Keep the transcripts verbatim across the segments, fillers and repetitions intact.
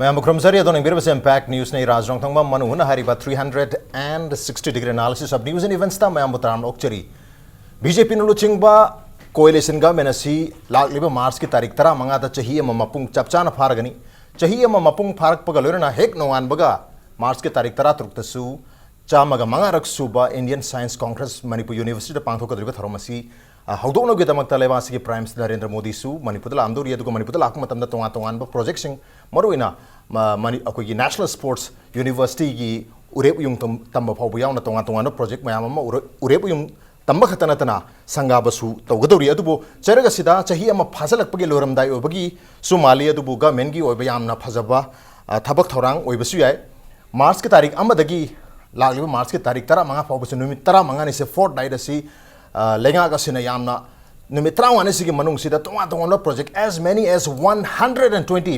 ꯃꯌꯥꯝꯕꯨ ꯈꯨꯔꯨꯝꯖꯔꯤ꯫ ꯑꯗꯣꯝꯅ ꯌꯦꯡꯕꯤꯔꯤꯕꯁꯤ Impact Newsꯅꯤ꯫ ꯔꯥꯖ ꯔꯣꯡꯊꯪꯕꯝ ꯃꯅꯨꯡ ꯍꯨꯠꯅ ꯍꯥꯏꯔꯤꯕ three hundred and sixty degree analysis of news and eventsꯇ ꯃꯌꯥꯝꯕꯨ ꯇꯔꯥꯝꯅ ꯑꯣꯛꯆꯔꯤ꯫ BJPꯅ ꯂꯨꯆꯤꯡꯕ coalition government ꯑꯁꯤ ꯂꯥꯛꯂꯤꯕ Marchꯀꯤ ꯇꯥꯔꯤꯛ ꯇꯔꯥꯃꯉꯥꯗ ꯆꯍꯤ ꯑꯃ ꯃꯄꯨꯡ ꯆꯞ ꯆꯥꯅ ꯐꯥꯔꯒꯅꯤ꯫ ꯆꯍꯤ ꯑꯃ ꯃꯄꯨꯡ ꯐꯥꯔꯛꯄꯒ ꯂꯣꯏꯅꯅ ꯍꯦꯛ ꯅꯣꯡꯉꯥꯟꯕꯒ Marchꯀꯤ ꯇꯥꯔꯤꯛ ꯇꯔꯥꯇꯔꯨꯛꯇꯁꯨ ꯆꯥꯝꯃꯒ ꯃꯉꯥꯔꯛ ꯁꯨꯕ Indian Science Congress ꯃꯅꯤꯄꯨꯔ Universityꯗ ꯄꯥꯡꯊꯣꯛꯀꯗꯧꯔꯤꯕ ꯊꯧꯔꯝ ꯑꯁꯤ, ꯑ, ꯍꯧꯗꯣꯛꯅꯕꯒꯤꯗꯃꯛꯇ ꯂꯩꯕꯥꯛ ꯑꯁꯤꯒꯤ Prime Minister ꯅꯔꯦꯟꯗ꯭ꯔ ꯃꯣꯗꯤꯁꯨ ꯃꯅꯤꯄꯨꯔꯗ ꯂꯥꯛꯑꯝꯗꯧꯔꯤ꯫ ꯑꯗꯨꯒ ꯃꯅꯤꯄꯨꯔꯗ ꯂꯥꯛꯄ ꯃꯇꯝꯗ ꯇꯣꯉꯥꯟ ꯇꯣꯉꯥꯟꯕ projectꯁꯤꯡ, ꯃꯔꯨꯑꯣꯏꯅ ꯃ-, ꯃꯅꯤ-, ꯑꯩꯈꯣꯏꯒꯤ National Sports Universityꯒꯤ ꯎꯔꯦꯞ ꯎꯌꯨꯡ ꯇꯝ-, ꯇꯝꯕ ꯐꯥꯎꯕ ꯌꯥꯎꯅ ꯇꯣꯉꯥꯟ ꯇꯣꯉꯥꯟꯕ project ꯃꯌꯥꯝ ꯑꯃ ꯎꯔꯦ-, ꯎꯔꯦꯞ ꯎꯌꯨꯡ ꯇꯝꯕ ꯈꯛꯇ ꯅꯠꯇꯅ ꯁꯪꯒꯥꯕꯁꯨ ꯇꯧꯒꯗꯧꯔꯤ꯫ ꯑꯗꯨꯕꯨ ꯆꯩꯔꯛ ꯑꯁꯤꯗ ꯆꯍꯤ ꯑꯃ ꯐꯥꯖꯤꯜꯂꯛꯄꯒꯤ ꯂꯣꯏꯔꯝꯗꯥꯏ ꯑꯣꯏꯕꯒꯤꯁꯨ ꯃꯥꯜꯂꯤ꯫ ꯑꯗꯨꯕꯨ governmentꯀꯤ ꯑꯣꯏꯕ ꯌꯥꯝꯅ ꯐꯖꯕ, ꯑ, ꯊꯕꯛ ꯊꯧꯔꯥꯡ ꯑꯣꯏꯕꯁꯨ ꯌꯥꯏ꯫ Marchꯀꯤ ꯇꯥꯔꯤꯛ ꯑꯃꯗꯒꯤ, ꯂꯥꯛꯂꯤꯕ Marchꯀꯤ ꯇꯥꯔꯤꯛ ꯇꯔꯥꯃꯉꯥ ꯐꯥꯎꯕꯁꯤ ꯅꯨꯃꯤꯠ ꯇꯔꯥꯃꯉꯥꯅꯤꯁꯦ, fortnight ꯑꯁꯤ, ꯑ, ꯂꯩꯉꯥꯛ ꯑꯁꯤꯅ ꯌꯥꯝꯅ ꯅꯨꯃꯤꯠ ꯇꯔꯥꯃꯉꯥꯅꯤꯁꯤꯒꯤ ꯃꯅꯨꯡꯁꯤꯗ ꯇꯣꯉꯥꯟ ꯇꯣꯉꯥꯟꯕ project as many as one hundred and twenty,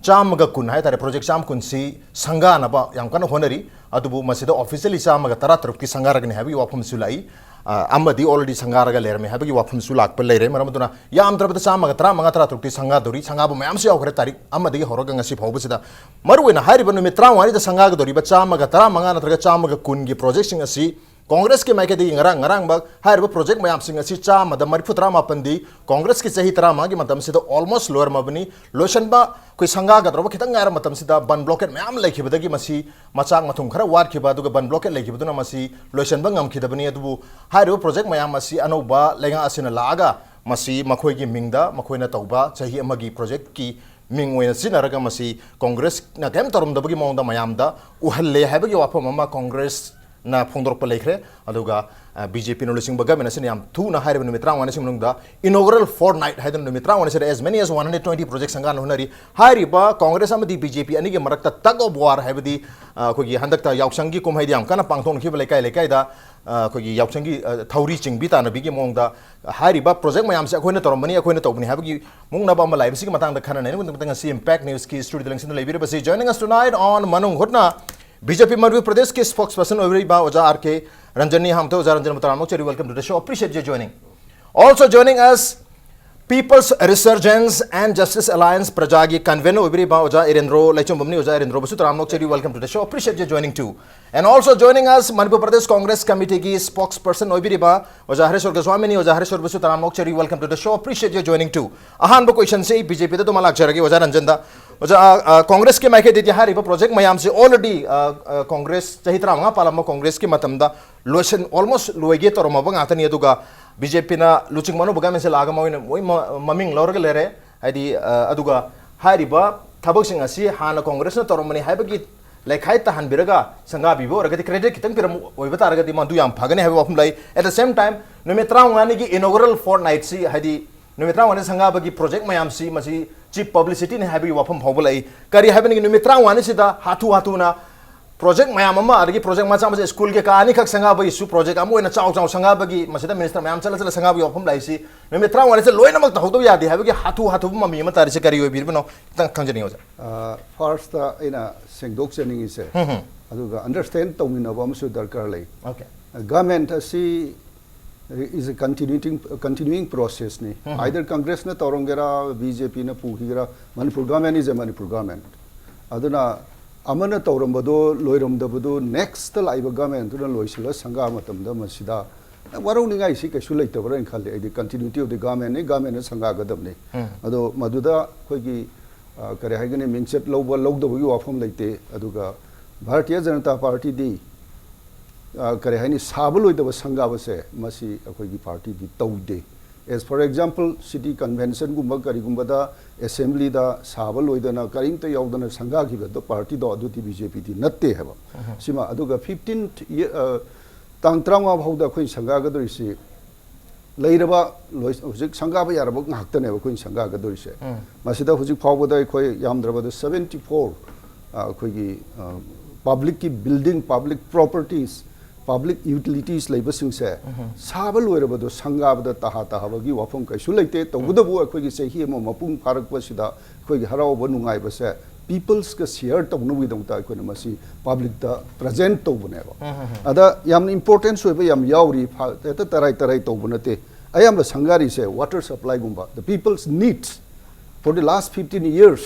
ꯆꯥꯝꯃꯒ ꯀꯨꯟ ꯍꯥꯏꯇꯥꯔꯦ, project ꯆꯥꯝꯃ ꯀꯨꯟꯁꯤ ꯁꯪꯒꯥꯅꯕ ꯌꯥꯝ ꯀꯟꯅ ꯍꯣꯠꯅꯔꯤ꯫ ꯑꯗꯨꯕꯨ ꯃꯁꯤꯗ officially ꯆꯥꯝꯃꯒ ꯇꯔꯥꯇꯔꯨꯛꯇꯤ ꯁꯪꯒꯥꯔꯒꯅꯤ ꯍꯥꯏꯕꯒꯤ ꯋꯥꯐꯝꯁꯨ ꯂꯥꯛꯏ꯫ ꯑ, ꯑꯃꯗꯤ already ꯁꯪꯒꯥꯔꯒ ꯂꯩꯔꯝꯃꯦ ꯍꯥꯏꯕꯒꯤ ꯋꯥꯐꯝꯁꯨ ꯂꯥꯛꯄ ꯂꯩꯔꯦ꯫ ꯃꯔꯝ ꯑꯗꯨꯅ ꯌꯥꯝꯗ꯭ꯔꯕꯗ ꯆꯥꯝꯃꯒ ꯇꯔꯥꯃꯉꯥ, ꯇꯔꯥꯇꯔꯨꯛꯇꯤ ꯁꯪꯒꯥꯗꯧꯔꯤ꯫ ꯁꯪꯒꯥꯕ ꯃꯌꯥꯝꯁꯨ ꯌꯥꯎꯈ꯭ꯔꯦ ꯇꯥꯔꯤꯛ ꯑꯃꯗꯒꯤ ꯍꯧꯔꯒ ꯉꯁꯤ ꯐꯥꯎꯕꯁꯤꯗ꯫ ꯃꯔꯨꯑꯣꯏꯅ ꯍꯥꯏꯔꯤꯕ ꯅꯨꯃꯤꯠ ꯇꯔꯥꯃꯉꯥꯅꯤꯗ ꯁꯪꯒꯥꯒꯗꯧꯔꯤꯕ ꯆꯥꯝꯃꯒ ꯇꯔꯥꯃꯉꯥ ꯅꯠꯇ꯭ꯔꯒ ꯆꯥꯝꯃꯒ ꯀꯨꯟꯒꯤ projectꯁꯤꯡ ꯑꯁꯤ Congressꯀꯤ ꯃꯥꯏꯀꯩꯗꯒꯤ ꯉꯔꯥꯡ, ꯉꯔꯥꯡꯃꯛ ꯍꯥꯏꯔꯤꯕ project ꯃꯌꯥꯝꯁꯤꯡ ꯑꯁꯤ ꯆꯥꯝꯃꯗ ꯃꯔꯤꯐꯨ ꯇꯔꯥ ꯃꯥꯄꯟꯗꯤ Congressꯀꯤ ꯆꯍꯤ ꯇꯔꯥꯃꯉꯥꯒꯤ ꯃꯇꯝꯁꯤꯗ almost ꯂꯣꯏꯔꯝꯃꯕꯅꯤ꯫ ꯂꯣꯏꯁꯤꯟꯕ ꯑꯩꯈꯣꯏ ꯁꯪꯒꯥꯒꯗꯧꯔꯕ ꯈꯤꯇꯪ ꯉꯥꯏꯔ ꯃꯇꯝꯁꯤꯗ ꯕꯟ blockade ꯃꯌꯥꯝ ꯂꯩꯈꯤꯕꯗꯒꯤ ꯃꯁꯤ ꯃꯆꯥꯛ ꯃꯊꯨꯝ ꯈꯔ ꯋꯥꯠꯈꯤꯕ, ꯑꯗꯨꯒ ꯕꯟ blockade ꯂꯩꯈꯤꯕꯗꯨꯅ ꯃꯁꯤ ꯂꯣꯏꯁꯤꯟꯕ ꯉꯝꯈꯤꯗꯕꯅꯤ꯫ ꯑꯗꯨꯕꯨ ꯍꯥꯏꯔꯤꯕ project ꯃꯌꯥꯝ ꯑꯁꯤ ꯑꯅꯧꯕ ꯂꯩꯉꯥꯛ ꯑꯁꯤꯅ ꯂꯥꯛꯑꯒ ꯃꯁꯤ ꯃꯈꯣꯏꯒꯤ ꯃꯤꯡꯗ ꯃꯈꯣꯏꯅ ꯇꯧꯕ ꯆꯍꯤ ꯑꯃꯒꯤ projectꯀꯤ ꯃꯤꯡ ꯑꯣꯏꯅ ꯁꯤꯖꯤꯟꯅꯔꯒ ꯃꯁꯤ Congressꯅ ꯀꯔꯤꯝ ꯇꯧꯔꯝꯗꯕꯒꯤ ꯃꯑꯣꯡꯗ ꯃꯌꯥꯝꯗ ꯎꯍꯜꯂꯦ ꯍꯥꯏꯕꯒꯤ ꯋꯥꯐꯝ ꯑꯃ Congressꯅ ꯐꯣꯡꯗꯣꯔꯛꯄ ꯂꯩꯈ꯭ꯔꯦ꯫ ꯑꯗꯨꯒ, ꯑ, BJPꯅ ꯂꯨꯆꯤꯡꯕ government ꯑꯁꯤꯅ ꯌꯥꯝ ꯊꯨꯅ ꯍꯥꯏꯔꯤꯕ ꯅꯨꯃꯤꯠ ꯇꯔꯥꯃꯉꯥꯁꯤ ꯃꯅꯨꯡꯗ inaugural fortnight ꯍꯥꯏꯗꯨꯅ ꯅꯨꯃꯤꯠ ꯇꯔꯥꯃꯉꯥꯁꯤꯗ as many as one hundred twenty project ꯁꯪꯒꯥꯅ ꯍꯣꯠꯅꯔꯤ꯫ ꯍꯥꯏꯔꯤꯕ Congress ꯑꯃꯗꯤ BJP ꯑꯅꯤꯒꯤ ꯃꯔꯛꯇ tug of war ꯍꯥꯏꯕꯗꯤ, ꯑ, ꯑꯩꯈꯣꯏꯒꯤ ꯍꯟꯗꯛꯇ ꯌꯥꯎꯁꯪꯒꯤ ꯀꯨꯝꯍꯩꯗꯤ ꯌꯥꯝ ꯀꯟꯅ ꯄꯥꯡꯊꯣꯛꯅꯈꯤꯕ ꯂꯩꯀꯥꯏ ꯂꯩꯀꯥꯏꯗ, ꯑ, ꯑꯩꯈꯣꯏꯒꯤ ꯌꯥꯎꯁꯪꯒꯤ, ꯑ, ꯊꯧꯔꯤ ꯆꯤꯡꯕꯤ ꯇꯥꯟꯅꯕꯤꯒꯤ ꯃꯑꯣꯡꯗ ꯍꯥꯏꯔꯤꯕ project ꯃꯌꯥꯝꯁꯦ ꯑꯩꯈꯣꯏꯅ ꯇꯧꯔꯝꯕꯅꯤ, ꯑꯩꯈꯣꯏꯅ ꯇꯧꯕꯅꯤ ꯍꯥꯏꯕꯒꯤ ꯃꯨꯛꯅꯕ ꯑꯃ ꯂꯥꯛꯏꯕꯁꯤꯒꯤ ꯃꯇꯥꯡꯗ ꯈꯟꯅ ꯅꯩꯅꯕꯒꯤꯗꯃꯛꯇ ꯉꯁꯤ Impact Newsꯀꯤ studio ꯂꯦꯡꯁꯤꯟꯗ ꯂꯩꯕꯤꯔꯤꯕꯁꯤ, joining us tonight on ꯃꯅꯨꯡ ꯍꯨꯠꯅ BJP ꯃꯅꯤꯄꯨꯔ ꯄ꯭ꯔꯗꯦꯁꯀꯤ spokesperson ꯑꯣꯏꯕꯤꯔꯤꯕ ꯑꯣꯖꯥ R K ꯔꯟꯖꯟꯅꯤ꯫ ꯍꯥꯝꯇꯣ ꯑꯣꯖꯥ Ranjan ꯃꯇꯔꯥꯝ ꯂꯧꯆꯔꯤ, welcome to the show, appreciate your joining. Also joining us People's Resurgence and Justice Alliance ꯄ꯭ꯔꯖꯥꯒꯤ ꯀꯟꯚꯦꯅꯔ ꯑꯣꯏꯕꯤꯔꯤꯕ ꯑꯣꯖꯥ ꯏꯔꯦꯟꯗ꯭ꯔꯣ ꯂꯩꯆꯨꯝꯕꯝꯅꯤ꯫ ꯑꯣꯖꯥ ꯏꯔꯦꯟꯗ꯭ꯔꯣꯕꯨꯁꯨ ꯇꯔꯥꯝꯅ ꯑꯣꯛꯆꯔꯤ꯫ Welcome to the show. Appreciate you joining too. And also joining us, Manipur Pradesh Congress Committeeꯒꯤ spokesperson ꯑꯣꯏꯕꯤꯔꯤꯕ ꯑꯣꯖꯥ ꯍꯔꯦꯁꯣꯔ ꯒꯣꯁ꯭ꯋꯥꯃꯤꯅꯤ꯫ ꯑꯣꯖꯥ ꯍꯔꯦꯁꯣꯔꯕꯨꯁꯨ ꯇꯔꯥꯝꯅ ꯑꯣꯛꯆꯔꯤ꯫ Welcome to the show. Appreciate you joining too. ꯑꯍꯥꯟꯕ questionꯁꯦ ꯑꯩ BJPꯗ ꯑꯗꯨꯝ ꯂꯥꯛꯆꯔꯒꯦ ꯑꯣꯖꯥ ꯔꯟꯖꯟꯗ꯫ ꯑꯣꯖꯥ, ꯑ, ꯑ, Congressꯀꯤ ꯃꯥꯏꯀꯩꯗꯒꯤ ꯍꯥꯏꯔꯤꯕ project ꯃꯌꯥꯝꯁꯦ already, ꯑ, ꯑ, Congress ꯆꯍꯤ ꯇꯔꯥꯃꯉꯥ ꯄꯥꯜꯂꯝꯕ Congressꯀꯤ ꯃꯇꯝꯗ ꯂꯣꯏꯁꯤꯟ, almost ꯂꯣꯏꯒꯦ ꯇꯧꯔꯝꯃꯕ ꯉꯥꯛꯇꯅꯤ꯫ ꯑꯗꯨꯒ BJPꯅ ꯂꯨꯆꯤꯡꯕ ꯑꯅꯧꯕ governmentꯁꯦ ꯂꯥꯛꯑꯒ ꯃꯣꯏꯅ ꯃꯣꯏ ꯃ-, ꯃꯃꯤꯡ ꯂꯧꯔꯒ ꯂꯩꯔꯦ꯫ ꯍꯥꯏꯗꯤ, ꯑ, ꯑꯗꯨꯒ ꯍꯥꯏꯔꯤꯕ ꯊꯕꯛꯁꯤꯡ ꯑꯁꯤ ꯍꯥꯟꯅ Congressꯅ ꯇꯧꯔꯝꯕꯅꯤ ꯍꯥꯏꯕꯒꯤ ꯂꯩꯈꯥꯏ ꯇꯥꯍꯟꯕꯤꯔꯒ ꯁꯪꯒꯥꯕꯤꯕ ꯑꯣꯏꯔꯒꯗꯤ, credit ꯈꯤꯇꯪ ꯄꯤꯔꯝꯕ ꯑꯣꯏꯕ ꯇꯥꯔꯒꯗꯤ ꯃꯗꯨ ꯌꯥꯝ ꯐꯒꯅꯤ ꯍꯥꯏꯕ ꯋꯥꯐꯝ ꯂꯩ꯫ At the same time, ꯅꯨꯃꯤꯠ ꯇꯔꯥꯃꯉꯥꯅꯤꯒꯤ inaugural fortnightꯁꯤ, ꯍꯥꯏꯗꯤ ꯅꯨꯃꯤꯠ ꯇꯔꯥꯃꯉꯥꯅꯤ ꯁꯪꯒꯥꯕꯒꯤ project ꯃꯌꯥꯝꯁꯤ ꯃꯁꯤ cheap publicityꯅꯤ ꯍꯥꯏꯕꯒꯤ ꯋꯥꯐꯝ ꯐꯥꯎꯕ ꯂꯩ꯫ ꯀꯔꯤ ꯍꯥꯏꯕꯅꯤ, ꯅꯨꯃꯤꯠ ꯇꯔꯥꯃꯉꯥꯅꯤꯁꯤꯗ ꯍꯥꯊꯨ ꯍꯥꯊꯨꯅ project ꯃꯌꯥꯝ ꯑꯃ, ꯑꯗꯒꯤ project ꯃꯆꯥ ꯃꯆꯥ, ꯁ꯭ꯀꯨꯜꯒꯤ ꯀꯥ ꯑꯅꯤꯈꯛ ꯁꯪꯒꯥꯕꯒꯤꯁꯨ project ꯑꯃ ꯑꯣꯏꯅ ꯆꯥꯎ ꯆꯥꯎ ꯁꯪꯒꯥꯕꯒꯤ, ꯃꯁꯤꯗ minister ꯃꯌꯥꯝ ꯆꯠꯂ ꯆꯠꯂ ꯁꯪꯒꯥꯕꯒꯤ ꯋꯥꯐꯝ ꯂꯥꯛꯏꯁꯤ, ꯅꯨꯃꯤꯠ ꯇꯔꯥꯃꯉꯥꯅꯤꯁꯦ ꯂꯣꯏꯅꯃꯛ ꯇꯧꯍꯧꯗꯕ ꯌꯥꯗꯦ ꯍꯥꯏꯕꯒꯤ ꯍꯥꯊꯨ ꯍꯥꯊꯨꯕ ꯃꯃꯤ ꯑꯃ ꯇꯥꯔꯤꯁꯦ ꯀꯔꯤ ꯑꯣꯏꯕꯤꯔꯤꯕꯅꯣ? ꯈꯤꯇꯪ ꯈꯪꯖꯅꯤꯡꯉꯤ ꯑꯣꯖꯥ꯫ ꯑ, first ꯑꯩꯅ ꯁꯦꯡꯗꯣꯛꯆꯅꯤꯡꯉꯤꯁꯦ, ꯎꯝ, ꯍꯝ꯫ ꯑꯗꯨꯒ understand ꯇꯧꯃꯤꯟꯅꯕ ꯑꯃꯁꯨ ꯗꯔꯀꯥꯔ ꯂꯩ꯫ Okay. Government ꯑꯁꯤ is a continuing, continuing processꯅꯤ꯫ Um, Hum. Either Congressꯅ ꯇꯧꯔꯝꯒꯦꯔꯥ, BJPꯅ ꯄꯨꯈꯤꯒꯦꯔꯥ, Manipur government is a Manipur government. ꯑꯗꯨꯅ ꯑꯃꯅ ꯇꯧꯔꯝꯕꯗꯣ ꯂꯣꯏꯔꯝꯗꯕꯗꯣ next ꯂꯥꯛꯏꯕ governmentꯇꯨꯅ ꯂꯣꯏꯁꯤꯜꯂ ꯁꯪꯒꯥ ꯃꯇꯝꯗ ꯃꯁꯤꯗ ꯋꯥꯔꯧꯅꯤꯡꯉꯥꯏꯁꯤ ꯀꯩꯁꯨ ꯂꯩꯇꯕ꯭ꯔꯥ ꯍꯥꯏꯅ ꯈꯜꯂꯤ꯫ ꯑꯩꯗꯤ continuity of the governmentꯅꯤ, governmentꯅ ꯁꯪꯒꯥꯒꯗꯕꯅꯤ꯫ ꯎꯝ꯫ ꯑꯗꯣ ꯃꯗꯨꯗ ꯑꯩꯈꯣꯏꯒꯤ, ꯑ, ꯀꯔꯤ ꯍꯥꯏꯒꯅꯤ, ꯃꯤꯡꯆꯠ ꯂꯧꯕ ꯂꯧꯗꯕꯒꯤ ꯋꯥꯐꯝ ꯂꯩꯇꯦ꯫ ꯑꯗꯨꯒ Bharatiya Janata Partyꯗꯤ, ꯑ, ꯀꯔꯤ ꯍꯥꯏꯅꯤ, ꯁꯥꯕ ꯂꯣꯏꯗꯕ ꯁꯪꯒꯥꯕꯁꯦ ꯃꯁꯤ ꯑꯩꯈꯣꯏꯒꯤ partyꯗꯤ ꯇꯧꯗꯦ꯫ As for example, city conventionꯒꯨꯝꯕ ꯀꯔꯤꯒꯨꯝꯕꯗ assemblyꯗ ꯁꯥꯕ ꯂꯣꯏꯗꯅ ꯀꯔꯤꯝꯇ ꯌꯥꯎꯗꯅ ꯁꯪꯒꯥꯈꯤꯕꯗꯣ partyꯗꯣ ꯑꯗꯨꯗꯤ BJPꯗꯤ ꯅꯠꯇꯦ ꯍꯥꯏꯕ꯫ ꯎꯝ꯫ ꯁꯤꯃ, ꯑꯗꯨꯒ fifteenth ꯌꯦ-, ꯑ, ꯇꯥꯡ ꯇꯔꯥꯃꯉꯥ ꯐꯥꯎꯗ ꯑꯩꯈꯣꯏ ꯁꯪꯒꯥꯒꯗꯧꯔꯤꯁꯤ ꯂꯩꯔꯕ ꯂꯣꯏ-, ꯍꯧꯖꯤꯛ ꯁꯪꯒꯥꯕ ꯌꯥꯔꯕ ꯉꯥꯛꯇꯅꯦꯕ ꯑꯩꯈꯣꯏꯅ ꯁꯪꯒꯥꯒꯗꯧꯔꯤꯁꯦ꯫ ꯎꯝ꯫ ꯃꯁꯤꯗ ꯍꯧꯖꯤꯛ ꯐꯥꯎꯕꯗ ꯑꯩꯈꯣꯏ ꯌꯥꯝꯗ꯭ꯔꯕꯗ seventy four, ꯑ, ꯑꯩꯈꯣꯏꯒꯤ, ꯑ, publicꯀꯤ building, public properties, public utilities ꯂꯩꯕꯁꯤꯡꯁꯦ ꯎꯝ꯫ ꯁꯥꯕ ꯂꯣꯏꯔꯕꯗꯣ ꯁꯪꯒꯥꯕꯗ ꯇꯍꯥ ꯇꯥꯍꯕꯒꯤ ꯋꯥꯐꯝ ꯀꯩꯁꯨ ꯂꯩꯇꯦ꯫ ꯇꯧꯕꯇꯕꯨ ꯑꯩꯈꯣꯏꯒꯤ ꯆꯍꯤ ꯑꯃ ꯃꯄꯨꯡ ꯐꯥꯔꯛꯄꯁꯤꯗ ꯑꯩꯈꯣꯏꯒꯤ ꯍꯔꯥꯎꯕ ꯅꯨꯡꯉꯥꯏꯕꯁꯦ peoplesꯀ share ꯇꯧꯅꯕꯒꯤꯗꯃꯛꯇ ꯑꯩꯈꯣꯏꯅ ꯃꯁꯤ publicꯇ present ꯇꯧꯕꯅꯦꯕ꯫ ꯎꯝ, ꯎꯝ, ꯎꯝ꯫ ꯑꯗ ꯌꯥꯝꯅ importance ꯑꯣꯏꯕ ꯌꯥꯝ ꯌꯥꯎꯔꯤ, ꯐ-, ꯍꯦꯛꯇ ꯇꯔꯥꯏ ꯇꯔꯥꯏ ꯇꯧꯕ ꯅꯠꯇꯦ꯫ ꯑꯌꯥꯝꯕ ꯁꯪꯒꯥꯔꯤꯁꯦ water supplyꯒꯨꯝꯕ, the people's needs for the last fifteen years,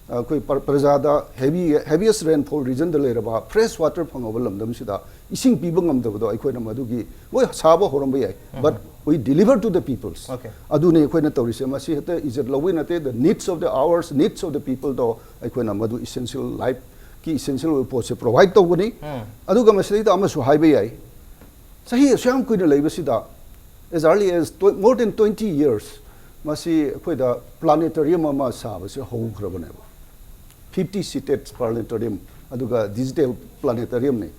ꯑꯩꯈꯣꯏ ꯄ꯭ꯔ- ꯄ꯭ꯔꯖꯥꯗ heavy, heaviest rainfall regionꯗ ꯂꯩꯔꯕ fresh water ꯐꯪꯉꯕ ꯂꯝꯗꯝꯁꯤꯗ ꯏꯁꯤꯡ ꯄꯤꯕ ꯉꯝꯗꯕꯗꯣ ꯑꯩꯈꯣꯏꯅ ꯃꯗꯨꯒꯤ, ꯃꯣꯏ ꯁꯥꯕ ꯍꯧꯔꯝꯕ ꯌꯥꯏ, but we deliver to the people's. Okay. ꯑꯗꯨꯅꯤ ꯑꯩꯈꯣꯏꯅ ꯇꯧꯔꯤꯁꯦ꯫ ꯃꯁꯤ ꯍꯦꯛꯇ ꯏꯖꯠ ꯂꯧꯕꯩ ꯅꯠꯇꯦ, the needs of the hours, needs of the peopleꯗꯣ ꯑꯩꯈꯣꯏꯅ ꯃꯗꯨ essential lifeꯀꯤ essential ꯑꯣꯏꯕ ꯄꯣꯠꯁꯦ provide ꯇꯧꯒꯅꯤ꯫ ꯑꯗꯨꯒ ꯃꯁꯤꯗꯩꯗ ꯑꯃꯁꯨ ꯍꯥꯏꯕ ꯌꯥꯏ, ꯆꯍꯤ ꯑꯁꯨꯛ ꯌꯥꯝ ꯀꯨꯏꯅ ꯂꯩꯕꯁꯤꯗ, as early as tw- more than twenty years, ꯃꯁꯤ ꯑꯩꯈꯣꯏꯗ planetarium ꯑꯃ ꯁꯥꯕꯁꯦ ꯍꯧꯈ꯭ꯔꯕꯅꯦꯕ꯫ Fifty seated planetarium, ꯑꯗꯨꯒ digital planetariumꯅꯤ꯫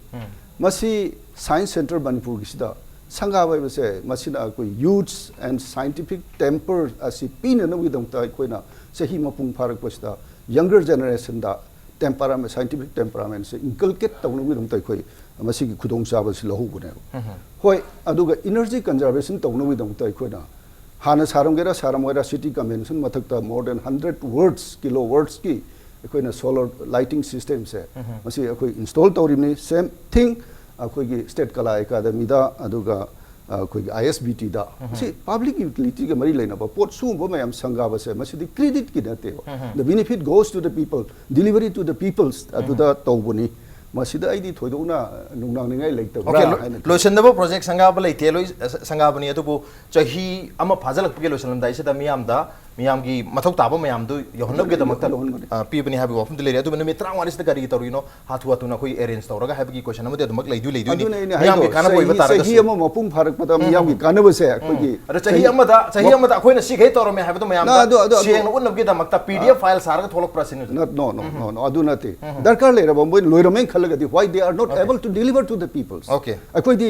ꯃꯁꯤ Science Centre ꯃꯅꯤꯄꯨꯔꯒꯤꯁꯤꯗ ꯁꯪꯒꯥꯕ ꯍꯥꯏꯕꯁꯦ, ꯃꯁꯤꯅ ꯑꯩꯈꯣꯏ youths and scientific temper ꯑꯁꯤ ꯄꯤꯅꯅꯕꯒꯤꯗꯃꯛꯇ ꯑꯩꯈꯣꯏꯅ ꯆꯍꯤ ꯃꯄꯨꯡ ꯐꯥꯔꯛꯄꯁꯤꯗ younger generationꯗ temperament, scientific temperamentꯁꯦ inculcate ꯇꯧꯅꯕꯒꯤꯗꯃꯛꯇ ꯑꯩꯈꯣꯏ ꯃꯁꯤꯒꯤ ꯈꯨꯗꯣꯡꯆꯥꯕꯁꯤ ꯂꯧꯍꯧꯕꯅꯦꯕ꯫ ꯍꯣꯏ, ꯑꯗꯨꯒ energy conservation ꯇꯧꯅꯕꯒꯤꯗꯃꯛꯇ ꯑꯩꯈꯣꯏꯅ ꯍꯥꯟꯅ ꯁꯥꯔꯝꯒꯦꯔꯥ ꯁꯥꯔꯝꯃꯣꯏꯔꯥ, city convention ꯃꯊꯛꯇ more than hundred watts, kilowattꯀꯤ ꯑꯩꯈꯣꯏꯅ solar lighting systemꯁꯦ ꯃꯁꯤ ꯑꯩꯈꯣꯏ install ꯇꯧꯔꯤꯕꯅꯤ꯫ Same thing ꯑꯩꯈꯣꯏꯒꯤ State Kala Academyꯗ, ꯑꯗꯨꯒ ꯑꯩꯈꯣꯏꯒꯤ I S B Tꯗ꯫ ꯃꯁꯤ public utilityꯒ ꯃꯔꯤ ꯂꯩꯅꯕ ꯄꯣꯠ, ꯁꯤꯒꯨꯝꯕ ꯃꯌꯥꯝ ꯁꯪꯒꯥꯕꯁꯦ ꯃꯁꯤꯗꯤ creditꯀꯤ ꯅꯠꯇꯦꯕ, the benefit goes to the people, delivery to the peoples ꯑꯗꯨꯗ ꯇꯧꯕꯅꯤ꯫ ꯃꯁꯤꯗ ꯑꯩꯗꯤ ꯊꯣꯏꯗꯣꯛꯅ ꯅꯨꯡꯅꯥꯡꯅꯤꯡꯉꯥꯏ ꯂꯩꯇꯕ꯭ꯔꯥ Okay, ꯂꯣ- ꯍꯥꯏꯅ ꯈꯜꯂꯤ꯫ ꯂꯣꯏꯁꯤꯟꯅꯕ project ꯁꯪꯒꯥꯕ ꯂꯩꯇꯦ, ꯂꯣꯏ ꯁ- ꯁꯪꯒꯥꯕꯅꯤ꯫ ꯑꯗꯨꯕꯨ ꯆꯍꯤ ꯑꯃ ꯐꯥꯖꯤꯜꯂꯛꯄꯒꯤ ꯂꯣꯏꯁꯤꯜꯂꯝꯗꯥꯏꯁꯤꯗ ꯃꯤꯌꯥꯝꯗ, ꯃꯤꯌꯥꯝꯒꯤ ꯃꯊꯧ ꯇꯥꯕ ꯃꯌꯥꯝꯗꯨ ꯌꯧꯍꯟꯅꯕꯒꯤꯗꯃꯛꯇ ꯌꯧꯍꯟꯒꯅꯤ꯫ ꯑ, ꯄꯤꯕꯅꯤ ꯍꯥꯏꯕꯒꯤ ꯋꯥꯐꯝꯗꯤ ꯂꯩꯔꯦ꯫ ꯑꯗꯨꯕꯨ ꯅꯨꯃꯤꯠ ꯇꯔꯥꯃꯉꯥꯅꯤꯁꯤꯗ ꯀꯔꯤ ꯇꯧꯔꯤꯅꯣ, ꯍꯥꯊꯨ ꯍꯥꯊꯨꯅ ꯑꯩꯈꯣꯏ arrange ꯇꯧꯔꯒ ꯍꯥꯏꯕꯒꯤ question ꯑꯃꯗꯤ ꯑꯗꯨꯃꯛ ꯂꯩꯗꯤ ꯂꯩꯗꯣꯏꯅꯤ꯫ ꯑꯗꯨꯅ ꯑꯩꯅ ꯃꯤꯌꯥꯝꯒꯤ ꯍꯥꯏꯗꯣ, ꯀꯥꯟꯅꯕ ꯑꯣꯏꯕ ꯆꯍꯤ, ꯇꯥꯔꯒꯁꯨ꯫ ꯆꯍꯤ ꯑꯃ ꯃꯄꯨꯡ ꯐꯥꯔꯛꯄꯗ ꯃꯤꯌꯥꯝꯒꯤ ꯀꯥꯟꯅꯕꯁꯦ ꯑꯩꯈꯣꯏꯒꯤ ꯑꯗ ꯆꯍꯤ ꯑꯃꯗ, ꯆꯍꯤ ꯑꯃꯗ ꯑꯩꯈꯣꯏꯅ ꯁꯤꯈꯩ ꯇꯧꯔꯝꯃꯦ ꯍꯥꯏꯕꯗꯣ ꯃꯌꯥꯝꯗ ꯅ, ꯑꯗꯨ, ꯑꯗꯨ, ꯑꯗꯨ, ꯁꯦꯡꯅ ꯎꯠꯅꯕꯒꯤꯗꯃꯛꯇ P D F file ꯁꯥꯔꯒ ꯊꯣꯛꯂꯛꯄ꯭ꯔꯥ ꯁꯤꯅꯤ꯫ Not, no, no, no, no, ꯑꯗꯨ ꯅꯠꯇꯦ꯫ ꯗꯔꯀꯥꯔ ꯂꯩꯔꯕ ꯃꯣꯏ ꯂꯣꯏꯔꯝꯃꯦꯅ ꯈꯜꯂꯒꯗꯤ, why they are not Okay. able to deliver to the peoples? Okay. ꯑꯩꯈꯣꯏꯗꯤ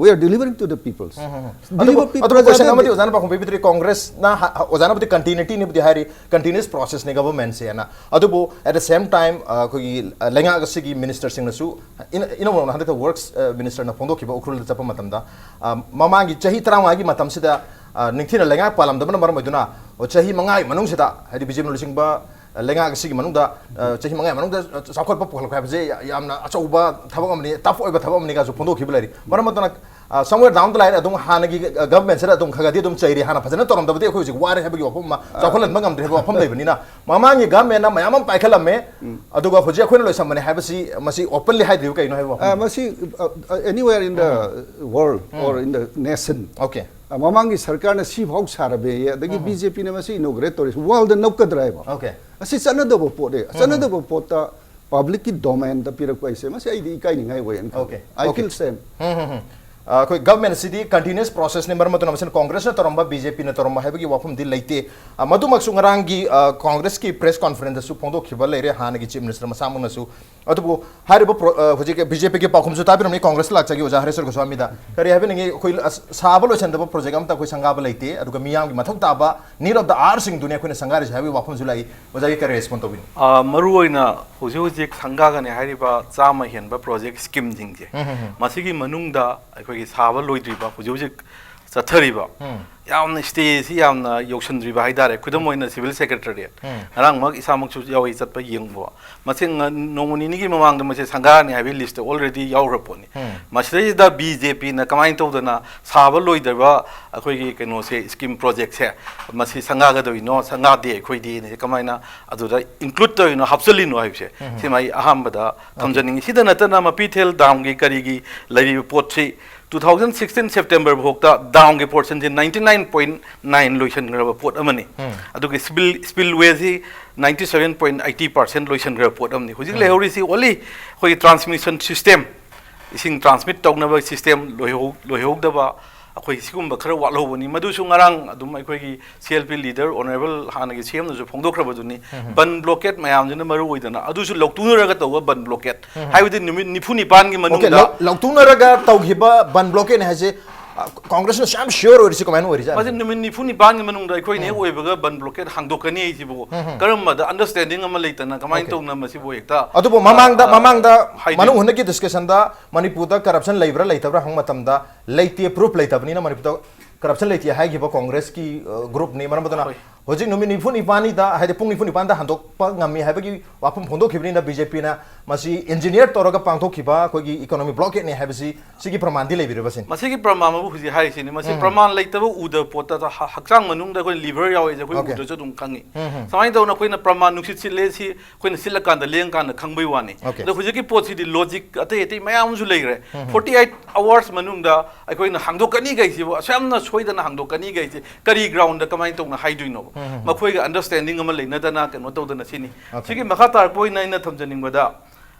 we are delivering to the peoples꯫ ꯑꯗꯨꯕꯨ Deliver people ꯑꯗꯨꯕꯨ question ꯄ꯭ꯔꯖꯥꯗ ꯑꯃꯗꯤ ꯑꯣꯖꯥꯅ ꯄꯥꯎꯈꯨꯝ ꯄꯤꯕꯤꯗ꯭ꯔꯤ, Congressꯅ ꯍ- ꯍ- ꯑꯣꯖꯥꯅꯕꯨꯗꯤ continuityꯅꯤꯕꯨꯗꯤ ꯍꯥꯏꯔꯤ, continuous processꯅꯤ governmentꯁꯦꯅ꯫ ꯑꯗꯨꯕꯨ at the same time ꯑ, ꯑꯩꯈꯣꯏꯒꯤ ꯑ, ꯂꯩꯉꯥꯛ ꯑꯁꯤꯒꯤ ministerꯁꯤꯡꯅꯁꯨ ꯏꯅ- ꯏꯅꯧ ꯅꯧꯅ ꯍꯟꯗꯛꯇ works ꯑ, ministerꯅ ꯐꯣꯡꯗꯣꯛꯈꯤꯕ ꯎꯈ꯭ꯔꯨꯜꯗ ꯆꯠꯄ ꯃꯇꯝꯗ, ꯑ, ꯃꯃꯥꯡꯒꯤ ꯆꯍꯤ ꯇꯔꯥꯃꯉꯥꯒꯤ ꯃꯇꯝꯁꯤꯗ ꯑ, ꯅꯤꯡꯊꯤꯅ ꯂꯩꯉꯥꯛ ꯄꯥꯜꯂꯝꯗꯕꯅ ꯃꯔꯝ ꯑꯣꯏꯗꯨꯅ, ꯑ, ꯆꯍꯤ ꯃꯉꯥꯒꯤ ꯃꯅꯨꯡꯁꯤꯗ, ꯍꯥꯏꯗꯤ BJPꯅ ꯂꯨꯆꯤꯡꯕ ꯑ, ꯂꯩꯉꯥꯛ ꯑꯁꯤꯒꯤ ꯃꯅꯨꯡꯗ, ꯑ, ꯆꯍꯤ ꯃꯉꯥꯒꯤ ꯃꯅꯨꯡꯗ ꯆꯥꯎꯈꯠꯄ ꯄꯨꯈꯠꯂꯛꯄ ꯍꯥꯏꯕꯁꯦ ꯌꯥ- ꯌꯥꯝꯅ ꯑꯆꯧꯕ ꯊꯕꯛ ꯑꯃꯅꯤ, tough ꯑꯣꯏꯕ ꯊꯕꯛ ꯑꯃꯅꯤꯒꯁꯨ ꯐꯣꯡꯗꯣꯛꯈꯤꯕ ꯂꯩꯔꯤ꯫ ꯃꯔꯝ ꯑꯗꯨꯅ ꯑ, somewhere down the line ꯑꯗꯨꯝ ꯍꯥꯟꯅꯒꯤ, ꯑ, ꯒꯚꯔꯟꯃꯦꯟꯁꯤꯗ ꯑꯗꯨꯝ ꯈꯔ ꯈꯗꯤ ꯑꯗꯨꯝ ꯆꯩꯔꯤ, ꯍꯥꯟꯅ ꯐꯖꯅ ꯇꯧꯔꯝꯗꯕꯗꯤ ꯑꯩꯈꯣꯏ ꯍꯧꯖꯤꯛ ꯋꯥꯔꯦ ꯍꯥꯏꯕꯒꯤ ꯋꯥꯐꯝ ꯑꯃ, ꯆꯥꯎꯈꯠꯍꯟꯕ ꯉꯝꯗ꯭ꯔꯦ ꯍꯥꯏꯕ ꯋꯥꯐꯝ ꯂꯩꯕꯅꯤꯅ, ꯃꯃꯥꯡꯒꯤ ꯒꯚꯔꯟꯃꯦꯟꯅ ꯃꯌꯥꯝ ꯑꯃ ꯄꯥꯏꯈꯠꯂꯝꯃꯦ꯫ ꯑꯗꯨꯒ ꯍꯧꯖꯤꯛ ꯑꯩꯈꯣꯏꯅ ꯂꯣꯏꯁꯟꯕꯅꯦ ꯍꯥꯏꯕꯁꯤ, ꯃꯁꯤ openly ꯍꯥꯏꯗ꯭ꯔꯤꯕ ꯀꯩꯅꯣ ꯍꯥꯏꯕ ꯋꯥꯐꯝ? ꯑ, ꯃꯁꯤ, ꯑ, ꯑ, anywhere in the world or in the nation, okay. ꯑ, ꯃꯃꯥꯡꯒꯤ ꯁꯔꯀꯥꯔꯅ ꯁꯤꯐꯥꯎ ꯁꯥꯔꯕꯦꯌꯦ, ꯑꯗꯒꯤ BJPꯅ ꯃꯁꯤ inaugurate ꯇꯧꯔꯤꯁꯤ worldꯗ ꯅꯣꯛꯀꯗ꯭ꯔꯥ ꯍꯥꯏꯕ? ꯑꯣꯀꯦ꯫ ꯑꯁꯤ ꯆꯠꯅꯗꯕ ꯄꯣꯠꯅꯦ꯫ ꯆꯠꯅꯗꯕ ꯄꯣꯠꯇ publicꯀꯤ domainꯗ ꯄꯤꯔꯛꯄ ꯍꯥꯏꯁꯦ, ꯃꯁꯤ ꯑꯩꯗꯤ ꯏꯀꯥꯏꯅꯤꯡꯉꯥꯏ ꯑꯣꯏꯌꯦꯅ ꯈꯜꯂꯦ꯫ Okay, I okay. Feel shame꯫ ꯎꯝ, ꯍꯝ, ꯍꯝ꯫ ꯑ, ꯑꯩꯈꯣꯏ ꯒꯚꯔꯟꯃꯦꯟ ꯑꯁꯤꯗꯤ continuous processꯅꯤ, ꯃꯔꯝ ꯑꯗꯨꯅ ꯃꯁꯤꯅ ꯀꯣꯡꯒ꯭ꯔꯦꯁꯅ ꯇꯧꯔꯝꯕ, BJPꯅ ꯇꯧꯔꯝꯕ ꯍꯥꯏꯕꯒꯤ ꯋꯥꯐꯝꯗꯤ ꯂꯩꯇꯦ꯫ ꯑ, ꯃꯗꯨꯃꯛꯁꯨ ꯉꯔꯥꯡꯒꯤ, ꯑ, ꯀꯣꯡꯒ꯭ꯔꯦꯁꯀꯤ press conferenceꯇꯁꯨ ꯐꯣꯡꯗꯣꯛꯈꯤꯕ ꯂꯩꯔꯦ, ꯍꯥꯟꯅꯒꯤ Chief Minister ꯃꯁꯥꯃꯛꯅꯁꯨ꯫ ꯑꯗꯨꯕꯨ ꯍꯥꯏꯔꯤꯕ ꯄ꯭ꯔꯣ-, ꯑ, ꯍꯧꯖꯤꯛ BJPꯒꯤ ꯄꯥꯎꯈꯨꯝꯁꯨ ꯇꯥꯕꯤꯔꯝꯅꯤ, ꯀꯣꯡꯒ꯭ꯔꯦꯁꯇ ꯂꯥꯛꯆꯒꯦ ꯑꯣꯖꯥ ꯍꯔꯦꯁ꯭ꯋꯔ ꯒꯣꯁ꯭ꯋꯥꯃꯤꯗ꯫ ꯀꯔꯤ ꯍꯥꯏꯕꯤꯅꯤꯡꯉꯤ? ꯑꯩꯈꯣꯏ ꯑꯁ-, ꯁꯥꯕ ꯂꯣꯏꯁꯤꯟꯗꯕ project ꯑꯃꯇ ꯑꯩꯈꯣꯏ ꯁꯪꯒꯥꯕ ꯂꯩꯇꯦ, ꯑꯗꯨꯒ ꯃꯤꯌꯥꯝꯒꯤ ꯃꯊꯧ ꯇꯥꯕ need of the hourꯁꯤꯡꯗꯨꯅꯤ ꯑꯩꯈꯣꯏꯅ ꯁꯪꯒꯥꯔꯤꯁꯦ ꯍꯥꯏꯕꯒꯤ ꯋꯥꯐꯝꯁꯨ ꯂꯥꯛꯏ꯫ ꯑꯣꯖꯥꯒꯤ ꯀꯔꯤ respond ꯇꯧꯕꯤꯅꯤ? ꯑ, ꯃꯔꯨꯑꯣꯏꯅ ꯍꯧꯖꯤꯛ ꯍꯧꯖꯤꯛ ꯁꯪꯒꯥꯒꯅꯤ ꯍꯥꯏꯔꯤꯕ ꯆꯥꯝꯃ ꯍꯦꯟꯕ project schemeꯁꯤꯡꯁꯦ, ꯎꯝ, ꯍꯝ, ꯍꯝ꯫ ꯃꯁꯤꯒꯤ ꯃꯅꯨꯡꯗ ꯑꯩꯈꯣꯏꯒꯤ ꯁꯥꯕ ꯂꯣꯏꯗ꯭ꯔꯤꯕ, ꯍꯧꯖꯤꯛ ꯍꯧꯖꯤꯛ ꯆꯠꯊꯔꯤꯕ, ꯎꯝ꯫ ꯌꯥꯝꯅ stageꯁꯤ ꯌꯥꯝꯅ ꯌꯧꯁꯤꯟꯗ꯭ꯔꯤꯕ ꯍꯥꯏꯇꯥꯔꯦ꯫ ꯈꯨꯗꯝ ꯑꯣꯏꯅ Civil Secretariat, ꯎꯝ꯫ ꯉꯔꯥꯡꯃꯛ ꯏꯁꯥꯃꯛꯁꯨ ꯌꯥꯎꯏ ꯆꯠꯄ ꯌꯦꯡꯕ꯫ ꯃꯁꯤ ꯉ-, ꯅꯣꯡꯃ ꯅꯤꯅꯤꯒꯤ ꯃꯃꯥꯡꯗ ꯃꯁꯤ ꯁꯪꯒꯥꯔꯅꯤ ꯍꯥꯏꯕꯒꯤ listꯇ already ꯌꯥꯎꯈ꯭ꯔ ꯄꯣꯠꯅꯤ꯫ ꯎꯝ꯫ ꯃꯁꯤꯗꯩꯁꯤꯗ BJPꯅ ꯀꯃꯥꯏꯅ ꯇꯧꯗꯅ ꯁꯥꯕ ꯂꯣꯏꯗꯕ ꯑꯩꯈꯣꯏꯒꯤ ꯀꯩꯅꯣꯁꯦ, scheme projectꯁꯦ, ꯃꯁꯤ ꯁꯪꯒꯥꯒꯗꯧꯔꯤꯅꯣ, ꯁꯪꯒꯥꯗꯦ ꯑꯩꯈꯣꯏꯗꯤꯅ ꯀꯃꯥꯏꯅ ꯑꯗꯨꯗ include ꯇꯧꯔꯤꯅꯣ, ꯍꯥꯞꯆꯜꯂꯤꯅꯣ ꯍꯥꯏꯕꯁꯦ, ꯎꯝ꯫ ꯁꯤꯃ ꯑꯩ ꯑꯍꯥꯟꯕꯗ ꯊꯝꯖꯅꯤꯡꯉꯤ꯫ ꯁꯤꯗ ꯅꯠꯇꯅ ꯃꯄꯤꯊꯦꯜ dam ꯒꯤ ꯀꯔꯤꯒꯤ ꯂꯩꯔꯤꯕ ꯄꯣꯠꯁꯤ two thousand sixteen September ꯐꯥꯎꯗ dam ꯒꯤ portion ꯁꯤ ninety nine point nine ꯂꯣꯏꯁꯤꯟꯈ꯭ꯔꯕ ꯄꯣꯠ ꯑꯃꯅꯤ꯫ ꯎꯝ꯫ ꯑꯗꯨꯒ spill, spillway ꯁꯤ ninety seven point eighty percent ꯂꯣꯏꯁꯤꯟꯈ꯭ꯔꯕ ꯄꯣꯠ ꯑꯃꯅꯤ꯫ ꯍꯧꯖꯤꯛ ꯎꯝ꯫ ꯂꯩꯍꯧꯔꯤꯁꯤ only ꯑꯩꯈꯣꯏꯒꯤ transmission system, ꯏꯁꯤꯡ transmit ꯇꯧꯅꯕ system ꯂꯣꯏꯍꯧ-, ꯂꯣꯏꯍꯧꯗꯕ, ꯑꯩꯈꯣꯏ ꯁꯤꯒꯨꯝꯕ ꯈꯔ ꯋꯥꯠꯍꯧꯕꯅꯤ꯫ ꯃꯗꯨꯁꯨ ꯉꯔꯥꯡ ꯑꯗꯨꯝ ꯑꯩꯈꯣꯏꯒꯤ CLP leader, honourable ꯍꯥꯟꯅꯒꯤ CMꯅꯁꯨ ꯐꯣꯡꯗꯣꯛꯈ꯭ꯔꯕꯗꯨꯅꯤ꯫ ꯎꯝ꯫ Bandh blockade ꯃꯌꯥꯝꯁꯤꯅ ꯃꯔꯨ ꯑꯣꯏꯗꯅ, ꯑꯗꯨꯁꯨ ꯂꯧꯇꯨꯅꯔꯒ ꯇꯧꯕ bandh blockade꯫ ꯎꯝ꯫ ꯍꯥꯏꯕꯗꯤ ꯅꯨꯃꯤꯠ ꯅꯤꯐꯨ ꯅꯤꯄꯥꯟꯒꯤ ꯑꯣꯀꯦ, ꯃꯅꯨꯡꯗ ꯂꯧ-, ꯂꯧꯇꯨꯅꯔꯒ ꯇꯧꯈꯤꯕ bandh blockade ꯍꯥꯏꯁꯦ, ꯑ, ꯀꯣꯡꯒ꯭ꯔꯦꯁꯅꯁꯨ ꯌꯥꯝ sure ꯑꯣꯏꯔꯤꯁꯤ ꯀꯃꯥꯏꯅ ꯑꯣꯏꯔꯤꯖꯥꯠꯅꯣ? ꯃꯁꯤ ꯅꯨꯃꯤꯠ ꯅꯤꯐꯨ ꯅꯤꯄꯥꯟꯒꯤ ꯃꯅꯨꯡꯗ ꯑꯩꯈꯣꯏꯅ ꯍꯦꯛ ꯎꯝ꯫ ꯑꯣꯏꯕꯒ bandh blockade ꯍꯥꯡꯗꯣꯛꯀꯅꯤ ꯍꯥꯏꯁꯤꯕꯨ ꯎꯝ, ꯎꯝ꯫ ꯀꯔꯝꯕꯗ understanding ꯑꯃ ꯂꯩꯇꯅ ꯀꯃꯥꯏꯅ ꯑꯣꯀꯦ꯫ ꯇꯧꯅ ꯃꯁꯤꯕꯨ ꯍꯦꯛꯇ, ꯑꯗꯨꯕꯨ ꯃꯃꯥꯡꯗ, ꯑ, ꯃꯃꯥꯡꯗ ꯍꯥꯏꯗꯤ ꯃꯅꯨꯡ ꯍꯨꯠꯅꯒꯤ discussionꯗ ꯃꯅꯤꯄꯨꯔꯗ corruption ꯂꯩꯕ꯭ꯔꯥ ꯂꯩꯇꯕ꯭ꯔꯥ ꯍꯪꯕ ꯃꯇꯝꯗ ꯂꯩꯇꯦ, proof ꯂꯩꯇꯕꯅꯤꯅ ꯃꯅꯤꯄꯨꯔꯗ corruption ꯂꯩꯇꯦ ꯍꯥꯏꯈꯤꯕ ꯀꯣꯡꯒ꯭ꯔꯦꯁꯀꯤ, ꯑ, groupꯅꯤ꯫ ꯃꯔꯝ ꯑꯗꯨꯅ ꯍꯣꯏ꯫ ꯍꯧꯖꯤꯛ ꯅꯨꯃꯤꯠ ꯅꯤꯐꯨ ꯅꯤꯄꯥꯟꯅꯤꯗ, ꯍꯥꯏꯗꯤ ꯄꯨꯡ ꯅꯤꯐꯨ ꯅꯤꯄꯥꯟꯗ ꯍꯟꯗꯣꯛꯄ ꯉꯝꯃꯤ ꯍꯥꯏꯕꯒꯤ ꯋꯥꯐꯝ ꯐꯣꯡꯗꯣꯛꯈꯤꯕꯅꯤꯅ BJPꯅ ꯃꯁꯤ ꯏꯟꯖꯤꯅꯤꯌꯔ ꯇꯧꯔꯒ ꯄꯥꯡꯊꯣꯛꯈꯤꯕ ꯑꯩꯈꯣꯏꯒꯤ ꯏꯀꯣꯅꯣꯃꯤꯛ ꯕ꯭ꯂꯣꯀꯦꯠꯅꯦ ꯍꯥꯏꯕꯁꯤ, ꯁꯤꯒꯤ ꯄ꯭ꯔꯃꯥꯟꯗꯤ ꯂꯩꯕꯤꯔꯕ ꯁꯤꯅꯤ? ꯃꯁꯤꯒꯤ ꯄ꯭ꯔꯃꯥꯟ ꯑꯃꯕꯨ ꯍꯧꯖꯤꯛ ꯍꯥꯏꯔꯤꯁꯤꯅꯤ꯫ ꯃꯁꯤ ꯎꯝ꯫ ꯄ꯭ꯔꯃꯥꯟ ꯂꯩꯇꯕ, ꯎꯗꯕ ꯄꯣꯠꯇ ꯍ-, ꯍꯛꯆꯥꯡ ꯃꯅꯨꯡꯗ ꯑꯩꯈꯣꯏ ꯂꯤꯚꯔ ꯌꯥꯎꯋꯦꯁꯦ ꯑꯩꯈꯣꯏ Okay. ꯎꯗ꯭ꯔꯁꯨ ꯑꯗꯨꯝ ꯈꯪꯉꯤ꯫ ꯎꯝ, ꯎꯝ꯫ ꯁꯨꯃꯥꯏꯅ ꯇꯧꯅ ꯑꯩꯈꯣꯏꯅ ꯄ꯭ꯔꯃꯥꯟ ꯅꯨꯡꯁꯤꯠ ꯁꯤꯠꯂꯦ ꯁꯤ ꯑꯩꯈꯣꯏꯅ ꯁꯤꯠꯂꯀꯥꯟꯗ, ꯂꯦꯡꯀꯥꯟꯗ ꯈꯪꯕꯩ ꯋꯥꯅꯤ꯫ Okay. ꯑꯗꯣ ꯍꯧꯖꯤꯛꯀꯤ ꯄꯣꯠꯁꯤꯗꯤ ꯂꯣꯖꯤꯛ ꯑꯇꯩ ꯑꯇꯩ ꯃꯌꯥꯝ ꯑꯃꯁꯨ ꯂꯩꯈ꯭ꯔꯦ꯫ ꯎꯝ, ꯎꯝ꯫ Forty eight hours ꯃꯅꯨꯡꯗ ꯑꯩꯈꯣꯏꯅ ꯍꯥꯡꯗꯣꯛꯀꯅꯤ ꯀꯩꯁꯤꯕꯨ, ꯑꯁꯨꯛ ꯌꯥꯝꯅ ꯁꯣꯏꯗꯅ ꯍꯥꯡꯗꯣꯛꯀꯅꯤ ꯀꯩꯁꯤ ꯀꯔꯤ ꯒ꯭ꯔꯥꯎꯟꯗ ꯀꯃꯥꯏꯅ ꯇꯧꯅ ꯍꯥꯏꯗꯣꯏꯅꯣꯕ? ꯎꯝ, ꯎꯝ, ꯎꯝ꯫ ꯃꯈꯣꯏꯒ ꯑꯟꯗꯔꯁ꯭ꯇꯦꯟꯗꯤꯡ ꯑꯃ ꯂꯩꯅꯗꯅ ꯀꯩꯅꯣ ꯇꯧꯗꯅ ꯁꯤꯅꯤ꯫ Okay. ꯁꯤꯒꯤ ꯃꯈꯥ ꯇꯥꯔꯛꯄ ꯑꯣꯏꯅ ꯑꯩꯅ ꯊꯝꯖꯅꯤꯡꯕꯗ,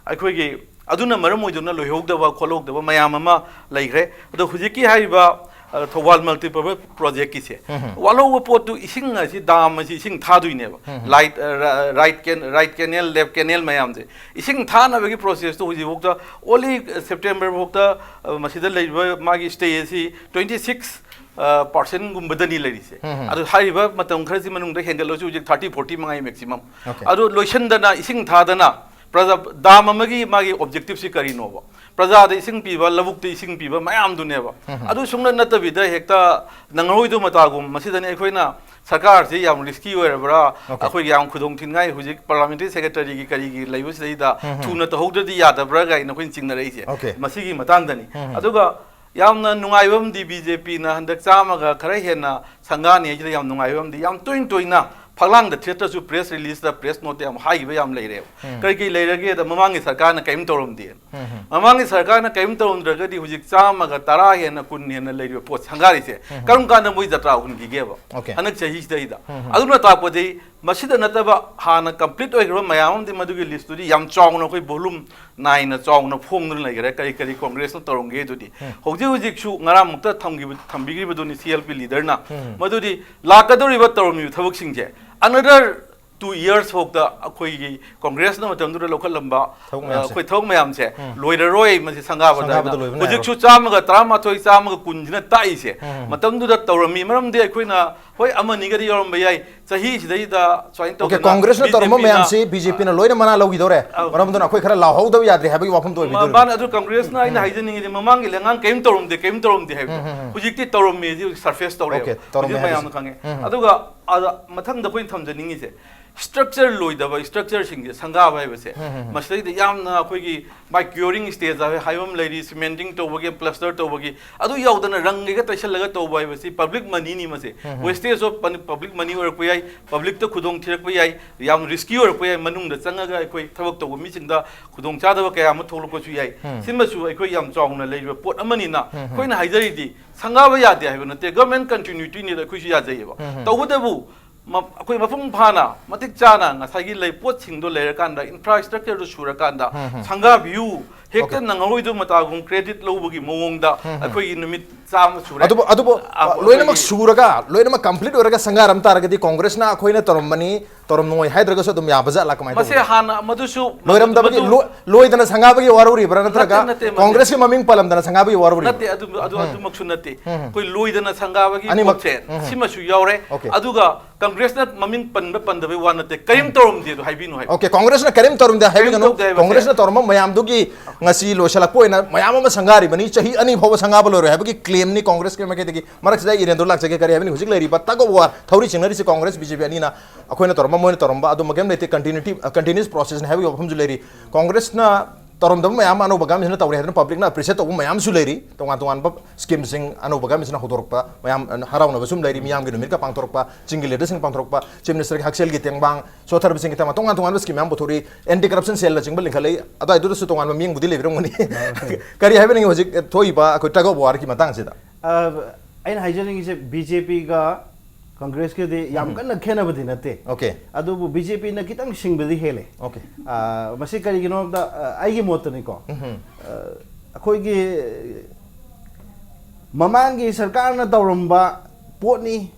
ꯑꯩꯈꯣꯏꯒꯤ ꯑꯗꯨꯅ ꯃꯔꯝ ꯑꯣꯏꯗꯨꯅ ꯂꯣꯏꯍꯧꯗꯕ ꯈꯣꯠꯍꯧꯗꯕ ꯃꯌꯥꯝ ꯑꯃ ꯂꯩꯈ꯭ꯔꯦ꯫ ꯑꯗꯣ ꯍꯧꯖꯤꯛꯀꯤ ꯍꯥꯏꯔꯤꯕ, ꯑ, ꯊꯧꯕꯥꯜ multipurpose projectꯀꯤꯁꯦ, ꯎꯝ, ꯎꯝ꯫ ꯋꯥꯠꯍꯧꯕ ꯄꯣꯠꯇꯨ ꯏꯁꯤꯡ ꯑꯁꯤ, ꯗꯥꯝ ꯑꯁꯤ ꯏꯁꯤꯡ ꯊꯥꯗꯣꯏꯅꯦꯕ꯫ ꯎꯝ, ꯎꯝ꯫ Right, ꯑ, ꯔ-, right can-, right canal, left canal ꯃꯌꯥꯝꯁꯦ ꯏꯁꯤꯡ ꯊꯥꯅꯕꯒꯤ ꯄ꯭ꯔꯣꯁꯦꯁꯇꯣ ꯍꯧꯖꯤꯛꯐꯥꯎꯗ only September ꯐꯥꯎꯗ, ꯑ, ꯃꯁꯤꯗ ꯂꯩꯔꯤꯕ ꯃꯥꯒꯤ stay ꯑꯁꯤ twenty six, ꯑ, percentꯒꯨꯝꯕꯗꯅꯤ ꯂꯩꯔꯤꯁꯦ꯫ ꯎꯝ, ꯎꯝ꯫ ꯑꯗꯨ ꯍꯥꯏꯔꯤꯕ ꯃꯇꯝ ꯈꯔꯁꯤ ꯃꯅꯨꯡꯗ ꯍꯦꯟꯒꯠꯂꯁꯨ ꯍꯧꯖꯤꯛ thirty forty ꯃꯉꯥꯏ maximum꯫ Okay. ꯑꯗꯨ ꯂꯣꯏꯁꯤꯟꯗꯅ, ꯏꯁꯤꯡ ꯊꯥꯗꯅ, ꯄ꯭ꯔꯖꯥ, ꯗꯥꯝ ꯑꯃꯒꯤ ꯃꯥꯒꯤ objectiveꯁꯤ ꯀꯔꯤꯅꯣꯕ? ꯄ꯭ꯔꯖꯥꯗ ꯏꯁꯤꯡ ꯄꯤꯕ, ꯂꯧꯕꯨꯛꯇ ꯏꯁꯤꯡ ꯄꯤꯕ ꯃꯌꯥꯝꯗꯨꯅꯦꯕ꯫ ꯎꯝ, ꯎꯝ꯫ ꯑꯗꯨ ꯁꯨꯡꯅ ꯅꯠꯇꯕꯤꯗ ꯍꯦꯛꯇ ꯅꯪꯍꯧꯔꯣꯏꯗꯧ ꯃꯇꯥꯒꯨꯝ, ꯃꯁꯤꯗꯅꯤ ꯑꯩꯈꯣꯏꯅ ꯁꯔꯀꯥꯔꯁꯤ ꯌꯥꯝ risky ꯑꯣꯏꯔꯕ꯭ꯔꯥ, Okay. ꯑꯩꯈꯣꯏꯒꯤ ꯌꯥꯝ ꯈꯨꯗꯣꯡ ꯊꯤꯅꯤꯡꯉꯥꯏ ꯍꯧꯖꯤꯛ parliamentary secretaryꯒꯤ ꯀꯔꯤꯒꯤ ꯂꯩꯕꯁꯤꯗꯩꯗ ꯎꯝ, ꯎꯝ꯫ ꯊꯨꯅ ꯇꯧꯍꯧꯗ꯭ꯔꯗꯤ ꯌꯥꯗꯕ꯭ꯔꯥ ꯀꯥꯏꯅ ꯑꯩꯈꯣꯏꯅ ꯆꯤꯡꯅꯔꯛꯏꯁꯦ꯫ Okay. ꯃꯁꯤꯒꯤ ꯃꯇꯥꯡꯗꯅꯤ꯫ ꯎꯝ, ꯎꯝ꯫ ꯑꯗꯨꯒ ꯌꯥꯝꯅ ꯅꯨꯡꯉꯥꯏꯕ ꯑꯃꯗꯤ BJPꯅ ꯍꯟꯗꯛ ꯆꯥꯝꯃꯒ ꯈꯔ ꯍꯦꯟꯅ ꯁꯪꯒꯥꯅꯤ ꯍꯥꯏꯁꯤꯗ ꯌꯥꯝ ꯅꯨꯡꯉꯥꯏꯕ ꯑꯃꯗꯤ, ꯌꯥꯝ ꯇꯣꯏꯅ ꯇꯣꯏꯅ ꯐꯛꯂꯥꯡꯗ ꯊꯦꯠꯇ꯭ꯔꯁꯨ press releaseꯇ, press noteꯇ ꯌꯥꯝ ꯍꯥꯏꯈꯤꯕ ꯌꯥꯝ ꯂꯩꯔꯦꯕ꯫ ꯎꯝ꯫ ꯀꯔꯤ ꯀꯔꯤ ꯂꯩꯔꯒꯦꯗ, ꯃꯃꯥꯡꯒꯤ ꯁꯔꯀꯥꯔꯅ ꯀꯔꯤꯝ ꯇꯧꯔꯝꯗꯦ꯫ ꯎꯝ, ꯎꯝ꯫ ꯃꯃꯥꯡꯒꯤ ꯁꯔꯀꯥꯔꯅ ꯀꯔꯤꯝ ꯇꯧꯔꯝꯗ꯭ꯔꯒꯗꯤ ꯍꯧꯖꯤꯛ ꯆꯥꯝꯃꯒ ꯇꯔꯥ ꯍꯦꯟꯅ, ꯀꯨꯟ ꯍꯦꯟꯅ ꯂꯩꯔꯤꯕ ꯄꯣꯠ ꯁꯪꯒꯥꯔꯤꯁꯦ ꯎꯝ, ꯎꯝ꯫ ꯀꯔꯝ ꯀꯥꯟꯗ ꯃꯣꯏ ꯖꯇ꯭ꯔꯥ ꯍꯨꯟꯈꯤꯒꯦꯕ? Okay. ꯍꯟꯗꯛ ꯆꯍꯤꯁꯤꯗꯩꯗ꯫ ꯎꯝ, ꯎꯝ꯫ ꯑꯗꯨꯅ ꯇꯥꯛꯄꯗꯤ ꯃꯁꯤꯗ ꯅꯠꯇꯕ ꯍꯥꯟꯅ complete ꯑꯣꯏꯈ꯭ꯔꯕ ꯃꯌꯥꯝ ꯑꯃꯗꯤ ꯃꯗꯨꯒꯤ listꯇꯨꯗꯤ ꯌꯥꯝ ꯆꯥꯎꯅ ꯑꯩꯈꯣꯏ volume ꯅꯥꯏꯅ ꯆꯥꯎꯅ ꯐꯣꯡꯗꯨꯅ ꯂꯩꯈꯔꯦ꯫ ꯀꯔꯤ ꯀꯔꯤ Congressꯅ ꯇꯧꯔꯝꯒꯦ ꯑꯗꯨꯗꯤ ꯎꯝ꯫ ꯍꯧꯖꯤꯛ ꯍꯧꯖꯤꯛꯁꯨ ꯉꯔꯥꯡꯃꯨꯛꯇ ꯊꯝꯈꯤꯕ, ꯊꯝꯕꯤꯈ꯭ꯔꯤꯕꯗꯨꯅꯤ CLP leaderꯅ꯫ ꯎꯝ꯫ ꯃꯗꯨꯗꯤ ꯂꯥꯛꯀꯗꯧꯔꯤꯕ ꯇꯧꯔꯝꯃꯤꯕ ꯊꯕꯛꯁꯤꯡꯁꯦ another two years ꯐꯥꯎꯗ ꯑꯩꯈꯣꯏꯒꯤ Congressꯅ ꯃꯇꯝꯗꯨꯗ ꯂꯧꯈꯠꯂꯝꯕ, ꯊꯕꯛ ꯑ, ꯃꯌꯥꯝꯁꯦ꯫ ꯑꯩꯈꯣꯏ ꯊꯕꯛ ꯃꯌꯥꯝꯁꯦ ꯎꯝ꯫ ꯂꯣꯏꯔꯔꯣꯏ, ꯃꯁꯤ ꯁꯪꯒꯥꯕꯗ ꯁꯪꯒꯥꯕꯗ ꯍꯥꯏꯅ꯫ ꯂꯣꯏꯕ ꯍꯧꯖꯤꯛꯁꯨ ꯅꯥꯏꯔꯣꯏ꯫ ꯆꯥꯝꯃꯒ ꯇꯔꯥꯃꯥꯊꯣꯏ, ꯆꯥꯝꯃꯒ ꯀꯨꯟꯁꯤꯅ ꯇꯥꯛꯏꯁꯦ꯫ ꯎꯝ꯫ ꯃꯇꯝꯗꯨꯗ ꯇꯧꯔꯝꯃꯤ꯫ ꯃꯔꯝꯗꯤ ꯑꯩꯈꯣꯏꯅ ꯍꯣꯏ, ꯑꯃꯅꯤꯒꯗꯤ ꯌꯥꯎꯔꯝꯕ ꯌꯥꯏ꯫ ꯆꯍꯤꯁꯤꯗꯩꯗ ꯁꯨꯃꯥꯏꯅ Okay, ꯇꯧꯗꯅ Congressꯅ ꯇꯧꯔꯝꯕ BJPꯅ ꯃꯌꯥꯝꯁꯤ BJPꯅ ꯂꯣꯏꯅ ꯃꯅꯥ ꯂꯧꯈꯤꯗꯧꯔꯦ꯫ ꯑꯧ꯫ ꯃꯔꯝ ꯑꯗꯨꯅ ꯑꯩꯈꯣꯏ ꯈꯔ ꯂꯥꯎꯍꯧꯗꯕ ꯌꯥꯗ꯭ꯔꯦ ꯍꯥꯏꯕꯒꯤ ꯋꯥꯐꯝꯗꯣ ꯃ-, ꯑꯣꯏꯕꯤꯗꯣꯏꯔꯣ? ꯃꯥꯅ ꯑꯗꯨ Congressꯅ ꯑꯩꯅ ꯎꯝ꯫ ꯍꯥꯏꯖꯅꯤꯡꯉꯤꯗꯤ ꯃꯃꯥꯡꯒꯤ ꯂꯩꯉꯥꯛ ꯀꯔꯤꯝ ꯇꯧꯔꯝꯗꯦ, ꯀꯔꯤꯝ ꯇꯧꯔꯝꯗꯦ ꯍꯥꯏꯕꯗꯣ꯫ ꯎꯝ, ꯎꯝ, ꯎꯝ꯫ ꯍꯧꯖꯤꯛꯇꯤ ꯇꯧꯔꯝꯃꯦ, ꯍꯧꯖꯤꯛ surface ꯇꯧꯔꯦꯕ꯫ Okay, ꯇꯧꯔꯝꯃꯦ ꯍꯧꯖꯤꯛ ꯃꯌꯥꯝꯅ ꯍꯥꯏꯕꯁꯤ꯫ ꯈꯪꯉꯦ꯫ ꯎꯝ, ꯎꯝ꯫ ꯑꯗꯨꯒ ꯑꯗ ꯃꯊꯪꯗ ꯑꯩꯈꯣꯏꯅ ꯊꯝꯖꯅꯤꯡꯉꯤꯁꯦ, ꯁ꯭ꯇ꯭ꯔꯛꯆꯔ ꯂꯣꯏꯗꯕ ꯁ꯭ꯇ꯭ꯔꯛꯆꯔꯁꯤꯡꯁꯦ ꯁꯪꯒꯥꯕ ꯍꯥꯏꯕꯁꯦ, ꯃꯁꯤꯗꯩꯗ ꯌꯥꯝꯅ ꯑꯩꯈꯣꯏꯒꯤ ꯃꯥꯏ ꯀ꯭ꯌꯨꯔꯤꯡ ꯁ꯭ꯇꯦꯖ ꯍꯥꯏꯕ ꯑꯃ ꯂꯩꯔꯤ, ꯁꯤꯃꯦꯟꯇꯤꯡ ꯇꯧꯕꯒꯤ, ꯄ꯭ꯂꯁꯇꯔ ꯇꯧꯕꯒꯤ, ꯑꯗꯨ ꯌꯥꯎꯗꯅ ꯔꯪ ꯀꯩꯀꯥ ꯇꯩꯁꯜꯂꯒ ꯇꯧꯕ ꯍꯥꯏꯕꯁꯤ ꯄꯕ꯭ꯂꯤꯛ ꯃꯅꯤꯅꯤ꯫ ꯃꯁꯤ ꯋꯦꯁꯇꯦꯖ ꯑꯣꯐ ꯄꯕ꯭ꯂꯤꯛ ꯃꯅꯤ ꯑꯣꯏꯔꯛꯄ ꯌꯥꯏ, ꯄꯕ꯭ꯂꯤꯛꯇ ꯈꯨꯗꯣꯡ ꯊꯤꯔꯛꯄ ꯌꯥꯏ, ꯌꯥꯝ ꯔꯤꯁꯀꯤ ꯑꯣꯏꯔꯛꯄ ꯌꯥꯏ꯫ ꯃꯅꯨꯡꯗ ꯆꯪꯉꯒ ꯑꯩꯈꯣꯏ ꯊꯕꯛ ꯇꯧꯕ ꯃꯤꯁꯤꯡꯗ ꯈꯨꯗꯣꯡꯆꯥꯗꯕ ꯀꯌꯥ ꯑꯃ ꯊꯣꯛꯂꯛꯄꯁꯨ ꯌꯥꯏ꯫ ꯁꯤꯃꯁꯨ ꯑꯩꯈꯣꯏ ꯌꯥꯝ ꯆꯥꯎꯅ ꯂꯩꯔꯤꯕ ꯄꯣꯠ ꯑꯃꯅꯤꯅ ꯑꯩꯈꯣꯏꯅ ꯍꯥꯏꯖꯔꯤꯗꯤ ꯁꯪꯒꯥꯕ ꯌꯥꯗꯦ ꯍꯥꯏꯕ ꯅꯠꯇꯦ, ꯒꯚꯔꯟꯃꯦꯟꯠ ꯀꯟꯇꯤꯅ꯭ꯌꯨꯇꯤꯅꯤꯗ ꯑꯩꯈꯣꯏꯁꯨ ꯌꯥꯖꯩꯌꯦꯕ꯫ ꯇꯧꯕꯇꯕꯨ ꯃ-, ꯑꯩꯈꯣꯏ ꯃꯄꯨꯡ ꯐꯥꯅ, ꯃꯇꯤꯛ ꯆꯥꯅ ꯉꯁꯥꯏꯒꯤ ꯂꯩ ꯄꯣꯠꯁꯤꯡꯗꯣ ꯂꯩꯔꯀꯥꯟꯗ, ꯏꯟꯐ꯭ꯔꯥꯁ꯭ꯇ꯭ꯔꯛꯆꯔꯗꯨ ꯁꯨꯔꯀꯥꯟꯗ ꯁꯪꯒꯥꯕꯤꯌꯨ, ꯍꯦꯛꯇ ꯅꯪꯍꯧꯔꯣꯏꯗꯕ ꯃꯇꯥꯒꯨꯝ ꯀ꯭ꯔꯦꯗꯤꯠ ꯂꯧꯕꯒꯤ ꯃꯑꯣꯡꯗ ꯑꯩꯈꯣꯏꯒꯤ ꯅꯨꯃꯤꯠ ꯆꯥꯝꯃ ꯁꯨꯔꯦ꯫ ꯑꯗꯨꯕꯨ ꯑꯗꯨꯕꯨ ꯑ, ꯂꯣꯏꯅꯃꯛ ꯑꯩꯈꯣꯏꯒꯤ ꯁꯨꯔꯒ, ꯂꯣꯏꯅꯃꯛ ꯀꯝꯄ꯭ꯂꯤꯠ ꯑꯣꯏꯔꯒ ꯁꯪꯒꯥꯔꯝ ꯇꯥꯔꯒꯗꯤ ꯀꯣꯡꯒ꯭ꯔꯦꯁꯅ ꯑꯩꯈꯣꯏꯅ ꯇꯧꯔꯝꯕꯅꯤ, ꯇꯧꯔꯝꯃꯣꯏ ꯍꯥꯏꯗ꯭ꯔꯒꯁꯨ ꯑꯗꯨꯝ ꯌꯥꯕ ꯖꯥꯠꯂꯥ, ꯀꯃꯥꯏꯅ ꯃꯁꯦ ꯇꯧꯕꯅꯣ? ꯍꯥꯟꯅ ꯃꯗꯨꯁꯨ ꯂꯣꯏꯔꯝꯗꯕꯒꯤ ꯃꯗꯨ ꯂꯣ-, ꯂꯣꯏꯗꯅ ꯁꯪꯒꯥꯕꯒꯤ ꯋꯥꯔꯧꯔꯤꯕ꯭ꯔꯥ ꯅꯠꯇ꯭ꯔꯒ ꯅꯠꯇꯦ, ꯅꯠꯇꯦ, ꯃꯗꯨ ꯀꯣꯡꯒ꯭ꯔꯦꯁꯀꯤ ꯃꯃꯤꯡ ꯄꯜꯂꯝꯗꯅ ꯁꯪꯒꯥꯕꯒꯤ ꯋꯥꯔꯧꯔꯤꯕ꯭ꯔꯥ? ꯅꯠꯇꯦ, ꯑꯗꯨ, ꯑꯗꯨ, ꯑꯗꯨꯃꯛꯁꯨ ꯅꯠꯇꯦ꯫ ꯑꯩꯈꯣꯏ ꯂꯣꯏꯗꯅ ꯁꯪꯒꯥꯕꯒꯤ ꯑꯅꯤꯃꯛ, ꯄꯣꯠꯁꯦ ꯎꯝ, ꯎꯝ꯫ ꯁꯤꯃꯁꯨ ꯌꯥꯎꯔꯦ꯫ Okay. ꯑꯗꯨꯒ ꯀꯪꯒ꯭ꯔꯦꯁꯅ ꯃꯃꯤꯡ ꯄꯟꯕ ꯄꯟꯗꯕꯩ ꯋꯥ ꯅꯠꯇꯦ, ꯀꯔꯤꯝ ꯇꯧꯔꯝꯗꯦ ꯑꯗꯨ ꯍꯥꯏꯕꯤꯅꯨ ꯍꯥꯏꯕ꯫ Okay, ꯀꯣꯡꯒ꯭ꯔꯦꯁꯅ ꯀꯔꯤꯝ ꯇꯧꯔꯝꯗꯦ ꯍꯥꯏꯕꯤꯒꯅꯨ꯫ ꯇꯧꯗꯦ ꯍꯥꯏꯕꯁꯦ꯫ ꯀꯣꯡꯒ꯭ꯔꯦꯁꯅ ꯇꯧꯔꯝꯕ ꯃꯌꯥꯝꯗꯨꯒꯤ ꯉꯁꯤ ꯂꯣꯏꯁꯤꯜꯂꯛꯄ ꯑꯣꯏꯅ ꯃꯌꯥꯝ ꯑꯃ ꯁꯪꯒꯥꯔꯤꯕꯅꯤ, ꯆꯍꯤ ꯑꯅꯤ ꯐꯥꯎꯕ ꯁꯪꯒꯥꯕ ꯂꯣꯏꯔꯣꯏ ꯍꯥꯏꯕꯒꯤ ꯀ꯭ꯂꯦꯝꯅꯤ ꯀꯣꯡꯒ꯭ꯔꯦꯁꯀꯤ ꯃꯥꯏꯀꯩꯗꯒꯤ꯫ ꯃꯔꯛꯁꯤꯗ ꯑꯩ ꯏꯔꯦꯟꯗꯣ ꯂꯥꯛꯆꯒꯦ꯫ ꯀꯔꯤ ꯍꯥꯏꯕꯅꯤ, ꯍꯧꯖꯤꯛ ꯂꯩꯔꯤꯕ tug of war, ꯊꯧꯔꯤ ꯆꯤꯡꯅꯔꯤꯁꯤ ꯀꯣꯡꯒ꯭ꯔꯦꯁ, ꯕꯤ ꯖꯦ ꯄꯤ ꯑꯅꯤꯅ꯫ ꯑꯩꯈꯣꯏꯅ ꯇꯧꯔꯝꯕ, ꯃꯣꯏꯅ ꯇꯧꯔꯝꯕ ꯑꯗꯨ ꯃꯀꯩꯝ ꯂꯩꯇꯦ꯫ ꯀꯟꯇꯤꯅ꯭ꯌꯨꯇꯤ, ꯀꯟꯇꯤꯅ꯭ꯌꯨꯁ ꯄ꯭ꯔꯣꯁꯦꯁꯅꯤ ꯍꯥꯏꯕꯒꯤ ꯋꯥꯐꯝꯁꯨ ꯂꯩꯔꯤ꯫ ꯀꯣꯡꯒ꯭ꯔꯦꯁꯅ ꯇꯧꯔꯝꯗꯕ ꯃꯌꯥꯝ ꯑꯃ ꯑꯅꯧꯕ ꯒꯚꯔꯟꯃꯦꯟꯠꯁꯤꯅ ꯇꯧꯔꯦ ꯍꯥꯏꯗꯅ ꯄꯕ꯭ꯂꯤꯛꯅ ꯑꯦꯄ꯭ꯔꯤꯁꯤꯌꯦꯠ ꯇꯧꯕ ꯃꯌꯥꯝꯁꯨ ꯂꯩꯔꯤ꯫ ꯇꯣꯉꯥꯟ ꯇꯣꯉꯥꯟꯕ ꯁ꯭ꯀꯤꯝꯁꯤꯡ ꯑꯅꯧꯕ ꯒꯚꯔꯟꯃꯦꯟꯠꯁꯤꯅ ꯍꯧꯗꯣꯔꯛꯄ ꯃꯌꯥꯝ ꯍꯔꯥꯎꯅꯕꯁꯨ ꯂꯩꯔꯤ, ꯃꯤꯌꯥꯝꯒꯤ ꯅꯨꯃꯤꯠꯀ ꯄꯥꯡꯊꯣꯔꯛꯄ, ꯆꯤꯡꯒꯤ ꯂꯤꯗꯔꯁꯤꯡ ꯄꯥꯡꯊꯣꯔꯛꯄ, ꯆꯤꯐ ꯃꯤꯅꯤꯁꯇꯔꯒꯤ ꯍꯛꯁꯦꯜꯒꯤ ꯇꯦꯡꯕꯥꯡ, ꯁꯣꯊꯔꯕꯁꯤꯡꯒꯤ ꯇꯦꯡꯕꯥꯡ, ꯇꯣꯉꯥꯟ ꯇꯣꯉꯥꯟꯕ ꯁ꯭ꯀꯤꯝ ꯃꯌꯥꯝ ꯄꯨꯊꯣꯔꯛꯏ꯫ Anti corruption ꯁꯦꯜꯅꯆꯤꯡꯕ ꯂꯤꯡꯈꯠꯂꯛꯏ꯫ ꯑꯗꯨꯋꯥꯏꯗꯨꯗꯁꯨ ꯇꯣꯉꯥꯟꯕ ꯃꯤꯠꯌꯦꯡꯕꯨꯗꯤ ꯂꯩꯕꯤꯔꯝꯒꯅꯤ꯫ ꯀꯔꯤ ꯍꯥꯏꯕꯤꯅꯤꯡꯉꯤ ꯍꯧꯖꯤꯛ ꯊꯣꯛꯏꯕ ꯑꯩꯈꯣꯏ ꯇꯒ ꯑꯣꯐ ꯋꯥꯔꯒꯤ ꯃꯇꯥꯡꯁꯤꯗ? ꯑ, ꯑꯩꯅ ꯍꯥꯏꯖꯅꯤꯡꯉꯤꯁꯦ, ꯕꯤ ꯖꯦ ꯄꯤꯒ ꯀꯪꯒ꯭ꯔꯦꯁꯀꯗꯤ ꯌꯥꯝ ꯀꯟꯅ ꯈꯦꯠꯅꯕꯗꯤ ꯅꯠꯇꯦ꯫ Okay. ꯑꯗꯨꯕꯨ ꯕꯤ ꯖꯦ ꯄꯤꯅ ꯈꯤꯇꯪ ꯁꯤꯡꯕꯗꯤ ꯍꯦꯜꯂꯦ꯫ Okay. ꯑ, ꯃꯁꯤ ꯀꯔꯤꯒꯤꯅꯣ ꯍꯥꯏꯕꯗ, ꯑ, ꯑꯩꯒꯤ ꯃꯣꯠꯇꯅꯤꯀꯣ꯫ ꯑ, ꯑꯩꯈꯣꯏꯒꯤ ꯃꯃꯥꯡꯒꯤ ꯁꯔꯀꯥꯔꯅ ꯇꯧꯔꯝꯕ ꯄꯣꯠꯅꯤ,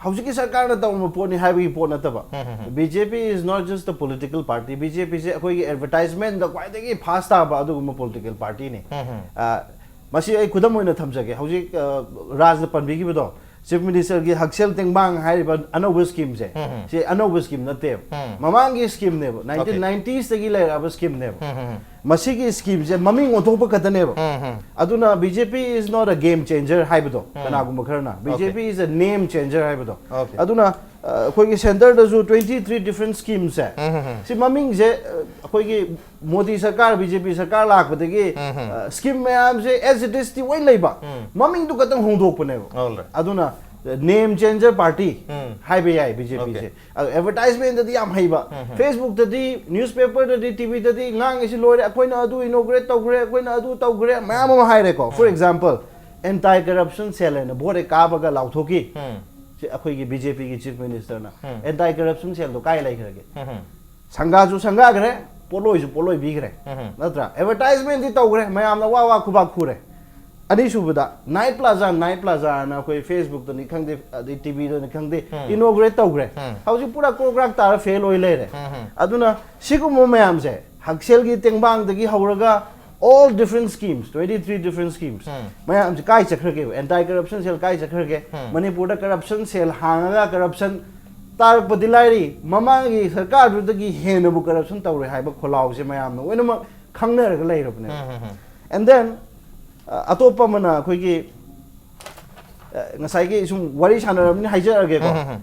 ꯍꯧꯖꯤꯛꯀꯤ ꯁꯔꯀꯥꯔꯅ ꯇꯧꯔꯝꯕ ꯄꯣꯠꯅꯤ ꯍꯥꯏꯕꯒꯤ ꯄꯣꯠ ꯅꯠꯇꯕ꯫ B J P is not just a political party. B J P ꯁꯦ ꯑꯩꯈꯣꯏꯒꯤ advertisement ꯗ ꯈ꯭ꯋꯥꯏꯗꯒꯤ ꯐꯥꯁ ꯇꯥꯕ ꯑꯗꯨꯒꯨꯝꯕ political party ꯅꯤ꯫ ꯑ, ꯃꯁꯤ ꯑꯩ ꯈꯨꯗꯝ ꯑꯣꯏꯅ ꯊꯝꯖꯒꯦ꯫ ꯍꯧꯖꯤꯛ, ꯑ, ꯔꯥꯖꯅ ꯄꯟꯕꯤꯈꯤꯕꯗꯣ, Chief Minister ꯒꯤ ꯍꯛꯁꯦꯜ ꯇꯦꯡꯕꯥꯡ ꯍꯥꯏꯔꯤꯕ ꯑꯅꯧꯕ scheme ꯁꯦ, ꯎꯝ, ꯎꯝ꯫ ꯁꯤ ꯑꯅꯧꯕ scheme ꯅꯠꯇꯦꯕ꯫ ꯎꯝ꯫ ꯃꯃꯥꯡꯒꯤ scheme ꯅꯦꯕ, okay꯫ ꯅꯥꯏꯟꯇꯤꯟ ꯅꯥꯏꯟꯇꯤꯁꯇꯒꯤ ꯂꯩꯔꯛꯑꯕ scheme ꯅꯦꯕ꯫ ꯎꯝ, ꯎꯝ, ꯎꯝ꯫ ꯃꯁꯤꯒꯤ scheme ꯁꯦ ꯃꯃꯤꯡ ꯑꯣꯟꯊꯣꯛꯄ ꯈꯛꯇꯅꯦꯕ꯫ ꯎꯝ, ꯎꯝ꯫ ꯑꯗꯨꯅ B J P is not a game changer ꯍꯥꯏꯕꯗꯣ, ꯎꯝ꯫ ꯀꯅꯥꯒꯨꯝꯕ ꯈꯔꯅ꯫ Okay꯫ B J P is a name changer ꯍꯥꯏꯕꯗꯣ꯫ Okay꯫ ꯑꯗꯨꯅ, ꯑ, ꯑꯩꯈꯣꯏꯒꯤ centre ꯗꯁꯨ twenty three different scheme ꯁꯦ, ꯎꯝ, ꯎꯝ, ꯎꯝ꯫ ꯁꯤ ꯃꯃꯤꯡꯁꯦ, ꯑ, ꯑꯩꯈꯣꯏꯒꯤ ꯃꯣꯗꯤ ꯁꯔꯀꯥꯔ, B J P ꯁꯔꯀꯥꯔ ꯂꯥꯛꯄꯗꯒꯤ, ꯎꯝ, ꯎꯝ꯫ ꯑ, scheme ꯃꯌꯥꯝꯁꯦ as it is ꯇꯤ ꯂꯣꯏ ꯂꯩꯕ, ꯎꯝ꯫ ꯃꯃꯤꯡꯗꯨ ꯈꯛꯇꯪ ꯍꯣꯡꯗꯣꯛꯄꯅꯦꯕ꯫ All right꯫ ꯑꯗꯨꯅ, ꯑ, name changer party ꯎꯝ꯫ ꯍꯥꯏꯕ ꯌꯥꯏ B J P ꯁꯦ꯫ Okay꯫ ꯑꯗꯣ advertisement ꯇꯗꯤ ꯌꯥꯝ ꯍꯩꯕ, ꯎꯝ, ꯎꯝ꯫ Facebook ꯇꯗꯤ, newspaper ꯗꯗꯤ, T V ꯗꯗꯤ ꯉꯥꯡꯉꯤꯁꯤ ꯂꯣꯏꯔꯦ, "ꯑꯩꯈꯣꯏꯅ ꯑꯗꯨ inaugurate ꯇꯧꯈ꯭ꯔꯦ, ꯑꯩꯈꯣꯏꯅ ꯑꯗꯨ ꯇꯧꯈ꯭ꯔꯦ", ꯃꯌꯥꯝ ꯑꯃ ꯍꯥꯏꯔꯦꯀꯣ꯫ For um. Example, anti corruption cell ꯍꯥꯏꯅ vote ꯍꯦꯛ ꯀꯥꯕꯒ ꯂꯥꯎꯊꯣꯛꯈꯤ꯫ ꯎꯝ꯫ ꯁꯤ ꯑꯩꯈꯣꯏꯒꯤ B J P ꯒꯤ Chief Minister ꯅ꯫ ꯎꯝ꯫ Anti corruption cell ꯗꯣ ꯀꯥꯏ ꯂꯩꯈ꯭ꯔꯒꯦ? ꯎꯝ꯫ ꯁꯪꯒꯥꯁꯨ ꯁꯪꯒꯥꯈ꯭ꯔꯦ, ꯄꯣꯠꯂꯣꯏꯁꯨ ꯄꯣꯠꯂꯣꯏꯕꯤꯈ꯭ꯔꯦ꯫ ꯎꯝ꯫ ꯅꯠꯇ꯭ꯔꯥ? Advertisement ꯗꯤ ꯇꯧꯈ꯭ꯔꯦ, ꯃꯌꯥꯝꯅ ꯋꯥ ꯋꯥ ꯈꯨꯕꯥꯛ ꯈꯨꯔꯦ꯫ ꯑꯅꯤꯁꯨꯕꯗ, Night Plaza, Night Plaza ꯍꯥꯏꯅ ꯑꯩꯈꯣꯏ Facebook ꯇꯅꯤ ꯈꯪꯗꯦ, ꯑꯗꯩ T V ꯗꯅꯤ ꯈꯪꯗꯦ, ꯎꯝ꯫ Inaugurate ꯇꯧꯈ꯭ꯔꯦ꯫ ꯎꯝ꯫ ꯍꯧꯖꯤꯛ ꯄꯨꯔꯥ ꯀ꯭ꯔꯣꯛ ꯀ꯭ꯔꯥꯛ ꯇꯥꯔ fail ꯑꯣꯏ ꯂꯩꯔꯦ꯫ ꯎꯝ, ꯎꯝ꯫ ꯑꯗꯨꯅ ꯁꯤꯒꯨꯝꯕ ꯃꯌꯥꯝꯁꯦ, ꯍꯛꯁꯦꯜꯒꯤ ꯇꯦꯡꯕꯥꯡꯗꯒꯤ ꯍꯧꯔꯒ all different schemes, twenty three different schemes, ꯎꯝ꯫ ꯃꯌꯥꯝꯁꯦ ꯀꯥꯏ ꯆꯠꯈ꯭ꯔꯒꯦꯕ? Anti corruption cell ꯀꯥꯏ ꯆꯠꯈ꯭ꯔꯒꯦ? ꯎꯝ꯫ ꯃꯅꯤꯄꯨꯔꯗ corruption cell ꯍꯥꯡꯉꯒ corruption ꯇꯥꯔꯛꯄꯗꯤ ꯂꯥꯏꯔꯤ, ꯃꯃꯥꯡꯒꯤ ꯁꯔꯀꯥꯔꯗꯨꯗꯒꯤ ꯍꯦꯟꯅꯕꯨ corruption ꯇꯧꯔꯦ ꯍꯥꯏꯕ ꯈꯣꯜꯂꯥꯎꯁꯦ ꯃꯌꯥꯝꯅ ꯂꯣꯏꯅꯃꯛ ꯈꯪꯅꯔꯒ ꯂꯩꯔꯕꯅꯦꯕ꯫ ꯎꯝ, ꯎꯝ, ꯎꯝ꯫ And then, ꯑ, ꯑꯇꯣꯞꯄ ꯑꯃꯅ ꯑꯩꯈꯣꯏꯒꯤ, ꯑ, ꯉꯁꯥꯏꯒꯤ ꯁꯨꯝ ꯋꯥꯔꯤ ꯁꯥꯟꯅꯔꯕꯅꯤꯅ ꯍꯥꯏꯖꯔꯛꯑꯒꯦꯀꯣ꯫ ꯎꯝ, ꯎꯝ, ꯎꯝ꯫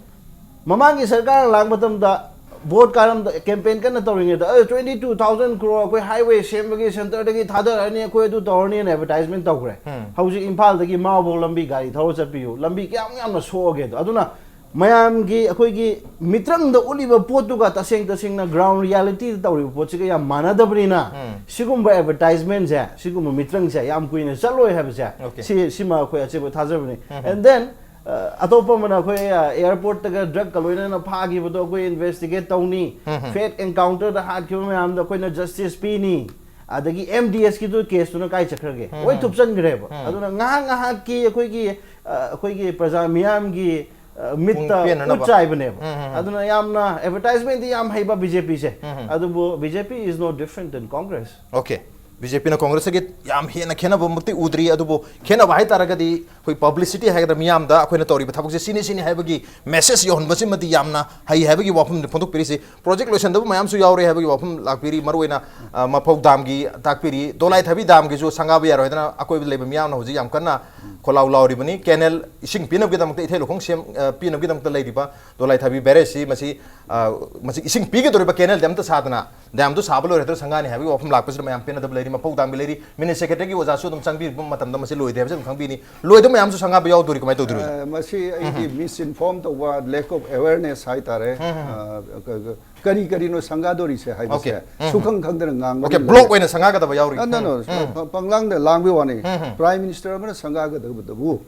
ꯃꯃꯥꯡꯒꯤ ꯁꯔꯀꯥꯔ ꯂꯥꯛꯄ ꯃꯇꯝꯗ, vote ꯀꯥꯔꯝꯗ, campaign ꯀꯟꯅ ꯇꯧꯔꯤꯉꯩꯗ, "ꯑ, twenty two thousand crore ꯑꯩꯈꯣꯏ highway ꯁꯦꯝꯕꯒꯤ centre ꯗꯒꯤ ꯊꯥꯗꯔꯛꯑꯅꯤ, ꯑꯩꯈꯣꯏ ꯑꯗꯨ ꯇꯧꯔꯅꯤꯅ" advertisement ꯇꯧꯈ꯭ꯔꯦ꯫ ꯎꯝ꯫ ꯍꯧꯖꯤꯛ ꯏꯝꯐꯥꯜꯗꯒꯤ ꯃꯥꯎꯐꯥꯎ ꯂꯝꯕꯤ ꯒꯥꯔꯤ ꯊꯧꯔ ꯆꯠꯄꯤꯌꯨ, ꯂꯝꯕꯤ ꯀꯌꯥꯝ ꯌꯥꯝꯅ ꯁꯣꯛꯑꯒꯦ ꯑꯗꯣ꯫ ꯑꯗꯨꯅ ꯃꯌꯥꯝꯒꯤ ꯑꯩꯈꯣꯏꯒꯤ ꯃꯤꯇ꯭ꯔꯪꯗ ꯎꯠꯂꯤꯕ ꯄꯣꯠꯇꯨꯒ ꯇꯁꯦꯡ ꯇꯁꯦꯡꯅ ground reality ꯗ ꯇꯧꯔꯤꯕ ꯄꯣꯠꯁꯤꯒ ꯌꯥꯝ ꯃꯥꯟꯅꯗꯕꯅꯤꯅ, ꯎꯝ꯫ ꯁꯤꯒꯨꯝꯕ advertisement ꯁꯦ, ꯁꯤꯒꯨꯝꯕ ꯃꯤꯇ꯭ꯔꯪꯁꯦ ꯌꯥꯝ ꯀꯨꯏꯅ ꯆꯠꯂꯣꯏ ꯍꯥꯏꯕꯁꯦ, okay꯫ ꯁꯤ, ꯁꯤꯃ ꯑꯩꯈꯣꯏ ꯑꯆꯦꯠꯄ ꯊꯥꯖꯕꯅꯤ꯫ ꯎꯝ꯫ And then, ꯑ, ꯑꯇꯣꯞꯄ ꯑꯃꯅ ꯑꯩꯈꯣꯏ, ꯑ, airport ꯇꯒ drug ꯀ ꯂꯣꯏꯅꯅ ꯐꯥꯈꯤꯕꯗꯣ ꯑꯩꯈꯣꯏ investigate ꯇꯧꯅꯤ꯫ ꯎꯝ, ꯎꯝ꯫ Fake encounter ꯗ ꯍꯥꯠꯈꯤꯕ ꯃꯌꯥꯝꯗꯣ ꯑꯩꯈꯣꯏꯅ justice ꯄꯤꯅꯤ꯫ ꯑꯗꯒꯤ M D S ꯀꯤꯗꯨ case ꯇꯨꯅ ꯀꯥꯏ ꯆꯠꯈ꯭ꯔꯒꯦ? ꯎꯝ, ꯂꯣꯏ ꯎꯝ꯫ ꯊꯨꯞꯆꯟꯈ꯭ꯔꯦꯕ꯫ ꯎꯝ꯫ ꯑꯗꯨꯅ ꯉꯥꯏꯍꯥꯛ ꯉꯥꯏꯍꯥꯛꯀꯤ ꯑꯩꯈꯣꯏꯒꯤ, ꯑ, ꯑꯩꯈꯣꯏꯒꯤ ꯄ꯭ꯔꯖꯥ ꯃꯤꯌꯥꯝꯒꯤ, ꯑ, ꯃꯤꯠꯇ ꯄꯨꯡ ꯄꯦꯟꯅꯅꯕ꯫ ꯎꯠ ꯆꯥꯏꯕꯅꯦꯕ꯫ ꯎꯝ, ꯎꯝ, ꯎꯝ꯫ ꯑꯗꯨꯅ ꯌꯥꯝꯅ advertisement ꯗꯤ ꯌꯥꯝ ꯍꯩꯕ B J P ꯁꯦ꯫ ꯎꯝ, ꯎꯝ꯫ ꯑꯗꯨꯕꯨ B J P is no different than Congress꯫ Okay꯫ B J ꯄꯤꯅ ꯀꯣꯡꯒ꯭ꯔꯦꯁꯇꯒꯤ ꯌꯥꯝ ꯍꯦꯟꯅ ꯈꯦꯠꯅꯕꯃꯛꯇꯤ ꯎꯗ꯭ꯔꯤ, ꯑꯗꯨꯕꯨ ꯈꯦꯠꯅꯕ ꯍꯥꯏ ꯇꯥꯔꯒꯗꯤ ꯑꯩꯈꯣꯏ ꯄꯕ꯭ꯂꯤꯁꯤꯇꯤ ꯍꯥꯏꯒꯗ꯭ꯔꯥ, ꯃꯤꯌꯥꯝꯗ ꯑꯩꯈꯣꯏꯅ ꯇꯧꯔꯤꯕ ꯊꯕꯛꯁꯦ ꯁꯤꯅꯤ ꯁꯤꯅꯤ ꯍꯥꯏꯕꯒꯤ ꯃꯦꯁꯦꯖ ꯌꯧꯍꯟꯕꯁꯤꯃꯗꯤ ꯌꯥꯝꯅ ꯍꯩ ꯍꯥꯏꯕꯒꯤ ꯋꯥꯐꯝ ꯐꯣꯡꯗꯣꯛꯄꯤꯔꯤꯁꯤ꯫ ꯄ꯭ꯔꯣꯖꯦꯛ ꯂꯣꯏꯁꯤꯟꯗꯕ ꯃꯌꯥꯝꯁꯨ ꯌꯥꯎꯔꯤ ꯍꯥꯏꯕꯒꯤ ꯋꯥꯐꯝ ꯂꯥꯛꯄꯤꯔꯤ꯫ ꯃꯔꯨꯑꯣꯏꯅ ꯑ, ꯃꯐꯧ ꯗꯥꯝꯒꯤ ꯇꯥꯛꯄꯤꯔꯤ, ꯗꯣꯂꯥꯏ ꯊꯥꯕꯤ ꯗꯥꯝꯒꯤꯁꯨ ꯁꯪꯒꯥꯕ ꯌꯥꯔꯣꯏ ꯍꯥꯏꯗꯅ ꯑꯀꯣꯏꯕꯗ ꯂꯩꯕ ꯃꯤꯌꯥꯝꯅ ꯍꯧꯖꯤꯛ ꯌꯥꯝ ꯀꯟꯅ ꯈꯣꯜꯂꯥꯎ ꯂꯥꯎꯔꯤꯕꯅꯤ꯫ ꯀꯦꯅꯦꯜ ꯏꯁꯤꯡ ꯄꯤꯅꯕꯒꯤꯗꯃꯛꯇ, ꯏꯊꯩ ꯂꯧꯈꯣꯡ ꯁꯦꯝ ꯑ, ꯄꯤꯅꯕꯒꯤꯗꯃꯛꯇ ꯂꯩꯔꯤꯕ ꯗꯣꯂꯥꯏ ꯊꯥꯕꯤ ꯕꯦꯔꯦꯖꯁꯤ ꯃꯁꯤ ꯑ, ꯃꯁꯤ ꯏꯁꯤꯡ ꯄꯤꯒꯗꯧꯔꯤꯕ ꯀꯦꯅꯦꯜꯗꯤ ꯑꯝꯇ ꯁꯥꯗꯅ ꯗꯥꯝꯗꯨ ꯁꯥꯕ ꯂꯣꯏꯔꯦ ꯍꯥꯏꯗꯨꯅ ꯁꯪꯒꯥꯅꯤ ꯍꯥꯏꯕꯒꯤ ꯋꯥꯐꯝ ꯂꯥꯛꯄꯁꯤꯗ ꯃꯌꯥꯝ ꯄꯦꯟꯅꯗꯕ ꯂꯩꯔꯤ, ꯃꯐꯧ ꯗꯥꯝꯒꯤ ꯂꯩꯔꯤ꯫ ꯃꯤꯅꯤꯠ ꯁꯦꯀ꯭ꯔꯦꯇꯔꯤꯒꯤ ꯑꯣꯖꯥꯁꯨ ꯑꯗꯨꯝ ꯆꯪꯕꯤꯕ ꯃꯇꯝꯗ ꯃꯁꯤ ꯂꯣꯏꯗꯦ ꯍꯥꯏꯕꯁꯤ ꯑꯗꯨꯝ ꯈꯪꯕꯤꯅꯤ꯫ ꯂꯣꯏꯗꯕ ꯃꯌꯥꯝꯁꯨ ꯁꯪꯒꯥꯕ ꯌꯥꯎꯗꯣꯔꯤ, ꯀꯃꯥꯏꯅ ꯇꯧꯗꯣꯔꯤꯅꯣ? ꯑ, ꯃꯁꯤ ꯑꯩꯒꯤ ꯃꯤꯁ ꯏꯟꯐꯣꯔꯝ ꯇꯧꯕ, ꯂꯦꯛ ꯑꯣꯐ ꯑꯦꯋꯦꯔꯅꯦꯁ ꯍꯥꯏꯇꯥꯔꯦ꯫ ꯑ, ꯀ-, ꯀ-, ꯀꯔꯤ ꯀꯔꯤꯅꯣ ꯁꯪꯒꯥꯗꯣꯔꯤꯁꯦ ꯍꯥꯏꯕꯁꯦ ꯑꯣꯀꯦ꯫ ꯁꯨꯈꯪ ꯈꯪꯗꯅ ꯉꯥꯡꯕ ꯑꯣꯀꯦ, ꯂꯩ꯫ ꯕ꯭ꯂꯣꯛ ꯑꯣꯏꯅ ꯁꯪꯒꯥꯒꯗꯕ ꯌꯥꯎꯔꯤ꯫ ꯑ, no, no, ꯄ-, ꯄ-, ꯄꯪꯂꯥꯡꯗ ꯂꯥꯡꯕꯒꯤ ꯋꯥꯅꯤ꯫ ꯄ꯭ꯔꯥꯏꯝ ꯃꯤꯅꯤꯁꯇꯔ ꯑꯃꯅ ꯁꯪꯒꯥꯒꯗꯕꯗꯨꯕꯨ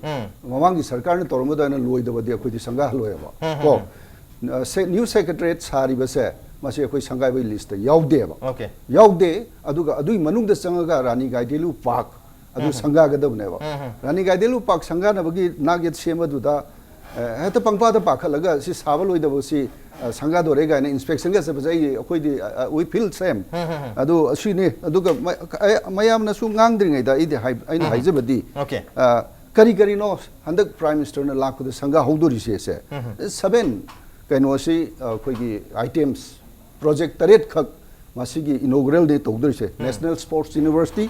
ꯃꯃꯥꯡꯒꯤ ꯁꯔꯀꯥꯔꯅ ꯇꯧꯔꯝꯕꯗꯥꯏꯅ ꯂꯣꯏꯗꯕꯗꯤ ꯑꯩꯈꯣꯏꯗꯤ ꯁꯪꯒꯥꯍꯜꯂꯣꯏꯕ꯫ ꯀꯣ? ꯑ, ꯁꯦ-, ꯅ꯭ꯌꯨ ꯁꯦꯀ꯭ꯔꯦꯇꯔꯤꯌꯦꯠ ꯁꯥꯔꯤꯕꯁꯦ, ꯃꯁꯤ ꯑꯩꯈꯣꯏ ꯁꯪꯒꯥꯏꯕꯒꯤ ꯂꯤꯁꯇ ꯌꯥꯎꯗꯦꯕ꯫ ꯑꯣꯀꯦ꯫ ꯌꯥꯎꯗꯦ꯫ ꯑꯗꯨꯒ ꯑꯗꯨꯒꯤ ꯃꯅꯨꯡꯗ ꯆꯪꯉꯒ ꯔꯥꯅꯤ ꯒꯥꯏꯗꯦꯂꯨ ꯄꯥꯔꯛ ꯑꯗꯨ ꯁꯪꯒꯥꯒꯗꯕꯅꯦꯕ꯫ ꯔꯥꯅꯤ ꯒꯥꯏꯗꯦꯂꯨ ꯄꯥꯔꯛ ꯁꯪꯒꯥꯅꯕꯒꯤ ꯅꯥꯛꯌꯦꯠ ꯁꯦꯝꯕꯗꯨꯗ, ꯑ, ꯍꯦꯛꯇ ꯄꯪꯄꯥꯗ ꯄꯥꯈꯠꯂꯒ ꯁꯤ ꯁꯥꯕ ꯂꯣꯏꯗꯕꯁꯤ, ꯑ, ꯁꯪꯒꯥꯗꯣꯔꯦ ꯀꯥꯏꯅ ꯏꯟꯁꯄꯦꯛꯁꯟꯒ ꯆꯠꯄꯁꯦ ꯑꯩ, ꯑꯩꯈꯣꯏꯗꯤ, ꯑ, ꯑ, we feel shame꯫ ꯑꯗꯨ ꯑꯁꯤꯅꯤ꯫ ꯑꯗꯨꯒ ꯃ-, ꯑ-, ꯃꯌꯥꯝꯅꯁꯨ ꯉꯥꯡꯗ꯭ꯔꯤꯉꯩꯗ ꯑꯩꯗꯤ ꯍꯥꯏ-, ꯑꯩꯅ ꯍꯥꯏꯖꯕꯗꯤ, ꯑꯣꯀꯦ꯫ ꯑ, ꯀꯔꯤ ꯀꯔꯤꯅꯣ ꯍꯟꯗꯛ ꯄ꯭ꯔꯥꯏꯝ ꯃꯤꯅꯤꯁꯇꯔꯅ ꯂꯥꯛꯄꯗ ꯁꯪꯒꯥꯍꯧꯗꯣꯔꯤꯁꯦ? ꯁꯦ, ꯁꯚꯦꯟ ꯀꯩꯅꯣꯁꯤ, ꯑ, ꯑꯩꯈꯣꯏꯒꯤ ꯑꯥꯏꯇꯦꯝꯁ, ꯄ꯭ꯔꯣꯖꯦꯛ ꯇꯔꯦꯠꯈꯛ ꯃꯁꯤꯒꯤ ꯏꯅꯣꯒ꯭ꯔꯦꯜ ꯗꯦ ꯇꯧꯗꯣꯏꯁꯦ꯫ ꯅꯦꯁꯅꯦꯜ ꯁ꯭ꯄꯣꯔꯠꯁ ꯌꯨꯅꯤꯚꯔꯁꯤꯇꯤ, ꯁꯤꯗꯤ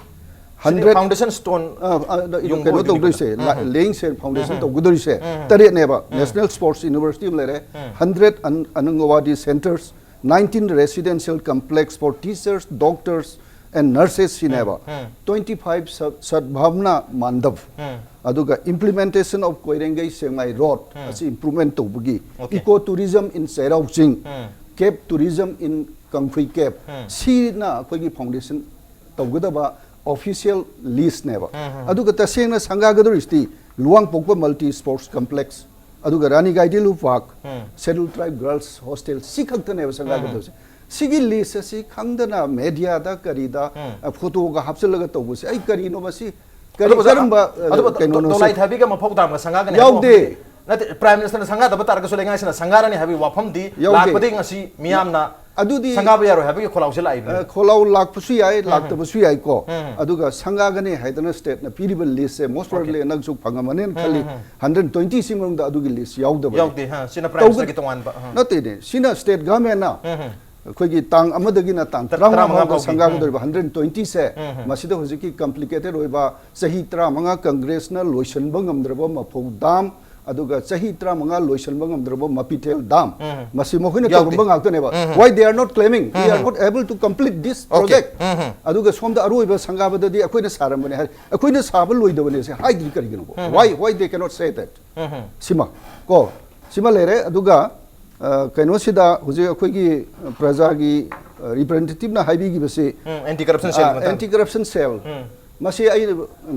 ꯍꯟꯗ꯭ꯔꯦꯠ ꯐꯥꯎꯟꯗꯦꯁꯟ ꯁ꯭ꯇꯣꯟ ꯑ, ꯑ, ꯌꯨꯡꯕ ꯀꯩꯅꯣ ꯑꯣꯏꯗꯣꯏꯅꯤ ꯇꯧꯗꯣꯏꯁꯦ, ꯀꯩꯅꯣ? ꯂꯦꯌꯤꯡ ꯁꯦꯔꯦ-, ꯐꯥꯎꯟꯗꯦꯁꯟ ꯇꯧꯒꯗꯣꯏꯁꯦ ꯇꯔꯦꯠꯅꯦꯕ꯫ ꯅꯦꯁꯅꯦꯜ ꯁ꯭ꯄꯣꯔꯠꯁ ꯌꯨꯅꯤꯚꯔꯁꯤꯇꯤ ꯑꯃ ꯂꯩꯔꯦ, ꯍꯟꯗ꯭ꯔꯦꯠ ꯑꯟ-, anganwadi centres, nineteen residential complex for teachers, doctors and nurses ꯁꯤꯅꯦꯕ꯫ ꯇ꯭ꯋꯦꯟꯇꯤ ꯐꯥꯏꯚ ꯁ-, ꯁꯗꯚꯥꯕꯅꯥ ꯃꯥꯟꯗꯞ꯫ ꯑꯗꯨꯒ implementation of Koirengei Sekmai road ꯑꯁꯤ ꯏꯝꯄ꯭ꯔꯨꯚꯃꯦꯟ ꯇꯧꯕꯒꯤ, okay, eco tourism in ꯆꯩꯔꯥꯎ ꯆꯤꯡ, cave tourism in ꯀꯪꯐꯨꯏ cave, ꯁꯤꯅ ꯑꯩꯈꯣꯏꯒꯤ ꯐꯥꯎꯟꯗꯦꯁꯟ ꯇꯧꯒꯗꯕ ꯑꯣꯐꯤꯁꯤꯌꯦꯜ ꯂꯤꯁꯅꯦꯕ꯫ ꯑꯗꯨꯒ ꯇꯁꯦꯡꯅ ꯁꯪꯒꯥꯒꯗꯧꯔꯤꯁꯤꯗꯤ ꯂꯨꯋꯥꯡꯄꯣꯛꯄ ꯃꯜꯇꯤ ꯁ꯭ꯄꯣꯔꯠꯁ ꯀꯝꯄ꯭ꯂꯦꯛꯁ, ꯑꯗꯨꯒ ꯔꯥꯅꯤ ꯒꯥꯏꯗꯦꯂꯨ ꯄꯥꯔꯛ, ꯁꯦꯗ꯭ꯌꯨꯜ ꯇ꯭ꯔꯥꯏꯕ ꯒꯔꯜꯁ ꯍꯣꯁꯇꯦꯜ, ꯁꯤ ꯈꯛꯇꯅꯦꯕ ꯁꯪꯒꯥꯒꯗꯕꯁꯦ꯫ ꯁꯤꯒꯤ ꯂꯤꯁ ꯑꯁꯤ ꯈꯪꯗꯅ ꯃꯦꯗꯤꯌꯥꯗ ꯀꯔꯤꯗ, ꯑ, ꯐꯣꯇꯣꯒ ꯍꯥꯞꯆꯤꯜꯂꯒ ꯇꯧꯕꯁꯦ, ꯑꯩ ꯀꯔꯤꯅꯣ ꯃꯁꯤ? ꯀꯔꯤ, ꯑꯗꯨꯕꯨ, ꯀꯔꯝꯕ, ꯑ, ꯑꯗꯨꯕꯨ ꯀꯩꯅꯣꯅꯣ ꯗꯣꯂꯥꯏ ꯁꯤ? ꯊꯥꯕꯤꯒ ꯃꯐꯧ ꯗꯥꯝꯒ ꯁꯪꯒꯥꯒꯅꯤ ꯍꯥꯏꯕ ꯌꯥꯎꯗꯦ꯫ ꯋꯥꯐꯝꯗꯤ ꯅꯠꯇꯦ, ꯄ꯭ꯔꯥꯏꯝ ꯃꯤꯅꯤꯁꯇꯔꯅ ꯁꯪꯒꯥꯗꯕ ꯇꯥꯔꯒꯁꯨ ꯂꯩꯉꯥꯛꯁꯤꯅ ꯁꯪꯒꯥꯔꯅꯤ ꯍꯥꯏꯕꯒꯤ ꯋꯥꯐꯝꯗꯤ ꯌꯥꯎꯗꯦ꯫ ꯂꯥꯛꯄꯗꯒꯤ ꯉꯁꯤ ꯃꯤꯌꯥꯝꯅ ꯑꯗꯨꯗꯤ ꯁꯪꯒꯥꯕ ꯌꯥꯔꯣꯏ ꯍꯥꯏꯕꯒꯤ ꯈꯣꯜꯂꯥꯎꯁꯦ ꯂꯥꯛꯏꯕꯅꯦ꯫ ꯑ, ꯈꯣꯜꯂꯥꯎ ꯂꯥꯛꯄꯁꯨ ꯌꯥꯏ, ꯎꯝ, ꯂꯥꯛꯇꯕꯁꯨ ꯌꯥꯏꯀꯣ꯫ ꯎꯝ꯫ ꯑꯗꯨꯒ ꯁꯪꯒꯥꯒꯅꯤ ꯍꯥꯏꯗꯅ stateꯅ ꯄꯤꯔꯤꯕ listꯁꯦ most probably ꯅꯪꯁꯨ ꯐꯪꯉꯝꯃꯅꯦꯅ ꯈꯜꯂꯤ꯫ ꯎꯝ, ꯎꯝ꯫ Hundred twenty ꯁꯤ ꯃꯅꯨꯡꯗ ꯑꯗꯨꯒꯤ list ꯌꯥꯎꯗꯕꯅꯤ꯫ ꯌꯥꯎꯗꯦ, ꯍꯥ, ꯁꯤꯅ ꯇꯧꯒ-, primeꯁꯇꯒꯤ ꯇꯣꯉꯥꯟꯕ, ꯑꯍ꯫ ꯅꯠꯇꯦꯅꯦ, ꯁꯤꯅ state governmentꯅ ꯎꯝ, ꯎꯝ꯫ ꯑꯩꯈꯣꯏꯒꯤ ꯇꯥꯡ ꯑꯃꯗꯒꯤꯅ ꯇꯥꯡ ꯇꯔꯥ-, ꯇꯔꯥꯃꯉꯥ ꯇꯔꯥꯃꯉꯥ ꯐꯥꯎꯒꯤ, ꯐꯥꯎꯒꯤ ꯁꯪꯒꯥꯒꯗꯧꯔꯤꯕ ꯎꯝ꯫ Hundred twenty ꯁꯦ, ꯎꯝ, ꯎꯝ꯫ ꯃꯁꯤꯗ ꯍꯧꯖꯤꯛꯀꯤ complicated ꯑꯣꯏꯕ ꯆꯍꯤ ꯇꯔꯥꯃꯉꯥ Congressꯅ ꯂꯣꯏꯁꯤꯟꯕ ꯉꯝꯗ꯭ꯔꯕ ꯃꯐꯧ dam, ꯑꯗꯨꯒ ꯆꯍꯤ ꯇꯔꯥꯃꯉꯥ ꯂꯣꯏꯁꯤꯟꯕ ꯉꯝꯗ꯭ꯔꯕ ꯃꯄꯤꯊꯦꯜ dam, ꯎꯝ꯫ ꯃꯁꯤ ꯃꯈꯣꯏꯅ ꯌꯥꯎꯗꯦ꯫ ꯇꯧꯔꯝꯕ ꯉꯥꯛꯇꯅꯦꯕ꯫ ꯎꯝ꯫ Why they are not claiming? We are um. Not able to complete this Okay. project. ꯎꯝ꯫ ꯑꯗꯨꯒ ꯁꯣꯝꯗ ꯑꯔꯣꯏꯕ ꯁꯪꯒꯥꯕꯗꯗꯤ ꯑꯩꯈꯣꯏꯅ ꯁꯥꯔꯝꯕꯅꯦ ꯍꯥꯏ, ꯑꯩꯈꯣꯏꯅ ꯁꯥꯕ ꯂꯣꯏꯗꯕꯅꯦ ꯁꯦ ꯍꯥꯏꯗ꯭ꯔꯤ ꯀꯔꯤꯒꯤꯅꯣ? ꯎꯝ꯫ Why, why they cannot say that? ꯎꯝ꯫ ꯁꯤꯃ ꯀꯣ, ꯁꯤꯃ ꯂꯩꯔꯦ꯫ ꯑꯗꯨꯒ, ꯑ, ꯀꯩꯅꯣꯁꯤꯗ ꯍꯧꯖꯤꯛ ꯑꯩꯈꯣꯏꯒꯤ ꯄ꯭ꯔꯖꯥꯒꯤ, ꯑ, representativeꯅ ꯍꯥꯏꯕꯤꯈꯤꯕꯁꯤ, ꯎꯝ, anti corruption cell ꯑ, ꯃꯇꯥꯡ꯫ Anti corruption cell꯫ ꯎꯝ꯫ ꯃꯁꯤ ꯑꯩ,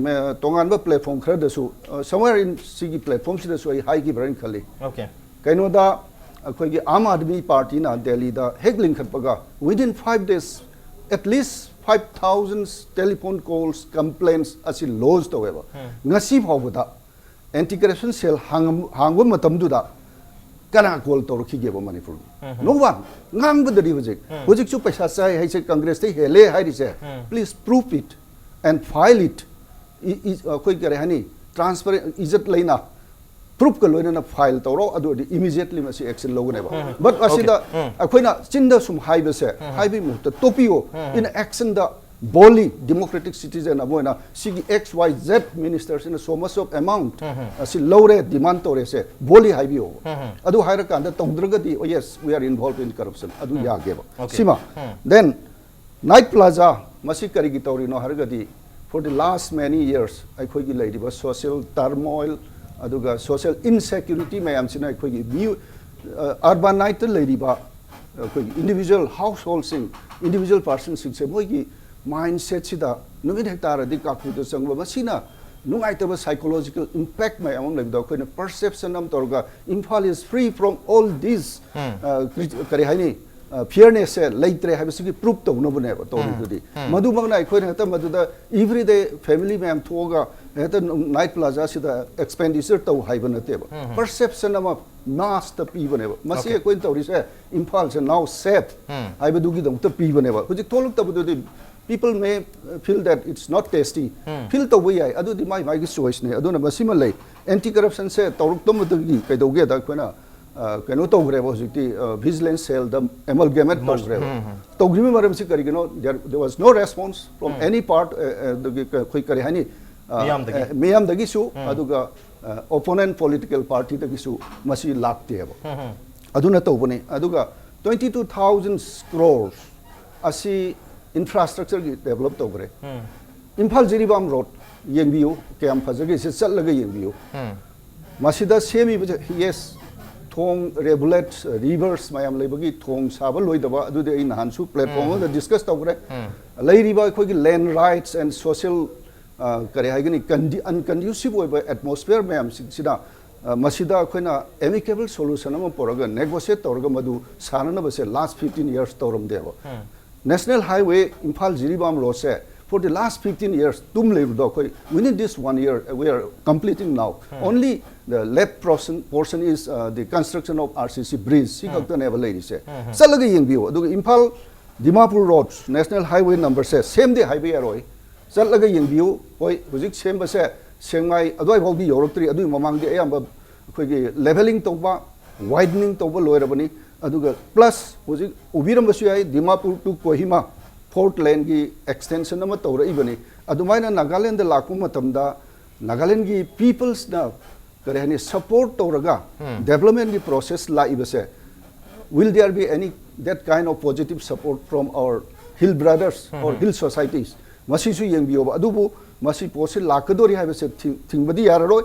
ꯃ-, ꯇꯣꯉꯥꯟꯕ platform ꯈꯔꯗꯁꯨ, ꯑ, somewhere in ꯁꯤꯒꯤ platformꯁꯤꯗꯁꯨ ꯑꯩ ꯍꯥꯏꯈꯤꯕ꯭ꯔꯥ ꯍꯥꯏꯅ ꯈꯜꯂꯤ꯫ Okay. ꯀꯩꯅꯣꯗ ꯑꯩꯈꯣꯏꯒꯤ Aam Aadmi Partyꯅ ꯗꯦꯜꯂꯤꯗ ꯍꯦꯛ ꯂꯤꯡꯈꯠꯄꯒ, within five days, at least five thousand telephone calls, complaints ꯑꯁꯤ lodge ꯇꯧꯋꯦꯕ꯫ ꯎꯝ꯫ ꯉꯁꯤ ꯐꯥꯎꯕꯗ anti corruption cell ꯍꯥꯡ-, ꯍꯥꯡꯕ ꯃꯇꯝꯗꯨꯗ ꯀꯅꯥ call ꯇꯧꯔꯛꯈꯤꯒꯦꯕ ꯃꯅꯤꯄꯨꯔꯒꯤ? ꯎꯝ꯫ No one꯫ ꯉꯥꯡꯕꯗꯗꯤ ꯍꯧꯖꯤꯛ, ꯎꯝ꯫ ꯍꯧꯖꯤꯛꯁꯨ ꯄꯩꯁꯥ ꯆꯥꯏ ꯍꯥꯏꯁꯦ Congressꯇꯩ ꯍꯦꯜꯂꯦ ꯍꯥꯏꯔꯤꯁꯦ, ꯎꯝ꯫ Please prove it and file it꯫ E-, E-, ꯑꯩꯈꯣꯏ ꯀꯔꯤ ꯍꯥꯏꯅꯤ, transparent, ꯏꯖꯠ ꯂꯩꯅ, proofꯀ ꯂꯣꯏꯅꯅ file ꯇꯧꯔꯣ, ꯑꯗꯨ ꯑꯣꯏꯔꯗꯤ immediately ꯃꯁꯤ action ꯂꯧꯒꯅꯦꯕ꯫ ꯎꯝ꯫ But Okay. ꯑꯁꯤꯗ ꯎꯝ꯫ ꯑꯩꯈꯣꯏꯅ ꯆꯤꯟꯗ ꯁꯨꯝ ꯍꯥꯏꯕꯁꯦ, ꯎꯝ꯫ ꯍꯥꯏꯕꯒꯤ ꯃꯍꯨꯠꯇ ꯇꯣꯛꯄꯤꯌꯣ꯫ ꯎꯝ꯫ In actionꯗ boldly democratic citizen ꯑꯃ ꯑꯣꯏꯅ ꯁꯤꯒꯤ X Y Z ministerꯁꯤꯅ so much of amount ꯎꯝ꯫ ꯑꯁꯤ ꯂꯧꯔꯦ, demand ꯇꯧꯔꯦꯁꯦ boldly ꯍꯥꯏꯕꯤꯌꯣ꯫ ꯎꯝ꯫ ꯑꯗꯨ ꯍꯥꯏꯔꯀꯥꯟꯗ ꯇꯧꯗ꯭ꯔꯒꯗꯤ, "Oh yes, we are involved in corruption", ꯑꯗꯨ ꯎꯝ꯫ ꯌꯥꯒꯦꯕ꯫ Okay. ꯁꯤꯃ꯫ ꯎꯝ꯫ Then Night Plaza ꯃꯁꯤ ꯀꯔꯤꯒꯤ ꯇꯧꯔꯤꯅꯣ ꯍꯥꯏꯔꯒꯗꯤ, for the last many years ꯑꯩꯈꯣꯏꯒꯤ ꯂꯩꯔꯤꯕ social turmoil ꯑꯗꯨꯒ social insecurity ꯃꯌꯥꯝꯁꯤꯅ ꯑꯩꯈꯣꯏꯒꯤ ꯃꯤꯑꯣ-, ꯑ, urbaniteꯇ ꯂꯩꯔꯤꯕ ꯑꯩꯈꯣꯏꯒꯤ individual householdꯁꯤꯡ, individual personꯁꯤꯡꯁꯦ ꯃꯣꯏꯒꯤ mindsetꯁꯤꯗ ꯅꯨꯃꯤꯠ ꯍꯦꯛ ꯇꯥꯔꯗꯤ ꯀꯥꯐꯨꯗ ꯆꯪꯕ, ꯃꯁꯤꯅ ꯅꯨꯡꯉꯥꯏꯇꯕ psychological impact ꯃꯌꯥꯝ ꯑꯃ ꯂꯩꯕꯗꯣ ꯑꯩꯈꯣꯏꯅ perception ꯑꯃ ꯇꯧꯔꯒ Imphal is free from all these, ꯎꯝ꯫ ꯑ, crit-, ꯀꯔꯤ ꯍꯥꯏꯅꯤ, ꯑ, fairnessꯁꯦ ꯂꯩꯇ꯭ꯔꯦ ꯍꯥꯏꯕꯁꯤꯒꯤ proof ꯇꯧꯅꯕꯅꯦꯕ ꯇꯧꯔꯤꯗꯨꯗꯤ꯫ ꯎꯝ꯫ ꯃꯗꯨꯃꯛꯅ ꯑꯩꯈꯣꯏꯅ ꯍꯦꯛꯇ ꯃꯗꯨꯗ everyday family ꯃꯌꯥꯝ ꯊꯣꯛꯑꯒ ꯍꯦꯛꯇ ꯅꯥꯏꯠ ꯄ꯭ꯂꯥꯖꯥꯁꯤꯗ ꯑꯦꯛꯁꯄꯦꯟꯗꯤꯆꯔ ꯇꯧ ꯍꯥꯏꯕ ꯅꯠꯇꯦꯕ꯫ ꯄꯔꯁꯦꯞꯁꯟ ꯑꯃ ꯃꯥꯁꯇ ꯄꯤꯕꯅꯦꯕ꯫ ꯃꯁꯤ ꯑꯩꯈꯣꯏꯅ ꯇꯧꯔꯤꯁꯦ ꯏꯝꯐꯥꯜꯁꯦ now safe ꯍꯥꯏꯕꯗꯨꯒꯤꯗꯃꯛꯇ ꯄꯤꯕꯅꯦꯕ꯫ ꯍꯧꯖꯤꯛ ꯊꯣꯛꯂꯛꯇꯕꯗꯨꯗꯤ people may feel that it's not tasty, feel ꯇꯧꯕ ꯌꯥꯏ, ꯑꯗꯨꯗꯤ ꯃꯥꯏ ꯃꯥꯏꯒꯤ ꯆꯣꯏꯁꯅꯦ꯫ ꯑꯗꯨꯅ ꯃꯁꯤꯃ ꯂꯩ꯫ ꯑꯦꯟꯇꯤ ꯀꯔꯞꯁꯟꯁꯦ ꯇꯧꯔꯛꯇꯕꯗꯒꯤ ꯀꯩꯗꯧꯒꯦꯗ, ꯑꯩꯈꯣꯏꯅ ꯑ, ꯀꯩꯅꯣ ꯇꯧꯈ꯭ꯔꯦꯕ ꯍꯧꯖꯤꯛꯇꯤ, ꯚꯤꯖꯤꯂꯦꯟꯁ ꯁꯦꯜꯗ ꯑꯦꯃꯜꯒꯦꯃꯦꯠ ꯇꯧꯈ꯭ꯔꯦꯕ꯫ ꯇꯧꯈ꯭ꯔꯤꯕ ꯃꯔꯝꯁꯤ ꯀꯔꯤꯒꯤꯅꯣ? There was no response from any part. ꯑꯗꯒꯤ ꯑꯩꯈꯣꯏ ꯀꯔꯤ ꯍꯥꯏꯅꯤ, ꯑ, ꯃꯤꯌꯥꯝꯗꯒꯤ? ꯑ, ꯃꯤꯌꯥꯝꯗꯒꯤꯁꯨ, ꯑꯗꯨꯒ ꯑꯣꯄꯣꯅꯦꯟ ꯄꯣꯂꯤꯇꯤꯀꯦꯜ ꯄꯥꯔꯇꯤꯗꯒꯤꯁꯨ ꯃꯁꯤ ꯂꯥꯛꯇꯦꯕ꯫ ꯑꯗꯨꯅ ꯇꯧꯕꯅꯤ꯫ ꯑꯗꯨꯒ twenty two thousand crores ꯑꯁꯤ ꯏꯟꯐ꯭ꯔꯥꯁ꯭ꯇ꯭ꯔꯛꯆꯔꯒꯤ ꯗꯦꯕꯂꯞ ꯇꯧꯈ꯭ꯔꯦ꯫ ꯏꯝꯐꯥꯜ ꯖꯤꯔꯤꯕꯥꯝ ꯔꯣꯗ ꯌꯦꯡꯕꯤꯌꯨ, ꯀꯌꯥꯝ ꯐꯖꯒꯦ, ꯁꯤ ꯆꯠꯂꯒ ꯌꯦꯡꯕꯤꯌꯨ꯫ ꯃꯁꯤꯗ ꯁꯦꯝꯃꯤꯕꯁꯦ, ꯌꯦꯁ, ꯊꯣꯡ, ꯔꯦꯕꯨꯂꯦꯠ, ꯔꯤꯚꯔꯁ ꯃꯌꯥꯝ ꯂꯩꯕꯒꯤ ꯊꯣꯡ ꯁꯥꯕ ꯂꯣꯏꯗꯕ, ꯑꯗꯨꯗꯤ ꯑꯩ ꯅꯍꯥꯟꯁꯨ ꯄ꯭ꯂꯦꯠꯐꯣꯝ ꯑꯃꯗ ꯗꯤꯁꯀꯁ ꯇꯧꯈ꯭ꯔꯦ꯫ ꯂꯩꯔꯤꯕ ꯑꯩꯈꯣꯏꯒꯤ ꯂꯦꯟ ꯔꯥꯏꯠꯁ ꯑꯦꯟ ꯁꯣꯁꯤꯌꯦꯜ, ꯀꯔꯤ ꯍꯥꯏꯒꯅꯤ, ꯑꯟꯀꯟꯗ꯭ꯌꯨꯁꯤꯞ ꯑꯣꯏꯕ ꯑꯦꯠꯃꯣꯁꯐꯤꯌꯔ ꯃꯌꯥꯝꯁꯤꯡꯁꯤꯗ, ꯑ, ꯃꯁꯤꯗ ꯑꯩꯈꯣꯏꯅ ꯑꯦꯃꯤꯀꯦꯕꯜ ꯁꯣꯂꯨꯁꯟ ꯑꯃ ꯄꯨꯔꯒ ꯅꯦꯒꯣꯁꯤꯌꯦꯠ ꯇꯧꯔꯒ ꯃꯗꯨ ꯁꯥꯟꯅꯅꯕꯁꯦ ꯂꯥꯁ ꯐꯤꯐꯇꯤꯟ ꯌꯔꯁ ꯇꯧꯔꯝꯗꯦꯕ꯫ ꯅꯦꯁꯅꯦꯜ ꯍꯥꯏꯋꯦ ꯏꯝꯐꯥꯜ ꯖꯤꯔꯤꯕꯥꯝ ꯔꯣꯗꯁꯦ for the last fifteen years ꯇꯨꯝ ꯂꯩꯕꯗꯣ ꯑꯩꯈꯣꯏ within this one year we are completing now. Only the left portion, portion is, uh, the construction of RCC bridge. ꯁꯤ ꯈꯛꯇꯅꯦꯕ ꯂꯩꯔꯤꯁꯦ꯫ ꯆꯠꯂꯒ ꯌꯦꯡꯕꯤꯌꯨ꯫ ꯑꯗꯨꯒ Imphal Dimapur road national highway ꯅꯝꯕꯔꯁꯦ ꯁꯦꯝꯗꯦ ꯍꯥꯏꯕ ꯌꯥꯔꯣꯏ꯫ ꯆꯠꯂꯒ ꯌꯦꯡꯕꯤꯌꯨ꯫ ꯍꯣꯏ, ꯍꯧꯖꯤꯛ ꯁꯦꯝꯕꯁꯦ ꯁꯦꯡꯃꯥꯏ ꯑꯗꯨꯋꯥꯏ ꯐꯥꯎꯗꯤ ꯌꯧꯔꯛꯇ꯭ꯔꯤ꯫ ꯑꯗꯨꯒꯤ ꯃꯃꯥꯡꯗꯤ ꯑꯌꯥꯝꯕ ꯑꯩꯈꯣꯏꯒꯤ ꯂꯦꯚꯦꯂꯤꯡ ꯇꯧꯕ, ꯋꯥꯏꯗꯅꯤꯡ ꯇꯧꯕ ꯂꯣꯏꯔꯕꯅꯤ꯫ ꯑꯗꯨꯒ ꯄ꯭ꯂꯁ ꯍꯧꯖꯤꯛ ꯎꯕꯤꯔꯝꯕꯁꯨ ꯌꯥꯏ, ꯗꯤꯃꯥꯄꯨꯔ to ꯀꯣꯍꯤꯃꯥ ꯐꯣꯔꯠ ꯂꯦꯟꯒꯤ ꯑꯦꯛꯁꯇꯦꯟꯁꯟ ꯑꯃ ꯇꯧꯔꯛꯏꯕꯅꯤ꯫ ꯑꯗꯨꯃꯥꯏꯅ ꯅꯥꯒꯥꯂꯦꯟꯗ ꯂꯥꯛꯄ ꯃꯇꯝꯗ ꯅꯥꯒꯥꯂꯦꯟꯒꯤ ꯄꯤꯄꯜꯁꯅ, ꯀꯔꯤ ꯍꯥꯏꯅꯤ, ꯁꯄꯣꯔꯠ ꯇꯧꯔꯒ ꯗꯦꯕꯂꯞꯃꯦꯟꯒꯤ process ꯂꯥꯛꯏꯕꯁꯦ, will there be any that kind of positive support from our hill brothers or hill societies? ꯃꯁꯤꯁꯨ ꯌꯦꯡꯕꯤꯌꯣꯕ꯫ ꯑꯗꯨꯕꯨ ꯃꯁꯤ ꯄꯣꯠꯁꯤ ꯂꯥꯛꯀꯗꯣꯔꯤ ꯍꯥꯏꯕꯁꯦ ꯊꯤꯡ-, ꯊꯤꯡꯕꯗꯤ ꯌꯥꯔꯔꯣꯏ꯫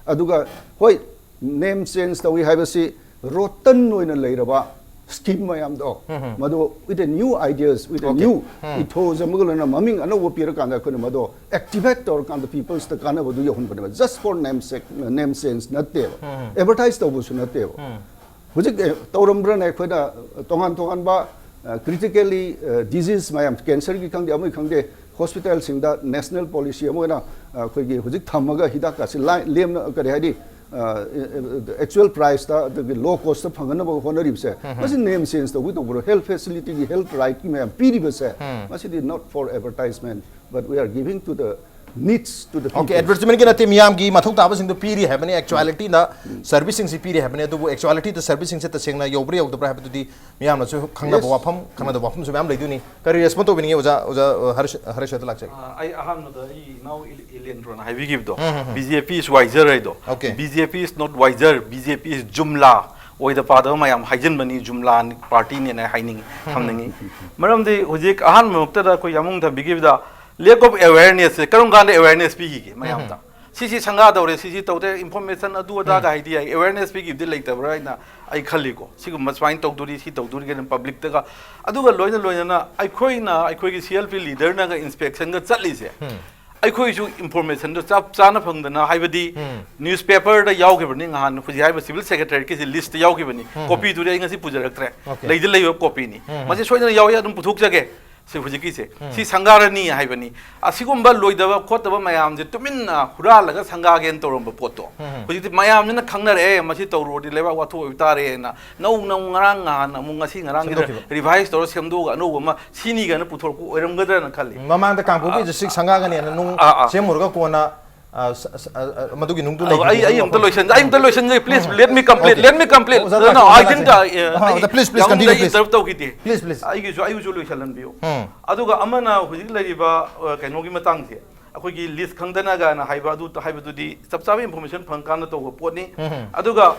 ꯑꯗꯨꯒ ꯍꯣꯏ, ꯅꯦꯝ ꯆꯦꯟꯖ ꯇꯧꯏ ꯍꯥꯏꯕꯁꯤ ꯔꯣꯇꯟ ꯑꯣꯏꯅ ꯂꯩꯔꯕ ꯁ꯭ꯀꯤꯝ ꯃꯌꯥꯝꯗꯣ, ꯃꯗꯨ with a new ideas, with a new ethos ꯑꯃꯒ ꯂꯣꯏꯅꯅ ꯃꯃꯤꯡ ꯑꯅꯧꯕ ꯄꯤꯔꯀꯥꯟꯗ ꯑꯩꯈꯣꯏꯅ ꯃꯗꯣ ꯑꯦꯛꯇꯤꯚꯦꯠ ꯇꯧꯔꯀꯥꯟꯗ ꯄꯤꯄꯜꯁꯇ ꯀꯥꯟꯅꯕꯗꯨ ꯌꯧꯍꯟꯕꯅꯦꯕ꯫ Just for name sake, name change ꯅꯠꯇꯦꯕ, ꯑꯦꯗꯚꯔꯇꯥꯏꯁ ꯇꯧꯕꯁꯨ ꯅꯠꯇꯦꯕ꯫ ꯍꯧꯖꯤꯛ, ꯑꯦ, ꯇꯧꯔꯝꯕ꯭ꯔꯅꯦ? ꯑꯩꯈꯣꯏꯅ ꯇꯣꯉꯥꯟ ꯇꯣꯉꯥꯟꯕ, ꯑ, ꯀ꯭ꯔꯤꯇꯤꯀꯦꯜꯂꯤ, ꯑ, ꯗꯤꯖꯤꯁ ꯃꯌꯥꯝ, ꯀꯦꯟꯁꯔꯒꯤ ꯈꯪꯗꯦ, ꯑꯃꯒꯤ ꯈꯪꯗꯦ, ꯍꯣꯁꯄꯤꯇꯥꯜꯁꯤꯡꯗ ꯅꯦꯁꯅꯦꯜ ꯄꯣꯂꯤꯁꯤ ꯑꯃ ꯑꯣꯏꯅ ꯑꯩꯈꯣꯏꯒꯤ ꯍꯧꯖꯤꯛ ꯊꯝꯃꯒ ꯍꯤꯗꯥꯛꯀꯁꯤ ꯂꯥꯏ ꯂꯦꯝꯅ, ꯀꯔꯤ ꯍꯥꯏꯅꯤ, ꯑꯦꯛꯆꯨꯋꯦꯜ ꯄ꯭ꯔꯥꯏꯁꯇ, ꯑꯗꯒꯤ ꯂꯣ ꯀꯣꯁꯇ ꯐꯪꯍꯟꯅꯕ ꯍꯣꯠꯅꯔꯤꯕꯁꯦ, ꯃꯁꯤ ꯅꯦꯝ ꯆꯦꯟꯖ ꯇꯧꯕꯤ ꯇꯧꯕ꯭ꯔꯣ? ꯍꯦꯜꯊ ꯐꯦꯁꯤꯂꯤꯇꯤꯒꯤ, ꯍꯦꯜꯊ ꯔꯥꯏꯠꯀꯤ ꯃꯌꯥꯝ ꯄꯤꯔꯤꯕꯁꯦ, ꯃꯁꯤꯗꯤ not for advertisement, but we are giving to the needs to the people. Okay, ꯑꯦꯗꯚꯔꯇꯤꯁꯃꯦꯟꯒꯤ ꯅꯠꯇꯦ, ꯃꯤꯌꯥꯝꯒꯤ ꯃꯊꯧ ꯇꯥꯕꯁꯤꯡꯗꯣ ꯄꯤꯔꯤ ꯍꯥꯏꯕꯅꯤ, ꯑꯦꯛꯆꯨꯋꯦꯂꯤꯇꯤꯗ ꯁꯔꯚꯤꯁꯁꯤꯡꯁꯤ ꯄꯤꯔꯤ ꯍꯥꯏꯕꯅꯤ꯫ ꯑꯗꯨꯕꯨ ꯑꯦꯛꯆꯨꯋꯦꯂꯤꯇꯤꯗ ꯁꯔꯚꯤꯁꯁꯤꯡꯁꯦ ꯇꯁꯦꯡꯅ ꯌꯧꯕ꯭ꯔꯥ ꯌꯧꯗꯕ꯭ꯔꯥ ꯍꯥꯏꯕꯗꯨꯗꯤ ꯃꯤꯌꯥꯝꯅꯁꯨ ꯈꯪꯅꯕ Yes. ꯋꯥꯐꯝ, ꯈꯪꯅꯗꯕ ꯋꯥꯐꯝꯁꯨ ꯃꯌꯥꯝ ꯂꯩꯗꯣꯏꯅꯤ꯫ ꯀꯔꯤ ꯔꯦꯁꯄꯣꯟ ꯇꯧꯕꯤꯅꯤꯡꯉꯤ ꯑꯣꯖꯥ, ꯑꯣꯖꯥ, ꯑ, ꯍꯔꯤꯁ-, ꯍꯔꯤꯁ ꯍꯣꯏꯗ ꯂꯥꯛꯆꯒꯦ꯫ ꯑ, ꯑꯩ ꯑꯍꯥꯟꯕꯗ ꯑꯩ ꯏꯅꯥꯎ E- ꯏꯂꯦꯟꯗ꯭ꯔꯣꯅ ꯍꯥꯏꯕꯤꯈꯤꯕꯗꯣ, um, um, um. B J P is wiser ꯍꯥꯏꯗꯣ꯫ Okay. B J P is not wiser, BJ P is ꯖꯨꯝꯂꯥ꯫ ꯑꯣꯏꯗ ꯄꯥꯗꯕ ꯃꯌꯥꯝ ꯍꯥꯏꯖꯤꯟꯕꯅꯤ, ꯖꯨꯝꯂꯥ ꯄꯥꯔꯇꯤꯅꯦꯅ ꯍꯥꯏꯅꯤꯡꯉꯤ, ꯊꯝꯅꯤꯡꯉꯤ꯫ ꯃꯔꯝꯗꯤ ꯍꯧꯖꯤꯛ ꯑꯍꯥꯟꯕꯃꯛꯇꯗ ꯑꯩꯈꯣꯏ ꯌꯥꯝꯕꯨꯡ ꯊꯝꯕꯤꯈꯤꯕꯗ lack of awareness ꯁꯦ ꯀꯔꯝ ꯀꯥꯟꯗ awareness ꯄꯤꯈꯤꯒꯦ ꯃꯌꯥꯝꯗ? ꯁꯤꯁꯤ ꯁꯪꯒꯥ ꯇꯧꯔꯦ, ꯁꯤꯁꯤ ꯇꯧꯗꯦ, information ꯑꯗꯨ ꯑꯗꯥꯒ ꯍꯥꯏꯗꯤ ꯑꯩ awareness ꯄꯤꯈꯤꯕꯗꯤ ꯂꯩꯇꯕ꯭ꯔꯥ ꯍꯥꯏꯅ ꯑꯩ ꯈꯜꯂꯤꯀꯣ꯫ ꯁꯤꯒꯨꯝꯕ ꯁꯨꯃꯥꯏꯅ ꯇꯧꯗꯣꯔꯤ, ꯁꯤ ꯇꯧꯗꯣꯔꯤ ꯀꯥꯏꯅ ꯄꯕ꯭ꯂꯤꯛꯇꯒ꯫ ꯑꯗꯨꯒ ꯂꯣꯏꯅ ꯂꯣꯏꯅꯅ ꯑꯩꯈꯣꯏꯅ, ꯑꯩꯈꯣꯏꯒꯤ C L P ꯂꯤꯗꯔꯅꯒ ꯏꯟꯁꯄꯦꯛꯁꯟꯒ ꯆꯠꯂꯤꯁꯦ, ꯑꯩꯈꯣꯏꯁꯨ ꯏꯟꯐꯣꯔꯃꯦꯁꯟꯗꯣ ꯆꯞ ꯆꯥꯅ ꯐꯪꯗꯅ, ꯍꯥꯏꯕꯗꯤ ꯅ꯭ꯌꯨꯁꯄꯦꯄꯔꯗ ꯌꯥꯎꯈꯤꯕꯅꯤ ꯉꯍꯥꯟ, ꯍꯧꯖꯤꯛ ꯍꯥꯏꯔꯤꯕ ꯁꯤꯚꯤꯜ ꯁꯦꯀ꯭ꯔꯦꯇꯔꯤꯒꯤꯁꯤ ꯂꯤꯁꯇ ꯌꯥꯎꯈꯤꯕꯅꯤ꯫ ꯀꯣꯄꯤꯗꯨꯗꯤ ꯑꯩ ꯉꯁꯤ ꯄꯨꯖꯔꯛꯇ꯭ꯔꯦ꯫ Okay. ꯂꯩꯗꯤ ꯂꯩꯕ ꯀꯣꯄꯤꯅꯤ꯫ ꯃꯁꯤ ꯁꯣꯏꯗꯅ ꯌꯥꯎꯏ, ꯑꯗꯨꯝ ꯄꯨꯊꯣꯛꯆꯒꯦ꯫ ꯁꯤ ꯍꯧꯖꯤꯛꯀꯤꯁꯦ, ꯁꯤ ꯁꯪꯒꯥꯔꯅꯤ ꯍꯥꯏꯕꯅꯤ꯫ ꯑꯁꯤꯒꯨꯝꯕ ꯂꯣꯏꯗꯕ ꯈꯣꯠꯇꯕ ꯃꯌꯥꯝꯁꯦ ꯇꯨꯃꯤꯟꯅ ꯍꯨꯔꯥꯜꯂꯒ ꯁꯪꯒꯥꯒꯦꯅ ꯇꯧꯔꯝꯕ ꯄꯣꯠꯇꯣ, ꯍꯧꯖꯤꯛꯇꯤ ꯃꯌꯥꯝꯁꯤꯅ ꯈꯪꯅꯔꯛꯑꯦ, ꯃꯁꯤ ꯇꯧꯔꯨꯔꯗꯤ ꯂꯩꯕꯥꯛ ꯋꯥꯊꯣꯛ ꯑꯣꯏꯕ ꯇꯥꯔꯦꯅ ꯅꯧꯅ ꯑꯃꯨꯛ ꯉꯔꯥꯡ ꯅꯍꯥꯟ ꯑꯃꯨꯛ ꯉꯁꯤ ꯉꯔꯥꯡꯁꯤꯗ ꯁꯦꯝꯗꯣꯛꯈꯤꯕ꯫ ꯔꯤꯚꯥꯏꯁ ꯇꯧꯔ ꯁꯦꯝꯗꯣꯛꯑꯒ ꯑꯅꯧꯕ ꯑꯃ ꯁꯤꯅꯤ ꯀꯥꯏꯅ ꯄꯨꯊꯣꯔꯛꯄ ꯑꯣꯏꯔꯝꯒꯗ꯭ꯔꯅ ꯈꯜꯂꯤ꯫ ꯃꯃꯥꯡꯗ ꯀꯥꯡꯄꯣꯛꯄꯤ ꯗꯤꯁꯇ꯭ꯔꯤꯛ ꯁꯪꯒꯥꯒꯅꯦꯅ ꯅꯨꯡ ꯑꯥ, ꯑꯥ꯫ ꯁꯦꯝꯃꯨꯔꯒ ꯀꯣꯟꯅ, ꯑ, ꯁ-, ꯁ-, ꯑ, ꯑ, ꯃꯗꯨꯒꯤ ꯅꯨꯡꯗꯨ ꯑꯧ, ꯑꯩ, ꯂꯩꯈꯤꯕꯗꯨ ꯑꯩ ꯑꯝꯇ ꯑꯃꯨꯛ ꯂꯣꯏꯁꯟꯖ-, ꯑꯩ ꯑꯝꯇ ꯂꯣꯏꯁꯟꯖꯒꯦ, please, let me complete, Okay. let me complete. ꯑꯣꯖꯥ, No, no, ꯑꯣꯖꯥ, I ꯑꯣꯖꯥ, didn't, uh, ꯑꯣꯖꯥ, I, ꯑꯣꯖꯥ, please, please, ꯌꯥꯝꯅ continue, please. Interrupt ꯇꯧꯈꯤꯗꯦ꯫ Please, please. ꯑꯩꯒꯤꯁꯨ, ꯑꯩꯒꯤꯁꯨ ꯂꯣꯏꯁꯜꯍꯟꯕꯤꯌꯨ꯫ ꯎꯝ. ꯑꯗꯨꯒ ꯑꯃꯅ ꯍꯧꯖꯤꯛ ꯂꯩꯔꯤꯕ, ꯑ, ꯀꯩꯅꯣꯒꯤ ꯃꯇꯥꯡꯁꯦ, ꯑꯩꯈꯣꯏꯒꯤ ꯂꯤꯁ ꯈꯪꯗꯅ ꯀꯥꯏꯅ ꯍꯥꯏꯕ, ꯑꯗꯨ ꯍꯥꯏꯕꯗꯨꯗꯤ ꯆꯞ ꯆꯥꯕ ꯏꯟꯐꯣꯔꯃꯦꯁꯟ ꯐꯪꯀꯥꯟꯗ ꯇꯧꯕ ꯄꯣꯠꯅꯤ꯫ ꯑꯗꯨꯒ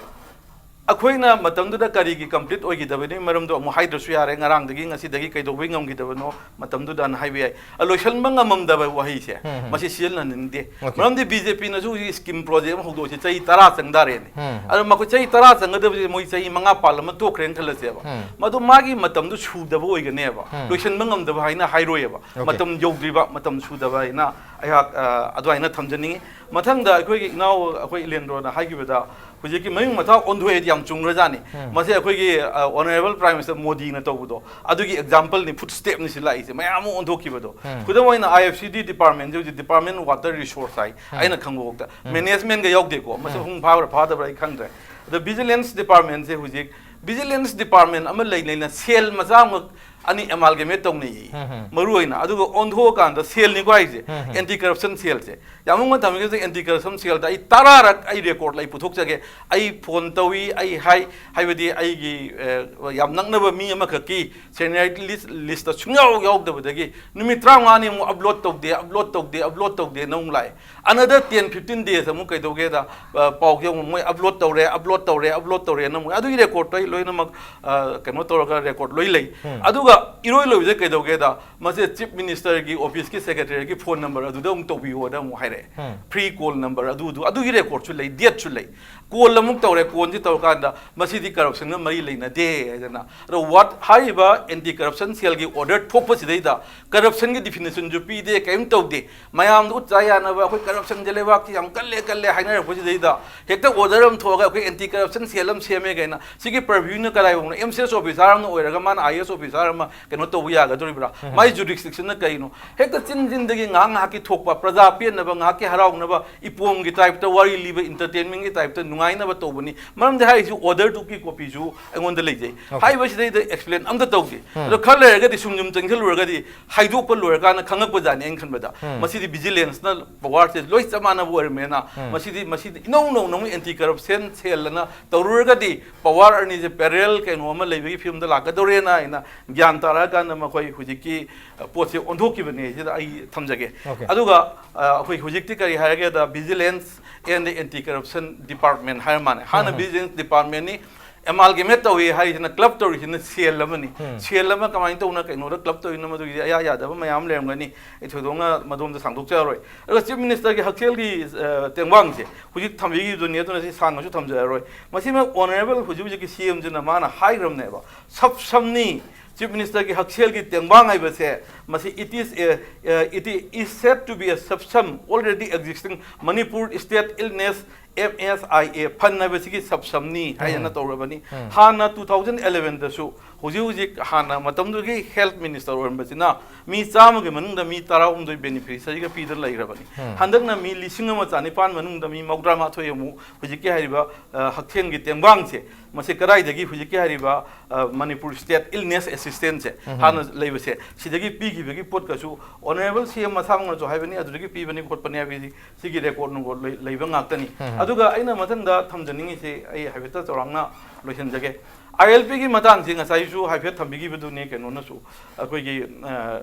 ꯑꯩꯈꯣꯏꯅ ꯃꯇꯝꯗꯨꯗ ꯀꯔꯤꯒꯤ ꯀꯝꯄ꯭ꯂꯤꯠ ꯑꯣꯏꯈꯤꯗꯕꯅꯤ ꯃꯔꯝꯗꯣ ꯑꯃꯨꯛ ꯍꯥꯏꯗ꯭ꯔꯁꯨ ꯌꯥꯔꯦ, ꯉꯔꯥꯡꯗꯒꯤ ꯉꯁꯤꯗꯒꯤ ꯀꯩꯗꯧꯕꯩ ꯉꯝꯈꯤꯗꯕꯅꯣ ꯃꯇꯝꯗꯨꯗꯅ ꯍꯥꯏꯕ ꯌꯥꯏ꯫ ꯑ, ꯂꯣꯏꯁꯤꯟꯕ ꯉꯝꯃꯝꯗꯕ ꯋꯥꯍꯩꯁꯦ, ꯃꯁꯤ ꯁꯤꯖꯤꯟꯅꯅꯤꯡꯗꯦ꯫ Okay. ꯃꯔꯝꯗꯤ B J P ꯅꯁꯨ ꯍꯧꯖꯤꯛ ꯁ꯭ꯀꯤꯝ ꯄ꯭ꯔꯣꯖꯦꯛ ꯑꯃ ꯍꯧꯗꯣꯛꯑꯁꯤ, ꯆꯍꯤ ꯇꯔꯥ ꯆꯪ ꯇꯥꯔꯦꯅꯦ꯫ ꯑꯗꯣ ꯃꯈꯣꯏ ꯆꯍꯤ ꯇꯔꯥ ꯆꯪꯒꯗꯕꯁꯦ ꯃꯣꯏ ꯆꯍꯤ ꯃꯉꯥ ꯄꯥꯜ ꯑꯃ ꯇꯣꯛꯈ꯭ꯔꯦꯅ ꯈꯜꯂꯁꯦꯕ꯫ ꯃꯗꯨ ꯃꯥꯒꯤ ꯃꯇꯝꯗꯨ ꯁꯨꯗꯕ ꯑꯣꯏꯒꯅꯦꯕ, ꯂꯣꯏꯁꯤꯟꯕ ꯉꯝꯗꯕ ꯍꯥꯏꯅ ꯍꯥꯏꯔꯣꯏꯑꯕ꯫ Okay. ꯃꯇꯝ ꯌꯧꯗ꯭ꯔꯤꯕ, ꯃꯇꯝ ꯁꯨꯗꯕ ꯍꯥꯏꯅ ꯑꯩꯍꯥꯛ ꯑ, ꯑꯗꯨꯃꯥꯏꯅ ꯊꯝꯖꯅꯤꯡꯉꯤ꯫ ꯃꯊꯪꯗ ꯑꯩꯈꯣꯏꯒꯤ ꯏꯅꯥꯎ ꯑꯩꯈꯣꯏ ꯏꯂꯦꯟꯗ꯭ꯔꯣꯅ ꯍꯥꯏꯈꯤꯕꯗ, ꯍꯧꯖꯤꯛꯀꯤ ꯃꯌꯨꯡ ꯃꯊꯥ ꯑꯣꯟꯊꯣꯛꯑꯦꯗꯤ ꯌꯥꯝ ꯆꯨꯝꯈ꯭ꯔꯖꯥꯠꯅꯤ꯫ ꯃꯁꯤ ꯑꯩꯈꯣꯏꯒꯤ ꯑ, Honourable Prime Minister ꯃꯣꯗꯤꯅ ꯇꯧꯕꯗꯣ, ꯑꯗꯨꯒꯤ ꯑꯦꯛꯖꯥꯝꯄꯜꯅꯤ, ꯐꯨꯠ ꯁ꯭ꯇꯦꯞꯅꯤ ꯁꯤ ꯂꯥꯛꯏꯁꯦ, ꯃꯌꯥꯝ ꯑꯃ ꯑꯣꯟꯊꯣꯛꯈꯤꯕꯗꯣ꯫ ꯈꯨꯗꯝ ꯑꯣꯏꯅ, I F C D department ꯁꯦ ꯍꯧꯖꯤꯛ Department of Water Resource ꯍꯥꯏ, ꯑꯩꯅ ꯈꯪꯕꯐꯥꯎꯗ꯫ Managementꯒ ꯌꯥꯎꯗꯦꯀꯣ, ꯃꯁꯤ ꯃꯄꯨꯡ ꯐꯥꯕ꯭ꯔꯥ ꯐꯥꯗꯕ꯭ꯔꯥ ꯑꯩ ꯈꯪꯗ꯭ꯔꯦ꯫ ꯑꯗꯣ Vigilance Department ꯁꯦ ꯍꯧꯖꯤꯛ Vigilance Department ꯑꯃ ꯂꯩ ꯂꯩꯅ cell ꯃꯆꯥ ꯑꯃꯈꯛ ꯑꯅꯤ amalgamate ꯇꯧꯅꯩꯌꯦ꯫ ꯃꯔꯨ ꯑꯣꯏꯅ꯫ ꯑꯗꯨꯒ ꯑꯣꯟꯊꯣꯛꯑꯀꯥꯟꯗ cell ꯅꯤꯀꯣ ꯍꯥꯏꯁꯦ, Anti Corruption Cell ꯁꯦ꯫ ꯌꯥꯝ ꯃꯃꯟ ꯊꯝꯃꯤꯁꯦ, Anti Corruption Cell ꯗ ꯑꯩ ꯇꯔꯥꯔꯛ ꯑꯩ record ꯂꯩ ꯄꯨꯊꯣꯛꯆꯒꯦ꯫ ꯑꯩ phone ꯇꯧꯏ, ꯑꯩ ꯍꯥꯏ, ꯍꯥꯏꯕꯗꯤ ꯑꯩꯒꯤ ꯑ, ꯌꯥꯝ ꯅꯛꯅꯕ ꯃꯤ ꯑꯃꯈꯛꯀꯤ seniority list, list ꯇ ꯁꯨꯡꯌꯥꯎ ꯌꯥꯎꯗꯕꯗꯒꯤ ꯅꯨꯃꯤꯠ ꯇꯔꯥꯃꯉꯥꯅꯤ ꯑꯃꯨꯛ upload ꯇꯧꯗꯦ, upload ꯇꯧꯗꯦ, upload ꯇꯧꯗꯦꯅ ꯑꯃꯨꯛ ꯂꯥꯛꯑꯦ꯫ Another ten fifteen days ꯑꯃꯨꯛ ꯀꯩꯗꯧꯒꯦꯗ, ꯑ, ꯄꯥꯎꯁꯦ ꯑꯃꯨꯛ ꯃꯣꯏ upload ꯇꯧꯔꯦ, upload ꯇꯧꯔꯦ, upload ꯇꯧꯔꯦꯅ ꯑꯃꯨꯛ, ꯑꯗꯨꯒꯤ record ꯇꯣ ꯑꯩ ꯂꯣꯏꯅꯃꯛ, ꯑ, ꯀꯩꯅꯣ ꯇꯧꯔꯒ record ꯂꯣꯏ ꯂꯩ꯫ ꯑꯗꯨꯒ ꯏꯔꯣꯏ ꯂꯣꯏꯕꯁꯦ ꯀꯩꯗꯧꯒꯦꯗ, ꯃꯁꯤ Chief Minister ꯒꯤ office ꯀꯤ secretary ꯒꯤ phone number ꯑꯗꯨꯗ ꯑꯃꯨꯛ ꯇꯧꯕꯤꯌꯣꯅ ꯑꯃꯨꯛ ꯍꯥꯏꯔꯛꯑꯦ꯫ Free call number ꯑꯗꯨꯗꯨ, ꯑꯗꯨꯒꯤ record ꯁꯨ ꯂꯩ, date ꯁꯨ ꯂꯩ꯫ Call ꯑꯃꯨꯛ ꯇꯧꯔꯦ, call ꯁꯤ ꯇꯧꯔꯀꯥꯟꯗ ꯃꯁꯤꯗꯤ corruption ꯒ ꯃꯔꯤ ꯂꯩꯅꯗꯦ ꯍꯥꯏꯗꯅ꯫ ꯑꯗꯣ what, ꯍꯥꯏꯔꯤꯕ Anti Corruption Cell ꯒꯤ order ꯊꯣꯛꯄꯁꯤꯗꯩꯗ corruption ꯒꯤ definition ꯁꯨ ꯄꯤꯗꯦ, ꯀꯔꯤꯝ ꯇꯧꯗꯦ꯫ ꯃꯌꯥꯝꯗ ꯎꯠ ꯆꯥ ꯌꯥꯅꯕ, ꯑꯩꯈꯣꯏ corruption ꯁꯦ ꯂꯩꯕꯥꯛꯀꯤ ꯌꯥꯝ ꯀꯜꯂꯦ, ꯀꯜꯂꯦ ꯍꯥꯏꯅꯔꯛꯄꯁꯤꯗꯩꯗ ꯍꯦꯛꯇ order ꯑꯃ ꯊꯣꯛꯑꯒ ꯑꯩꯈꯣꯏ Anti Corruption Cell ꯑꯃ ꯁꯦꯝꯃꯦ ꯀꯥꯏꯅ꯫ ꯁꯤꯒꯤ purview ꯅ ꯀꯗꯥꯏꯐꯥꯎꯅꯣ? M C S officer ꯑꯃꯅ ꯑꯣꯏꯔꯒ ꯃꯥꯅ I A S officer ꯑꯃ ꯀꯩꯅꯣ ꯇꯧꯕ ꯌꯥꯒꯗꯧꯔꯤꯕ꯭ꯔꯥ? ꯃꯥꯏ jurisdiction ꯅ ꯀꯩꯅꯣ? ꯍꯦꯛꯇ ꯆꯤꯟ ꯆꯤꯟꯗꯒꯤ ꯉꯥꯏꯍꯥꯛ ꯉꯥꯏꯍꯥꯛꯀꯤ ꯊꯣꯛꯄ, ꯄ꯭ꯔꯖꯥ ꯄꯦꯟꯅꯕ, ꯉꯥꯏꯍꯥꯛꯀꯤ ꯍꯔꯥꯎꯅꯕ, ꯏꯄꯣꯝꯒꯤ type ꯇ ꯋꯥꯔꯤ ꯂꯤꯕ, entertainment ꯒꯤ type ꯇ ꯅꯨꯡꯉꯥꯏꯅꯕ ꯇꯧꯕꯅꯤ꯫ ꯃꯔꯝꯗꯤ ꯍꯥꯏꯔꯤꯁꯤ order ꯗꯨꯒꯤ copy ꯁꯨ ꯑꯩꯉꯣꯟꯗ ꯂꯩꯖꯩ꯫ ꯍꯥꯏꯔꯤꯕꯁꯤꯗꯩꯗ explain ꯑꯝꯇ ꯇꯧꯗꯦ꯫ ꯑꯗꯣ ꯈꯔ ꯂꯩꯔꯒꯗꯤ, ꯁꯨꯝ ꯁꯨꯝ ꯆꯪꯁꯤꯜꯂꯨꯔꯒꯗꯤ, ꯍꯥꯏꯗꯣꯛꯄ ꯂꯣꯏꯔꯀꯥꯟꯗ ꯈꯪꯉꯛꯄ ꯖꯥꯠꯅꯤ ꯑꯩꯅ ꯈꯟꯕꯗ꯫ ꯃꯁꯤꯗꯤ Vigilance ꯅ power ꯁꯦ ꯂꯣꯏ ꯆꯞ ꯃꯥꯟꯅꯕ ꯑꯣꯏꯔꯝꯃꯦꯅ, ꯃꯁꯤꯗꯤ, ꯃꯁꯤꯗꯤ ꯏꯅꯧ ꯅꯧꯅ ꯑꯃꯨꯛ Anti Corruption Cell ꯑꯅ ꯇꯧꯔꯨꯔꯒꯗꯤ power ꯑꯅꯤꯁꯦ parallel ꯀꯩꯅꯣ ꯑꯃ ꯂꯩꯕꯒꯤ ꯐꯤꯕꯝꯗ ꯂꯥꯛꯀꯗꯧꯔꯦꯅ ꯑꯩꯅ ꯒ꯭ꯌꯥꯟ ꯇꯥꯔꯛꯑꯀꯥꯟꯗ ꯃꯈꯣꯏ ꯍꯧꯖꯤꯛꯀꯤ, ꯑ, ꯄꯣꯠꯁꯦ ꯑꯣꯟꯊꯣꯛꯈꯤꯕꯅꯦ ꯁꯤꯗ ꯑꯩ ꯊꯝꯖꯒꯦ꯫ ꯑꯗꯨꯒ, ꯑ, ꯑꯩꯈꯣꯏ ꯍꯧꯖꯤꯛꯇꯤ ꯀꯔꯤ ꯍꯥꯏꯔꯒꯦꯗ, Vigilance and Anti Corruption Department ꯍꯥꯏꯔ ꯃꯥꯜꯂꯦ꯫ ꯍꯥꯟꯅ Vigilance Department ꯅꯤ, ꯑꯦꯃꯥꯜꯒꯦꯃꯦꯠ ꯇꯧꯏ ꯍꯥꯏꯔꯤꯁꯤꯅ, ꯀ꯭ꯂꯕ ꯇꯧꯔꯤꯁꯤꯅ ꯁꯦꯜ ꯑꯃꯅꯤ꯫ ꯁꯦꯜ ꯑꯃ ꯀꯃꯥꯏꯅ ꯇꯧꯅ ꯀꯩꯅꯣꯗ ꯀ꯭ꯂꯕ ꯇꯧꯔꯤꯅꯣ, ꯃꯗꯨꯒꯤꯗꯤ ꯑꯌꯥ ꯌꯥꯗꯕ ꯃꯌꯥꯝ ꯂꯩꯔꯝꯒꯅꯤ꯫ ꯑꯩ ꯊꯣꯏꯗꯣꯛꯅ ꯃꯗꯣꯝꯗ ꯁꯥꯡꯗꯣꯛꯆꯔꯔꯣꯏ꯫ ꯑꯗꯨꯒ ꯆꯤꯐ ꯃꯤꯅꯤꯁꯇꯔꯒꯤ ꯍꯛꯁꯦꯜꯒꯤ ꯑ, ꯇꯦꯡꯕꯥꯡꯁꯦ ꯍꯧꯖꯤꯛ ꯊꯝꯕꯤꯈꯤꯕꯗꯨꯅꯤ, ꯑꯗꯨꯅ ꯁꯤ ꯁꯥꯡꯅꯁꯨ ꯊꯝꯖꯔꯔꯣꯏ꯫ ꯃꯁꯤꯃ ꯑꯣꯅꯔꯦꯕꯜ ꯍꯧꯖꯤꯛ ꯍꯧꯖꯤꯛꯀꯤ ꯁꯤ ꯑꯦꯝꯁꯤꯅ ꯃꯥꯅ ꯍꯥꯏꯈ꯭ꯔꯕꯅꯦꯕ, ꯁꯕꯁꯝꯅꯤ꯫ ꯆꯤꯐ ꯃꯤꯅꯤꯁꯇꯔꯒꯤ ꯍꯛꯁꯦꯜꯒꯤ ꯇꯦꯡꯕꯥꯡ ꯍꯥꯏꯕꯁꯦ, ꯃꯁꯤ it is a, uh, it is said to be a subsum already existing Manipur State Illness, M S I A fund ꯍꯥꯏꯕꯁꯤꯒꯤ ꯁꯕꯁꯝꯅꯤ ꯍꯥꯏꯅ ꯇꯧꯔꯕꯅꯤ꯫ ꯍꯥꯟꯅ two thousand elevenꯗꯁꯨ ꯍꯧꯖꯤꯛ ꯍꯧꯖꯤꯛ ꯍꯥꯟꯅ ꯃꯇꯝꯗꯨꯒꯤ ꯍꯦꯜꯊ ꯃꯤꯅꯤꯁꯇꯔ ꯑꯣꯏꯔꯝꯕꯁꯤꯅ ꯃꯤ ꯆꯥꯝꯃꯒꯤ ꯃꯅꯨꯡꯗ ꯃꯤ ꯇꯔꯥꯍꯨꯝꯗꯣꯏ ꯕꯦꯅꯤꯐꯤꯁꯔꯤꯒ ꯄꯤꯗꯨꯅ ꯂꯩꯈ꯭ꯔꯕꯅꯤ꯫ ꯍꯟꯗꯛꯅ ꯃꯤ ꯂꯤꯁꯤꯡ ꯑꯃ ꯆꯅꯤꯄꯥꯟ ꯃꯅꯨꯡꯗ ꯃꯤ ꯃꯧꯗ꯭ꯔꯥ ꯃꯥꯊꯣꯏ ꯑꯃꯨꯛ ꯍꯧꯖꯤꯛꯀꯤ ꯍꯥꯏꯔꯤꯕ ꯑ, ꯍꯛꯁꯦꯜꯒꯤ ꯇꯦꯡꯕꯥꯡꯁꯦ, ꯃꯁꯤ ꯀꯗꯥꯏꯗꯒꯤ ꯍꯧꯖꯤꯛꯀꯤ ꯍꯥꯏꯔꯤꯕ ꯑ, ꯃꯅꯤꯄꯨꯔ ꯁ꯭ꯇꯦꯠ ꯏꯜꯅꯦꯁ ꯑꯦꯁꯤꯁꯇꯦꯟꯁꯦ ꯍꯥꯟꯅ ꯂꯩꯕꯁꯦ, ꯁꯤꯗꯒꯤ ꯄꯤꯈꯤꯕꯒꯤ ꯄꯣꯠꯀꯁꯨ ꯑꯣꯅꯔꯦꯕꯜ ꯁꯤ ꯑꯦꯝ ꯃꯁꯥꯃꯛꯅꯁꯨ ꯍꯥꯏꯕꯅꯤ, ꯑꯗꯨꯗꯒꯤ ꯄꯤꯕꯅꯤ ꯈꯣꯠꯄꯅꯤ ꯍꯥꯏꯕꯁꯤ ꯁꯤꯒꯤ ꯔꯦꯀꯣꯔꯗ ꯅꯨꯡꯀꯣꯔꯗ ꯂꯩ- ꯂꯩꯕ ꯉꯥꯛꯇꯅꯤ꯫ ꯑꯗꯨꯒ ꯑꯩꯅ ꯃꯊꯪꯗ ꯊꯝꯖꯅꯤꯡꯉꯤꯁꯤ, ꯑꯩ ꯍꯥꯏꯐꯦꯠꯇ ꯆꯥꯎꯔꯥꯛꯅ ꯂꯣꯏꯁꯤꯟꯖꯒꯦ꯫ ꯑꯥꯏ ꯑꯦꯜ ꯄꯤꯒꯤ ꯃꯇꯥꯡꯁꯤ ꯉꯁꯥꯏꯁꯨ ꯍꯥꯏꯐꯦꯠ ꯊꯝꯕꯤꯈꯤꯕꯗꯨꯅꯤ ꯀꯩꯅꯣꯅꯁꯨ, ꯑꯩꯈꯣꯏꯒꯤ ꯑ,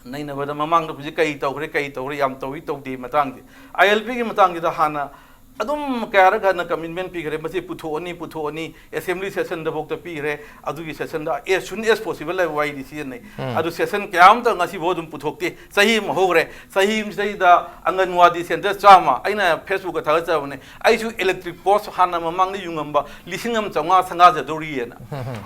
ꯅꯩꯅꯕꯗ ꯃꯃꯥꯡꯗ ꯍꯧꯖꯤꯛ ꯀꯔꯤ ꯇꯧꯈ꯭ꯔꯦ, ꯀꯔꯤ ꯇꯧꯈ꯭ꯔꯦ, ꯌꯥꯝ ꯇꯧꯏ ꯇꯧꯗꯦ ꯃꯇꯥꯡꯁꯦ꯫ ꯑꯥꯏ ꯑꯦꯜ ꯄꯤꯒꯤ ꯃꯇꯥꯡꯁꯤꯗ ꯍꯥꯟꯅ ꯑꯗꯨꯝ ꯀꯌꯥꯔꯛ ꯍꯟꯅ ꯀꯃꯤꯠꯃꯦꯟ ꯄꯤꯈ꯭ꯔꯦ, ꯃꯁꯤ ꯄꯨꯊꯣꯛꯑꯅꯤ, ꯄꯨꯊꯣꯛꯑꯅꯤ, ꯑꯦꯁꯦꯝꯕ꯭ꯂꯤ ꯁꯦꯁꯟꯗꯐꯥꯎꯗ ꯄꯤꯈ꯭ꯔꯦ, ꯑꯗꯨꯒꯤ ꯁꯦꯁꯟꯗ as soon as possible ꯍꯥꯏꯕ ꯋꯥꯍꯩꯗꯤ ꯁꯤꯖꯤꯟꯅꯩ꯫ ꯑꯗꯨ ꯁꯦꯁꯟ ꯀꯌꯥ ꯑꯃꯇ ꯉꯁꯤꯐꯥꯎ ꯑꯗꯨꯝ ꯄꯨꯊꯣꯛꯇꯦ꯫ ꯆꯍꯤ ꯑꯃ ꯍꯧꯈ꯭ꯔꯦ, ꯆꯍꯤ ꯑꯃꯁꯤꯗꯩꯗ ꯑꯪꯒꯟꯋꯥꯗꯤ ꯁꯦꯟꯇꯔ ꯆꯥꯝꯃ, ꯑꯩꯅ ꯐꯦꯁꯕꯨꯛꯇ ꯊꯥꯒꯠꯆꯕꯅꯦ, ꯑꯩꯁꯨ ꯏꯂꯦꯛꯇ꯭ꯔꯤꯛ ꯄꯣꯁ ꯍꯥꯟꯅ ꯃꯃꯥꯡꯗ ꯌꯨꯡꯉꯝꯕ ꯂꯤꯁꯤꯡ ꯑꯃ ꯆꯥꯝꯃꯉꯥ ꯁꯪꯒꯥꯖꯗꯧꯔꯤꯑꯅ꯫